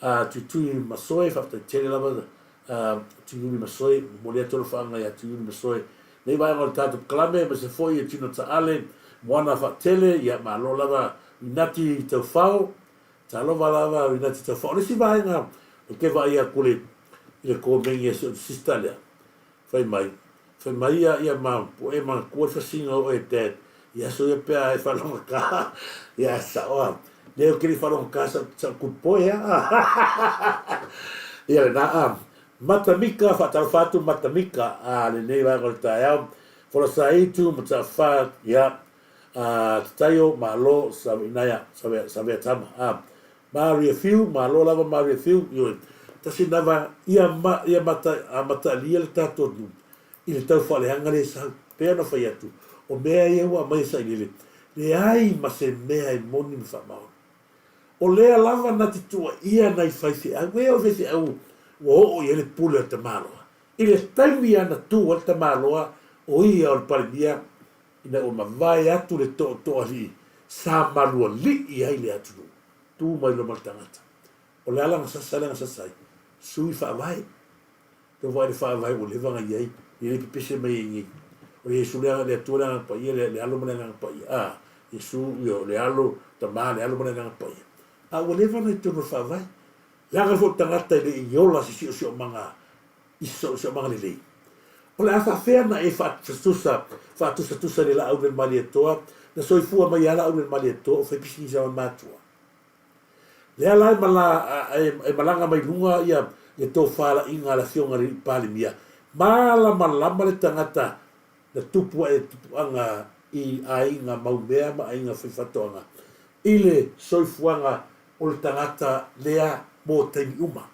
uh, Tuitui Masoe, faafetai tele lava uh, Tuiuli Masoe, momoli atu alofaga ia Tuiuli Masoe nei vaega o le tatou polokalame, aemaise foi e Tino Taale, Moana Faatele, ia malo lava Rinati Taufao, talofa lava Rinati Taufao. O le isi vaega ou te vaai atu le i le komeni a si ou sister lea, fai mai, fai mai ia ia ma poe manatua le fasiga o oe dad, i aso ia pe a e faalogata, ia sao a, lea ou te le i faalogata sa sa good boy a. Ia lena a. Matamika, faatalofa atu Matamika, a lenei vaega o le taeao, Folasaitu, Mataafa, ia, a, Tataio, malo, Saveinaia, Save, Saveatama, a, Maria Fiu, malo lava Maria Fiu, ioe, tasi lava, ia ma, ia mata, a mataalia le tatou atunuu i le tau faaleaga lea e sau. Pei ona fai atu, o mea ia ua aumai e sailele, leai ma se mea e moni ma faamaoni. O lea lava na te tuuaia nai faifeau, e o faifeau ua oo i ai le pule o le tamaloa. I le taimi lava na tu ai le tamaloa o ia o le Palemia, ina ua mavae atu le tootooalii sa malualii ai le atunuu, tu mai loa ma le tagata. O le a lana sasa lea na sasa ai? Sui faavae. Tou vaai i le faavae ua leva ona i ai, e le pepese mai ai nei. O Iesu le le Atua le Agaga Paia, le, le Alo ma le Agaga Paia. A, Iesu, io, le Alo, Tama, le Alo ma le Agaga Paia. A ua leva ona i totonu o le faavae. Leaga foi le tagata e le i ola se siosiomaga i se siosiomaga lelei. O le a faafea ona e faatusa, faatusatusa i le laau le Malietoa, na soifua mai lava laau le Malietoa o fai pisinisi a matua. Lea la e mala, e malaga mai luga ia le tofalaiga a le Afioga i le Alii Palemia, malamalama le tagata na tupu ae tupuaga i aiga mau mea ma aiga faifaatoaga i le soifuaga o le tagata lea mo taimi uma.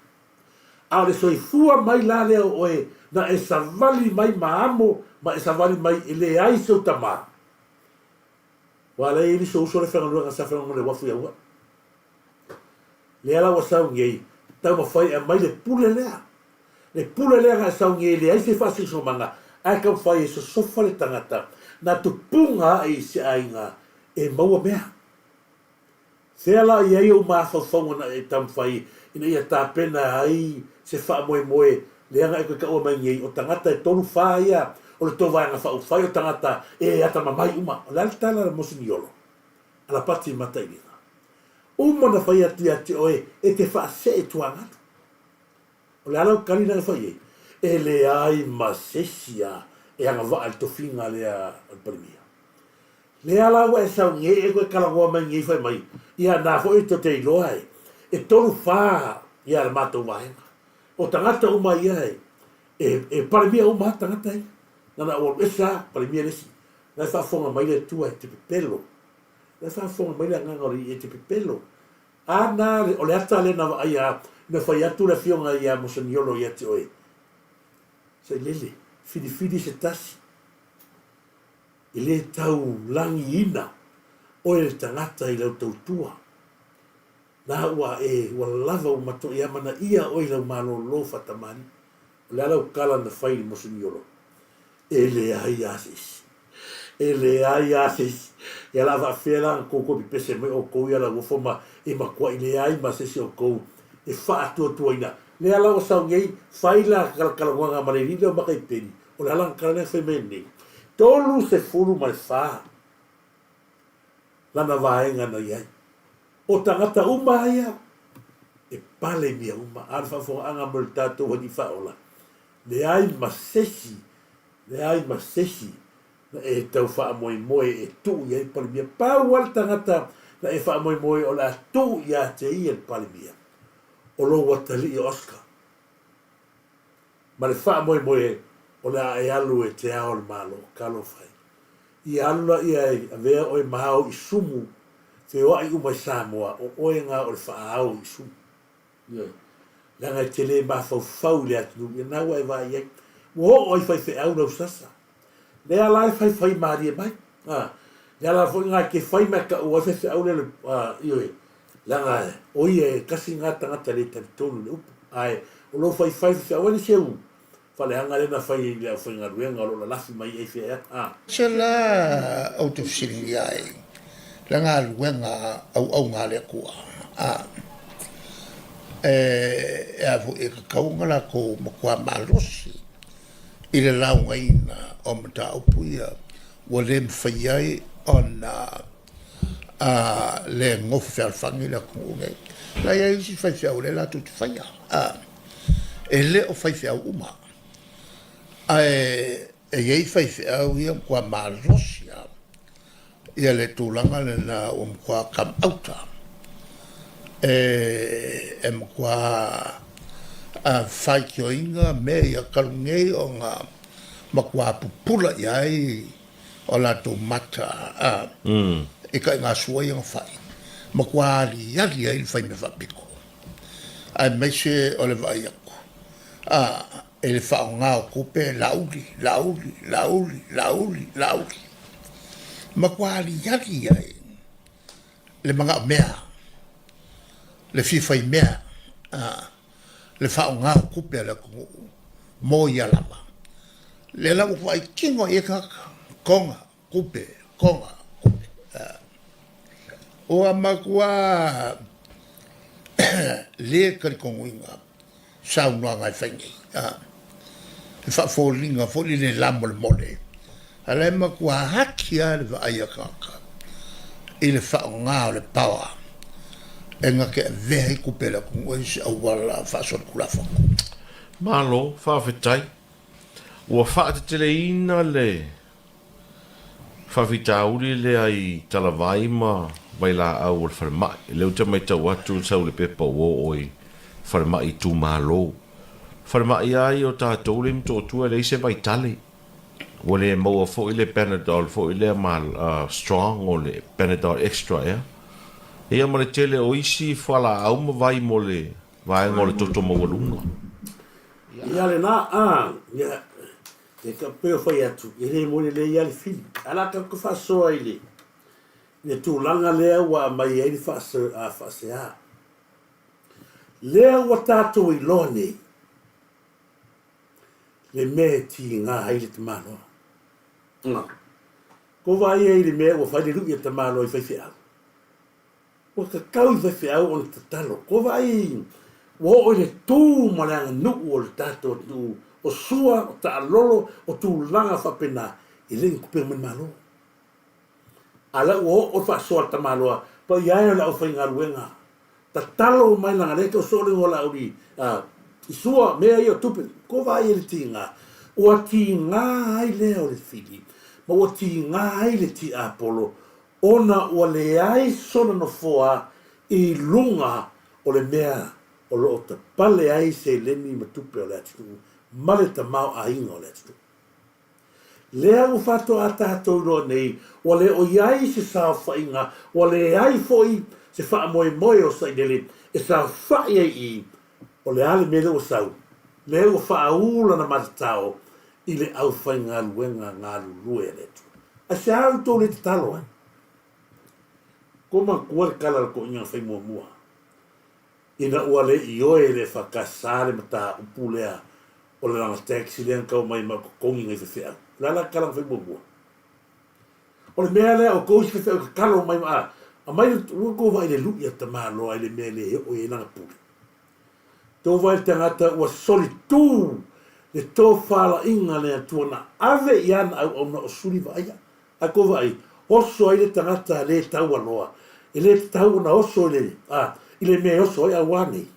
A o le soifua mai la lea o oe na e savali mai ma amo ma e savali mai e leai sou tama. Ua ala ai le so uso le faigaluega sa faigaluega le uafu i Aua'i. Lea la ua sau nei, taumafai e aumai le pule lea. Le pule lea na e sau nei e leai se faasiusiomaga, ae taumafai e sosofa le tagata na tupuga ae i se aiga e maua mea. Fea la i ai ou mafaufauga na e taumafai ina ia tapena ai se faamoemoe leaga e toe taua mai nei o tagata e 3, 4 ia o le tou vaega faaupufai o tagata e atamamai uma. O le a le tala a le Mosiniolo? Alapati Matailiga. Uma na fai atu ia te oe e te faasee tuagalu. O le a lau tali na e fai ai? E leai ma se isi a e agavaa i le tofiga lea o le Palemia. Lea la ua e sau nei e koe talanoa mai nei fai mai, ia na foi to te iloa e, e tolu fa ia le matou vaega. O tagata uma ia e, e, e Palemia uma a tagata ia. Na na ua alu ese a, Palemia le isi. La e faafofoga mai le Atua e te pepelo. La e faafofoga mai le Agaga o le Alii e te pepelo. A na, o le ata lea na vaaia na fai atu le Afioga ia Moseniolo ia te oe, Sailele, filifili se tasi. E le tau lagiina oe le tagata i lau tautua. Na ua e, ua lava ua matuai amanaia oe i lau malōlō faatamalii. O le a lau tala na fai i le Moseniolo? E leai a se isi. E leai a se isi. Ia la faafefea la na tou toe pepese mai outou ia Lauofo ma e matuai leai ma se isi o outou e faatuatuaina. Lea la ua sau nei, fai la kalakalanuaga ma le alii lea o Makaipeli, o le a lana tala lea na fai mai nei? 34 lana vaega na i ai. O tagata uma lava ia, e pale i mea uma, a o le faafofogaaga mai o le tatou Alii Faaola, leai ma se isi, leai ma se isi na e tau faamoemoe e tuu i ai le Palemia. Pau lava le tagata na e faamoemoe o le a tuu ia te ia le Palemia, o lou atalii o Oscar, ma le faamoemoe o le a e alu e te ao le Malo. Talofa e. Ia alu laia e avea oe ma ao i sumu, feoai uma i Samoa, o oe na o le faaao i sumu. Ioe. Leaga e te le mafaufau i le atunuu, ia na ua e vaai i ai. Ua oo ai faifeau lau sasa. Lea la e faifai malie mai. A, lea la foi na e te fai ma e taua ai faifeau lea le, a, ioe, leaga o ia e tasi na tagata le talitonu i le upu. Ae o lou faifai faifeau ai le seu faleaga lea na fai i le aufaigaluega o lo o lalafi mai ai fea ea. A. Se la ou te fesiligia ai le galuega auauna a le Atua, a e a foi e tatau ona latou matua malosi i le laugaina o mataupu ia ua le mafai ai ona le nofo fealofani le atunuu nei. La e i ai isi faifeau o lea latou te faia, e le o faifeau uma, ae e i ai faifeau ia ua matua malosi lava ia le tulaga lena ua matua come out e matua faitioina mea ia talu nei ona matua pupula i ai o latou mata i taigasua ia na fai, matua aliali ai le fai mea faapito, aemaise o le vaai atu i le faaaoga o tupe laauli, laauli, laauli, laauli, laauli. Matua aliali ai le manaomea, le fia faimea, le faaaoga o tupe a le atunuu mo ia lava. Lea la ua vaai tino ai tagata, toga, tupe, toga, tupe. Ua matua le talitonuina saunoaga e fai nei. E faafoliga foi le lamolemole, a o la e matua ati lava le vaai a tagata i le faaaoga o le power e na te avea ai tupe a le atunuu i se auala faasolitulafono. Malo, faafetai. Ua faateteleina le faafitauli lea i talavai ma vailaau o le falemai. Lea ou te matau atu sau le pepa ua oo i falemai itumalo. Falemai lava ia o tatou lea i Motootua e leai se vaitale. Ua le maua foi le Panadol foi lea ma strong o le Panadol extra ea. Ia ma le tele o isi fualaau ma vai mo le vaega o le toto maualuga. Ia lena, a, ia, E ka pei o fai atu, e le moni lelei lava le fili. Ae la tatou faasoa i le, le tulaga lea ua aumai ai le faasea. Lea ua tatou iloa nei, le mea e tiga ai le tamaloa. Na. Ko vaai ai i le mea ua fai le lui a tamaloa i faifeau. Ua tatau i faifeau ona tatalo. Kua vaai ua oo i le tu ma le aganuu o le tatou atunuu, o sua, o taalolo, o tulaga faapena, e le ni tupe mai le Malo. A la ua oo le faasoa a le tamaloa, paia e o le aufaigaluega, tatalo mai leaga lea e tau soo le igoa o Laauli i sua, mea ia o tupe. Kua vaai i le tiga, ua tiga ai lea o le fili, ma ua tiga ai le tiapolo ona ua leai sona nofoa i luga o le mea o lo o tapale ai seleni ma tupe o le atunuu ma le tamaoaiga o le atunuu. Lea ua faatoa tatou iloa nei ua le o i ai se saofaiga, ua leai foi se faamoemoe o Sailele e saofai ai i o le a le mea lea ua sau, lea ua faaū lana matatao i le aufaigaluega galulue a le Atua. Aisea outou le tatalo ai? Kua manatua le tala a le toeaina na fai muamua, ina ua le ioe e le EFKS le mataupu lea o le lana taxi lea na tau mai ma totogi nai faifeau. O le a la le tala na fai muamua? O le mea lea, outou isi faifeau e tatalo mai ma aumai le, ua outou vaai i le lui a tamaloa i le mea e le oo i ai lana pule. Tou vaai le tagata ua solitū le tofalaiga a le Atua na ave i ana auauna o suli vaaia. Ae kou vaai, oso ai le tagata le taualoa, e le tatau ona oso i le, a, i le mea e oso ai auā nei.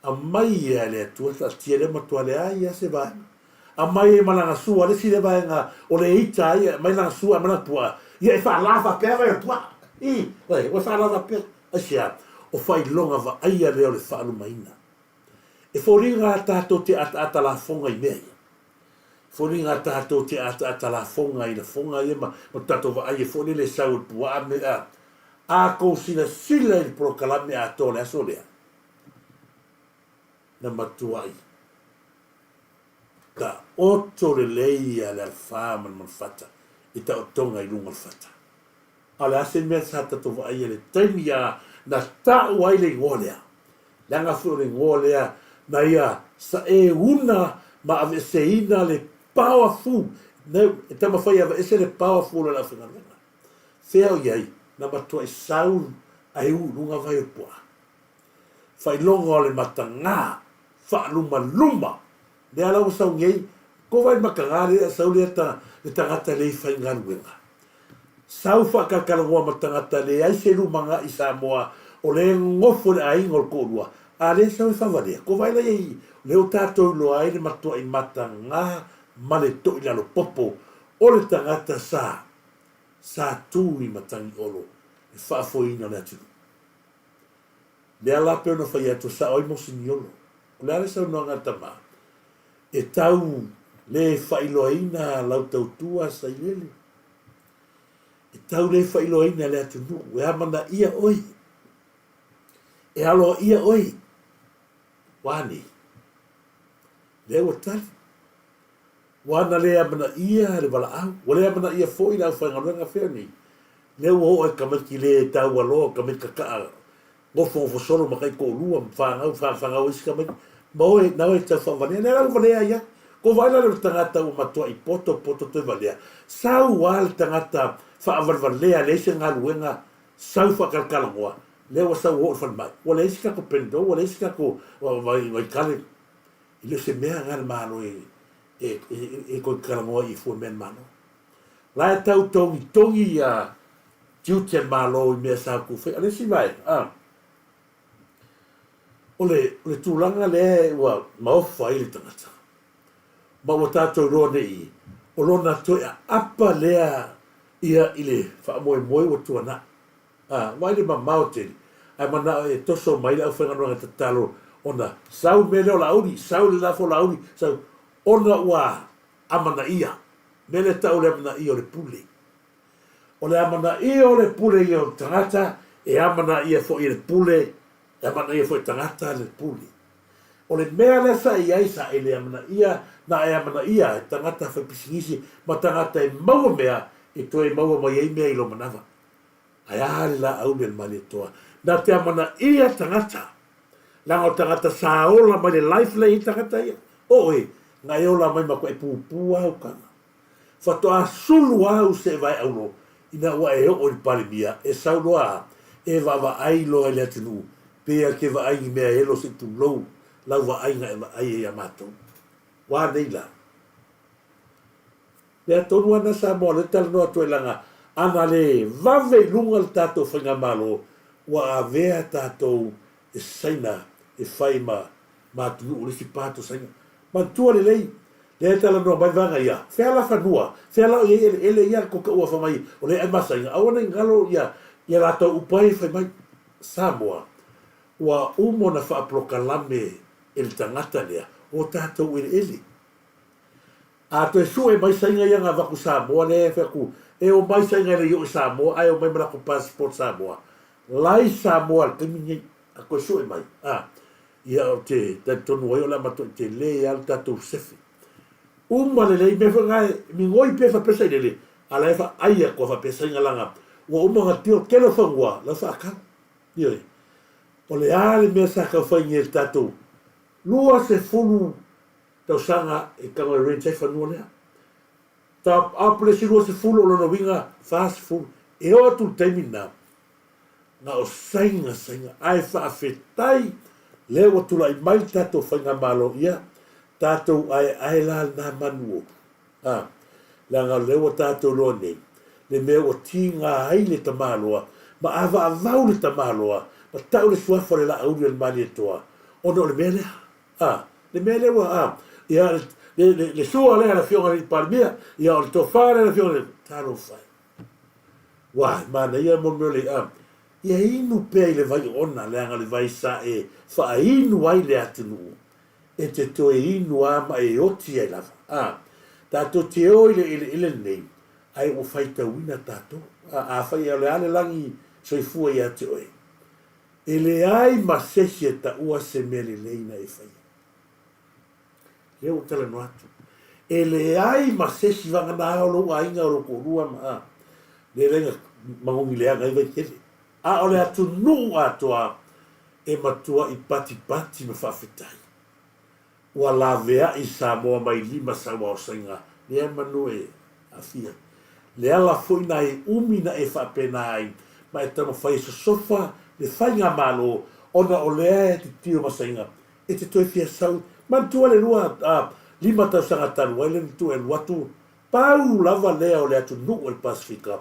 Aumai ia e le Atua taatia lea matua leai lava se vaega. Aumai ai ma lana sua, le isi lea vaega o le ita ai, aumai lana sua, aumai lana puaa, ia e faalā faapea vai o le puaa. I, oi, ua faalā faapea. Aisea? O faailoga vaaia lea o le faalumaina. E foliga a tatou te ataata lafoga i mea ia. E foliga a tatou te ataata lafoga i lafoga ia ma, ma tatou vaai ai foi lele e sau e le puaa me a. A kou silasila i le polokalame atoa o le aso lea, na matuai taoto lelei a le alafā ma le manufata i taotoga i luga o le fata. A o le a se mea sa tatou vaaia i le taimi a na ta'u ai le igoa lea? Leaga foi o le igoa lea na ia sa'euna ma aveeseina le powerful, e taumafai e aveese le powerful o le aufaigaluega. Fea o i ai? Na matuai sau ae u i luga vai o le puaa. Faailoga o le matagā faalumaluma Lea la ua sau nei, ko wai makaga lea sau lea ta, le tagata le i faigaluega. Sau faakakalanoa ma tagata leai se lumaga i Samoa o le gofo le aiga o le toalua, a lea sau e favalea. Ko vai la ia i lea ua tatou iloa ai le matuai mataga ma le toilalo popo o le tagata sa sa tu i Matagiolo le faafoeina o le atunuu. Lea la pei ona fai atu, sao ai Mosiniolo. O le a le saunoaga a le tama? E tau le faailoaina lau tautua Sailele. E tau le faailoaina le atunuu. E amanaia oe. E aloaia oe. Ua a nei? Lea ua tali. Ua na le amanaia le valaau. Ua le amanaia foi le aufaigaluega fea nei. Lea ua oo i tamaiti le taualoa, tamaiti kakaa nofonofo solo ma taitoalua ma fanau, fanau isi tamaiti, ma oe, na oe tau faavalea. Lea la ua valea ai lava. Ko vaai la le tagata ua matuai poto poto toe valea. Sau lava le tagata faavalevalea, leai se galuega, sau faakalakalanoa, lea ua sau ua oo i le falemai. Ua leai se tatou Panadol, ua leai se tatou Vaitale. E le o se mea lena a le Malo e, e, e, e toe talanoa i fua mea a le Malo. La e tau togitogi ia tiute a le Malo i mea sa outou faia. O le isi vaega, a, o le, o le tulaga lea ua maofa ai le tagata, ma ua tatou iloa nei, o lona toe aapa lea ia i le faamoemoe ua tuanai. A, vaai le mamao tele, ae manao e toso mai le aufaigaluega tatalo ona sau le mea lea o Laauli, sau le lafo o Laauli, sau, ona ua amanaia. Mea lea e tau o le amanaia o le pule. O le amanaia o le pule ia o le tagata, e amanaia foi e le pule, e amanaia foi e tagata le pule. O le mea lea sa i ai, sa e le amanaia, na e amanaia e tagata faipisinisi ma tagata e maua mea e toe maua mai ai mea i lou manawa. Ae a le laau lea le Malietoa? Na te amanaia tagata. Leaga o tagata sa ola mai le life lea i ai tagata ia. O oe, na e ola mai ma koe pupū au kana. Faatoa sulu au se vae aulo ina ua e oo i le Palemia, e sau loa a, e vaavaai loa i le atunuu, pei a ke vaai ni mea elo se i pulou lau vaaiga e vaai ai ia matou. Ua nei la? Mea tonu ana Samoa lea talanoa atu ai leaga ana le vave i luga le tatou faigamalo ua avea tatou e Saina e fai ma ma atunuu o le isi part o Saina. Manatua lelei lea e talanoa mai vaega ia fea la fanua fea la o i ai eleele ia ko ka ua fai mai o lea e ai ma Saina aua nei galo ia ia latou upu ai e fai mai Samoa ua uma ona faapolokalame e le tagata lea o tatou eleele. A toe sue mai Saina ia na avatu Samoa lea e fai atu e omai Saina e le i oo i Samoa ae omai ma latou passport Samoa la i Samoa i le taimi lenei a toe sue mai a ia ou te talitonu ai o le a matuai tele a le tatou sefe uma lelei mea foi na e migoi pea faapea Sailele a la e vaai atu a faapea Saina laga ua uma ona tio tele o fanua la faatau ioe o le a le mea sa tau fai nei e le tatou 20 tausaga e tago e rent ai fanua lea. Top up le isi 20 o lona uiga 40. E oo atu i le taimi lena, na o saina saina ae faafetai Lea ua tulai mai le tatou Faigamalo, ia, tatou aeae la lena manu o, a, leaga o lea ua tatou iloa nei, le mea ua tiga ai le tamaloa, ma avaavau le tamaloa, ma tau le suafa o le Laauli o le Malietoa, ona o le mea lea. A, le mea lea ua, a, ia, le, le, le sua lea a le Afioga i le Palemia, ia, o le tofa lea a le Afioga i le, talofa e. Uae, manaia mo mea o le, a, ia inu pea i le vai oona, leaga o le vai sa e faainu ai le atunuu, e te toe inu a ma e oti ai lava. A, tatou te o i le eleele lenei, ae ua faitauina tatou. A, afai o le a le lagi soifua ia te oe, e leai ma se isi e taua se mea lelei na e faia. Lea ua talanoa atu. E leai ma se isi vagana o lou aiga o lou toalua ma a, le leai na magogi leaga ai Vaitele. A o le atunuu atoa e matuai patipati ma faafetai. Ua laveai Samoa mai lima sauaosaiga lea manu e aafia. Le ala foi na e umi na e faapena ai ma e taumafai e sosofa le faigamalo ona o lea e titio masaiga e te toe fia sau. Manatua le 25 tausaga talu ai lea na tuu e alu atu, pau lava lea o le atunuu o le Pasefika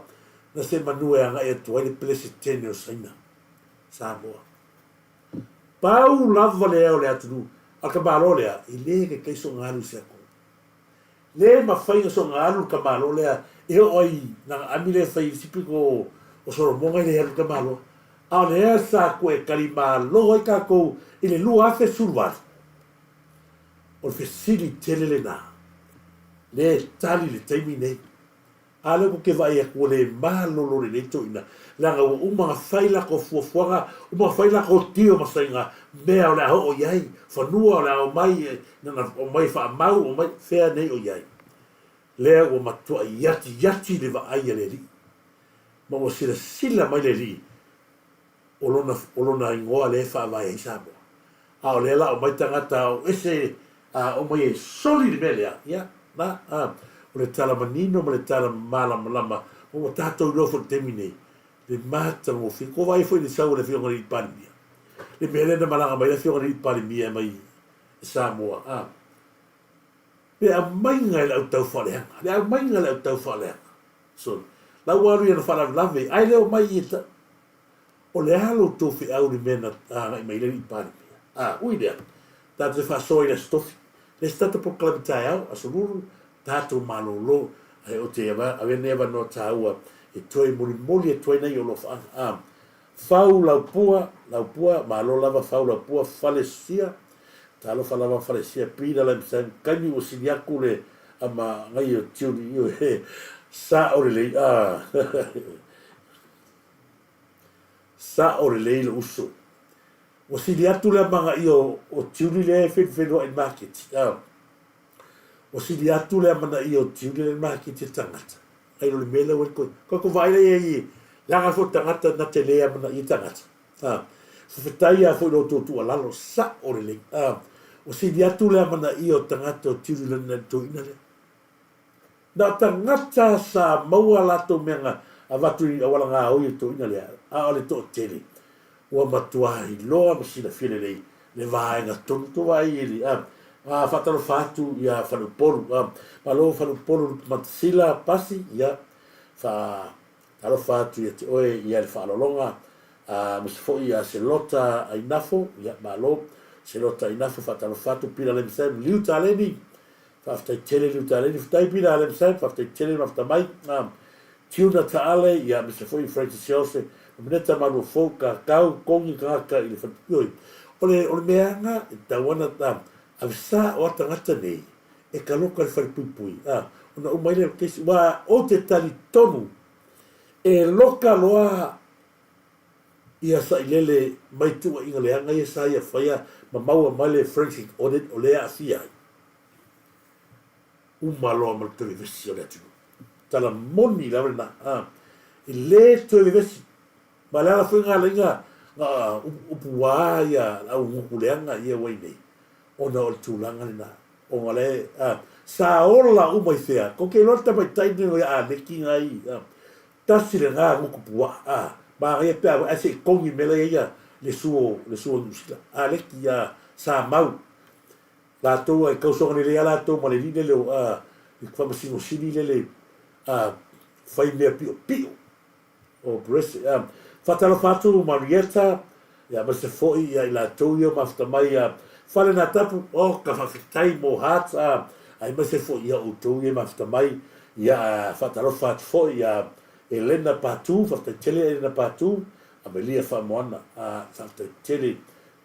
na se manu e agai atu ai le Pelesetene o Saina, Samoa. Pau lava lea o le atunuu, a o le tamaloa lea, e le taitai soona alu i se atunuu. Le mafai ona soona alu le tamaloa lea e oo ai na ana ami lea e fai i le isi pito o Solomona e le alu le tamaloa. A o lea sa toe tali malo ai tatou i le 2018. O le fesili tele lena lea e tali i le taimi nei. A lea tou te vaai atu ua le malolo lenei toeaina, leaga ua uma ona fai latou fuafuaga, uma ona fai latou tio ma saiga mea o le a oo i ai, fanua o le a omai, na ona omai faamau, omai, fea nei o i ai. Lea ua matuai atiati le vaai a le Alii, ma ua silasila mai le Alii, o lona, o lona igoa lea e faavae ai Samoa. A o lea la omai tagata o ese a omai e soli le mea lea, ia, na, a, o le tala manino ma le tala malamalama, ma ua tatou iloa foi i le taimi nei, le matagofie. Kua vaai foi i le sau a le Afioga i le Palemia, le mea lea na malaga mai ai le Afioga i le Palemia mai Samoa, a, le aumaiga e le au taufaaleaga, le aumaiga e le au taufaaleaga, sorry, la ua alu i ana faalavelave, ae le omai i e O le a lo outou feau i le mea na agai mai ai le Alii Palemia? A, ui lea, tatou te faasoa i le Aso Tofi, le isi tatou polokalame taeao, Aso Lulu, tatou malolo, ae ou te avea lenei avanoa taua e toe molimoli atu ai nai alofaaga. A, Fau Laupua, Laupua, malo lava Fau Laupua, Falesia, talofa lava Falesia, Pila Lemsang, taimi ua sili atu le ama ngai o Tiuli, ioe, sao lelei, a. Sao lelei lou uso. Ua sili atu le amanaia o Tiuli lea e felufelua'i i le maketi. A. Ua sili atu le amanaia o Tiuli lea i le maketi e tagata. Nai lo le mea lea ua i ai le koe. Ko vaai lea i ai, leaga foi le tagata na te le amanaia tagata. A. Faafetai lava foi i lo outou tuualalo, sao lelei. A. Ua sili atu le amanaia o tagata o Tiuli nai le toeaina lea. Na o tagata sa maua a latou mea na avatu i auala gaoi o toeaina lea, a o le toatele ua matua iloa ma silafia lelei le vaega tonu. Tou vaai i le, a, a faatalofa atu ia Faleupolu, a, malo Faleupolu Lutumatasila Pasi, ia, faatalofa atu ia te oe ia le faaaloaloga, a, aemaise foi ia Selota Ainafo, ia, malo Selota Ainafo, faatalofa atu, Pila Lemsem, Liu Taleni, Faafetai tele Liutaleni, faafetai Pita Alemsang, faafetai tele le mafuta mai. Tiuna Taale, ia aemaise foi Francis Siose, Maneta Maluafou, Kakau, Kongi Kagaka i le Falepuipui. O le, o le meaga e tatau ana ta ave sao a tagata nei e kaloka i le Falepuipui, a, ona uma ai lea o le kesi. Ua ou te talitonu e loka loa ia sailele mai tuuaiga leaga ia sa ia faia ma maua mai le forensic audit o lea e aafia ai. Uma loa ma le toe vevesi o le atunuu. Tala moni lava lena. A, e le toe vevesi. Ma le ala foi na ala ai na, na upu uā ia le au gutu leaga ia ua i nei, ona o le tulaga lena. Ona le, a, sa ola uma i fea, kou te iloa le tamaitai lenei o ia Aleki na i, a, tasi lena gutu puaa, a, manaia pe a, ae se i togi mea la ia ia. le suo le suo Niu Sila. Aleki ia sa mau latou ai kausoga lelei a latou ma le alii lele o a i Faamasino Sili lele a fai mea piopio o Perese. A faatalofa atu Marietta ia aemaise foi ia i latou ia o mafuta mai ia Fale na tapu o ka faafetai mo hearts a aemaise foi ia outou ia mafuta mai ia faatalofa atu foi ia Elena Patu faafetai tele Elena Patu Amelia Faamoana a faafetai tele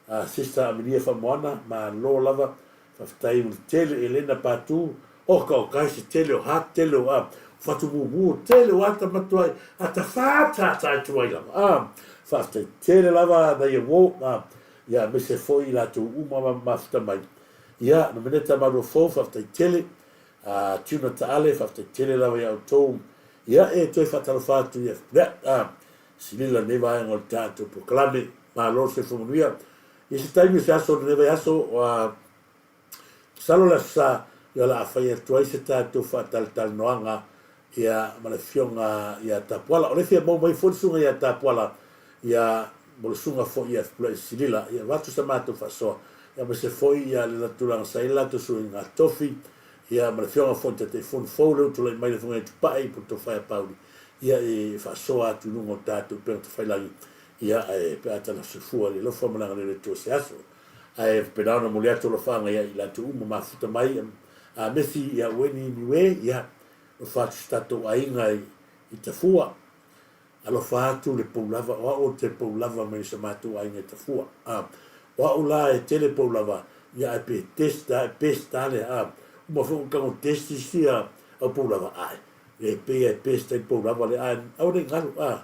A Sister Amelia Faamoana, malo lava, faafetai uli tele Elena Patu, oka o kai se tele o hat tele o a fatu mumu tele o ata matuai ata fata ata ai tuai lava a faafetai tele lava na ia wo a ia aemaise foi i latou uma ma mafuta mai ia no meneta malua fou faafetai tele a tuna taale faafetai tele lava ia outou ia e toe faatalofa atu ia a Silila lenei vaega o le tatou polokalame. Malo le soifua manuia. I se taimi o se aso o lenei vaiaso, ua masalo le Aso Sa, ia o le a fai atu ai se tatou faatalatalanoaga ia ma le Afioga ia Tapuala. O lea e fia maua mai foi le Susuga ia Tapuala ia mo le Susuga foi ia Fepuleai Silila, ia avatu sa matou faasoa, ia aemaise foi ia le tulaga sa i ai le latou suiga tofi, ia ma le Afioga foi i le Taitaifono fou lea ua tulai mai le Afioga ia Tupai po o le Tofa ia Pauli, ia e faasoa atu i luga o tatou upega tafailagi, ia ae pe a tala soifua i le alofa ma le agalelei o le Atua se aso. Ae faapena ona momoli atu alofaaga ia i latou uma mafuta mai, a Mesi ia Ueni Niue, ia alofa atu si tatou aiga i Tafua, alofa atu le poulava, o au ou te poulava mai sa matou aiga i Tafua, a o au la e tele poulava, ia ae pe test ae best a le, a uma foi ona tago test isi a au poulava, ae E pei e best ai pou lava le ae aua nei galu a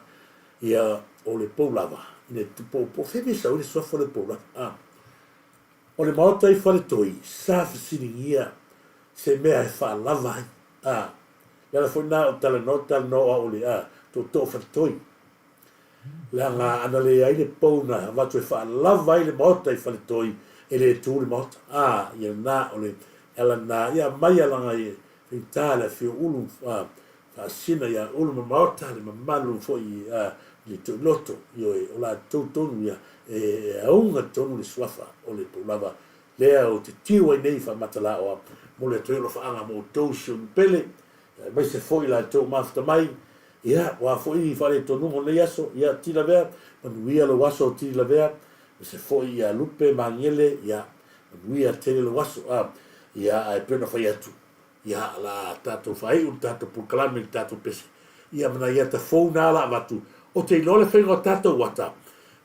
ia o le pou lava ina e po po fea sau le suafa o le pou lava a o le maota i Faletoi sa fesiligia se mea e faalava ai a le ala foi na o talanoa talanoa o au le a tootoo Faletoi leaga ana leai le pou na avatu e faalava ai le maota i Faletoi e le tu le maota a ia na o le ala na ia mai alaga i Faigata le afio Ulu faasina ia Ulu ma Maota le mamalu foi i le Toiloto, ioe, o latou tonu ia e auga tonu le suafa o le Poulava lea ou te tiu ai nei faamatalaoa mo le atoe alofaaga mo outou si ou pele aemaise foi latou mafuta mai ia ua foi faaletonuga o lenei aso ia Tilavea manuia lou aso Tilavea aemaise foi ia Lupe Magele ia Manuia tele lou aso. A, ia, ae pei ona fai atu, ia, o le a tatou faaiu le tatou polokalame i le tatou pese, ia ma nai ata fou na la avatu. Ou te iloa le faiga o tatou ata,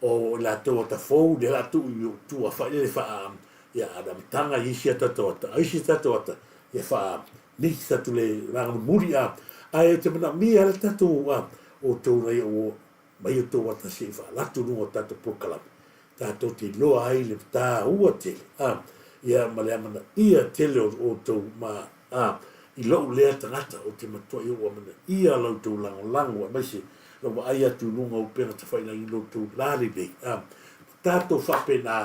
o i latou ata fou lea o le a tuu i ou tua fai lele faa, ia, a le amataga i isi a tatou ata, a isi a tatou ata, ia faa mix atu le vaega mulimuli, a, ae ou te manaomia lava le tatou, a, outou nai ou Mai outou ata se i faalatu i luga o tatou polokalame, tatou te iloa ai le taua tele, a, ia, ma le amanaia tele o outou ma, a, i lou lea tagata, ou te matuai ou amanaia la outou lagolago, aemaise lou vaai atu i luga o upega tafailagi i lo outou la lelei, a, tatou faapena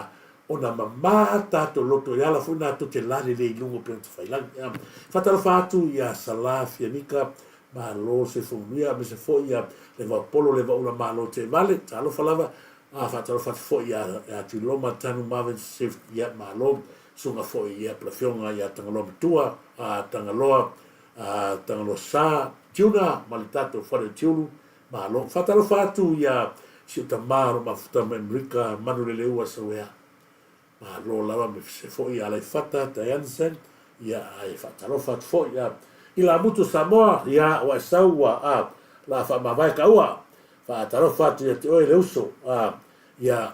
ona mama tatou loto e ala foi na tou te la lelei i luga o upega tafailagi. A, faatalofa atu ia Sala Fianika Malo soifua manuia aemaise foi ia le vaopolo le vaula malo teevale talofa lava a faatalofa atu foi ia ia Tuiloma Tanu Marvin Swift ia malo susuga foi ia Palafioga ia Tagaloa Matua a Tagaloa a Tagaloa Sa Tiuna ma le tatou fale o Tiulu malo faatalofa atu ia si o tama o lo mafuta mai Amerika Manuleleua Sauea Malo lava me se foi ia Aleifata Diansen, ia ae faatalofa atu foi ia i la mutu Samoa, ia ua e sau ua a la faamavae ka ua faatalofa atu ia te oe le uso a ia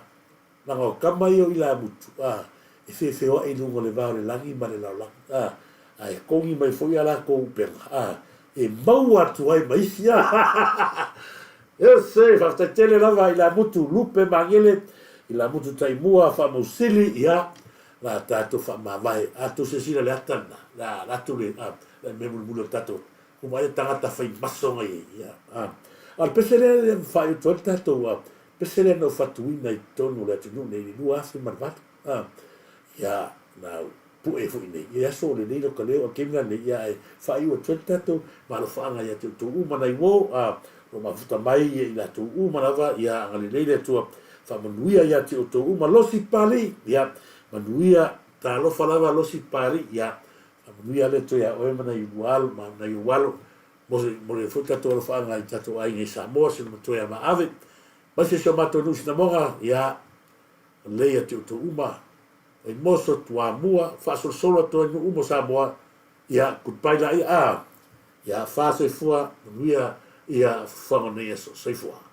laga o kama ia o i la mutu a e feofeoai i luga o le va o le lagi ma le lalolagi a ae kogi mai foi a lakou upega a e maua atu ai ma isi a Ese, faafetai tele lava i la mutu Lupe Magele, i la mutu Taimua Faamausili, ia, la tatou faamavae, a tou silasila i le ata lena, la latou le, a, le mea mulimuli o le tatou, uma ai tagata fai maso ngai ai, ia, a. A o le pese lea e faaiu atu ai le tatou, a, pese lea na ou fatuina i totonu o le atunuu nei i le 2008, a, ia, na pue foi nei i le aso o lenei loka leo a kemi nei ia ae faaiu atu ai le tatou malofaaga ia te outou uma nai uo a lo mafuta mai ia i latou uma lava ia agalelei le Atua. Faamanuia ia te outou uma. Losi Papalii, ia, manuia, talofa lava Losi Papalii, ia, faamanuia le Atua ia oe ma nai ulua alo, ma nai ou alo, mo, mo le foi tatou alofaaga i tatou aiga i Samoa, sina matua ia Maave, maise si o matou nuu i Sinamoga, ia, lelei ia te outou uma, Vaimoso, Toamua, faasolosolo atu ai nuu uma o Samoa, ia, goodbye laia, a, ia, fa soifua, manuia ia fuafuaga o lenei aso. Soifua.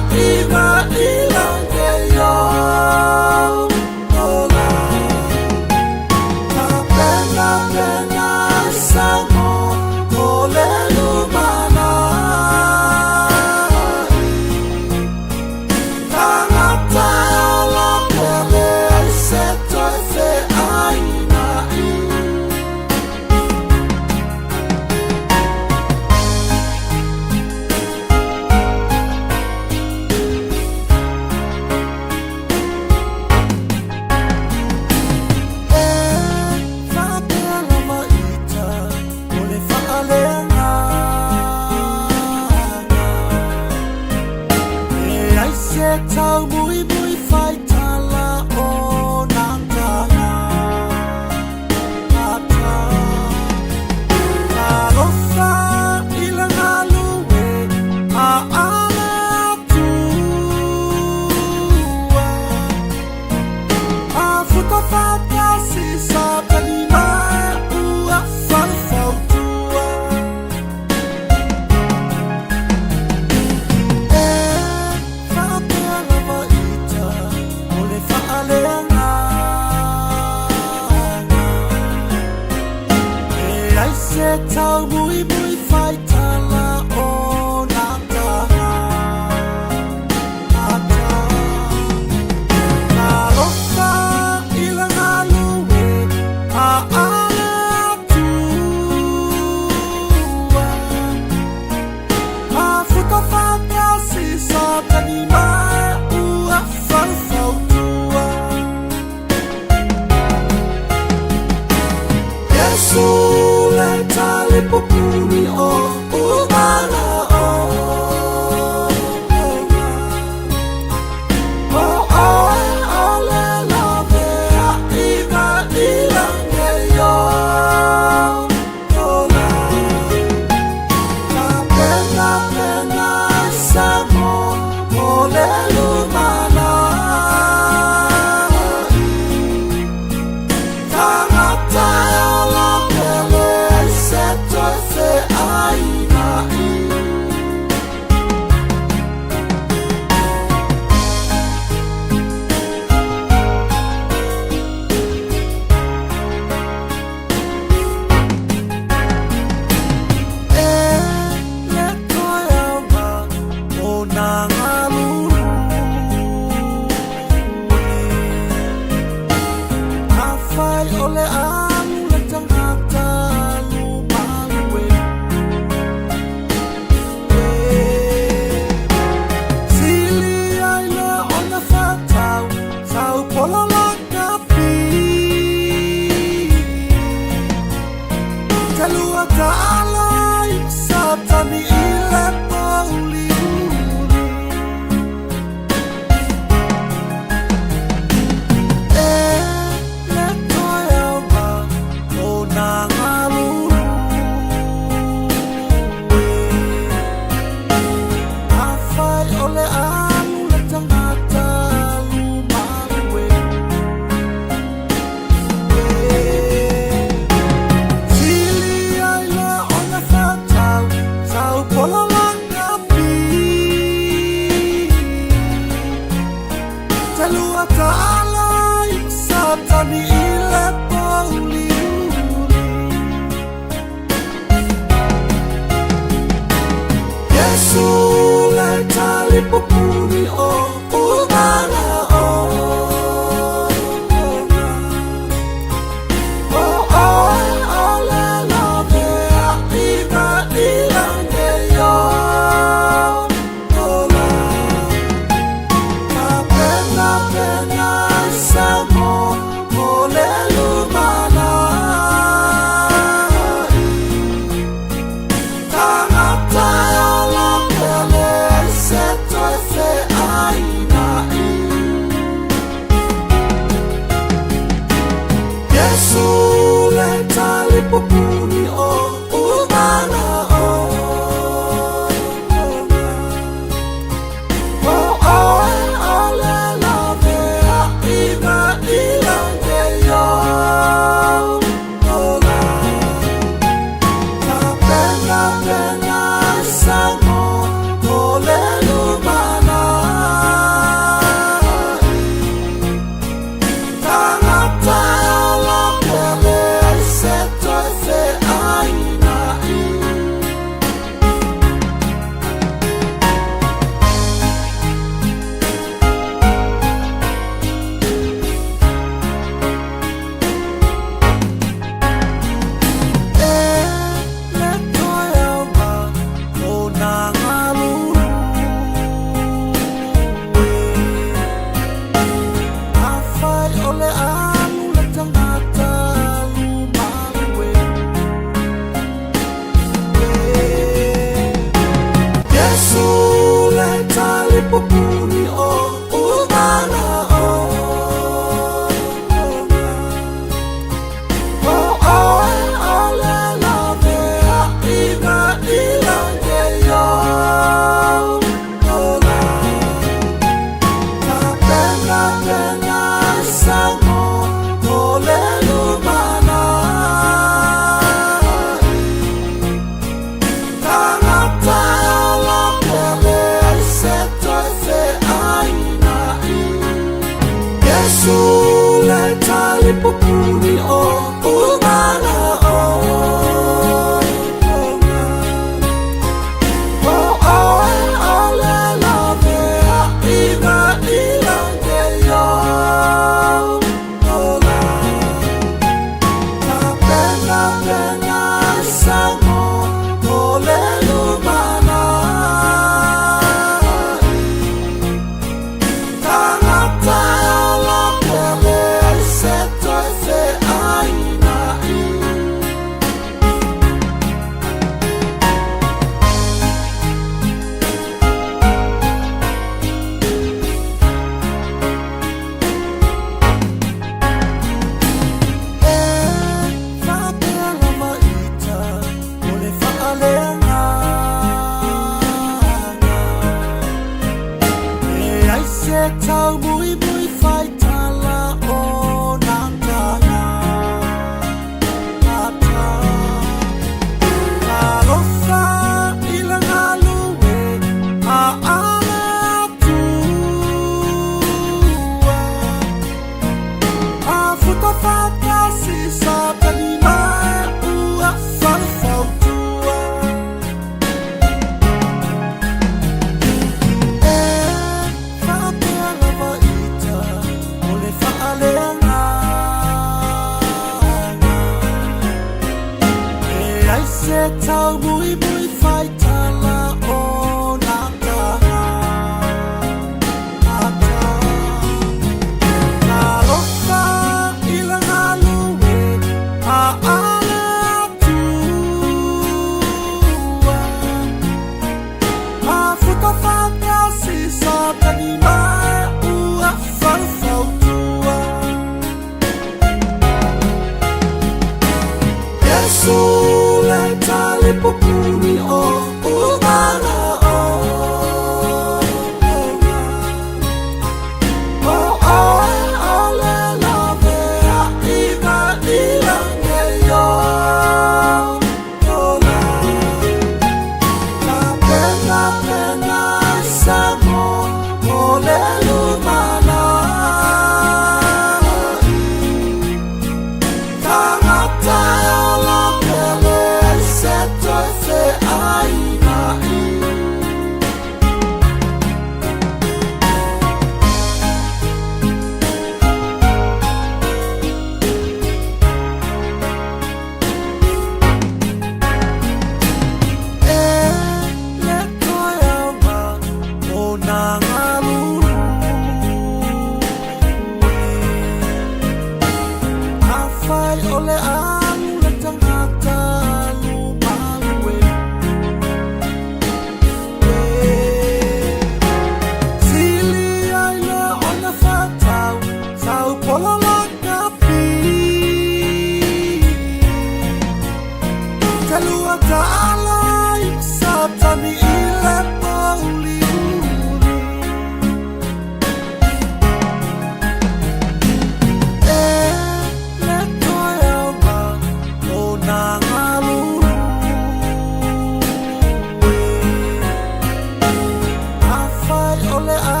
O le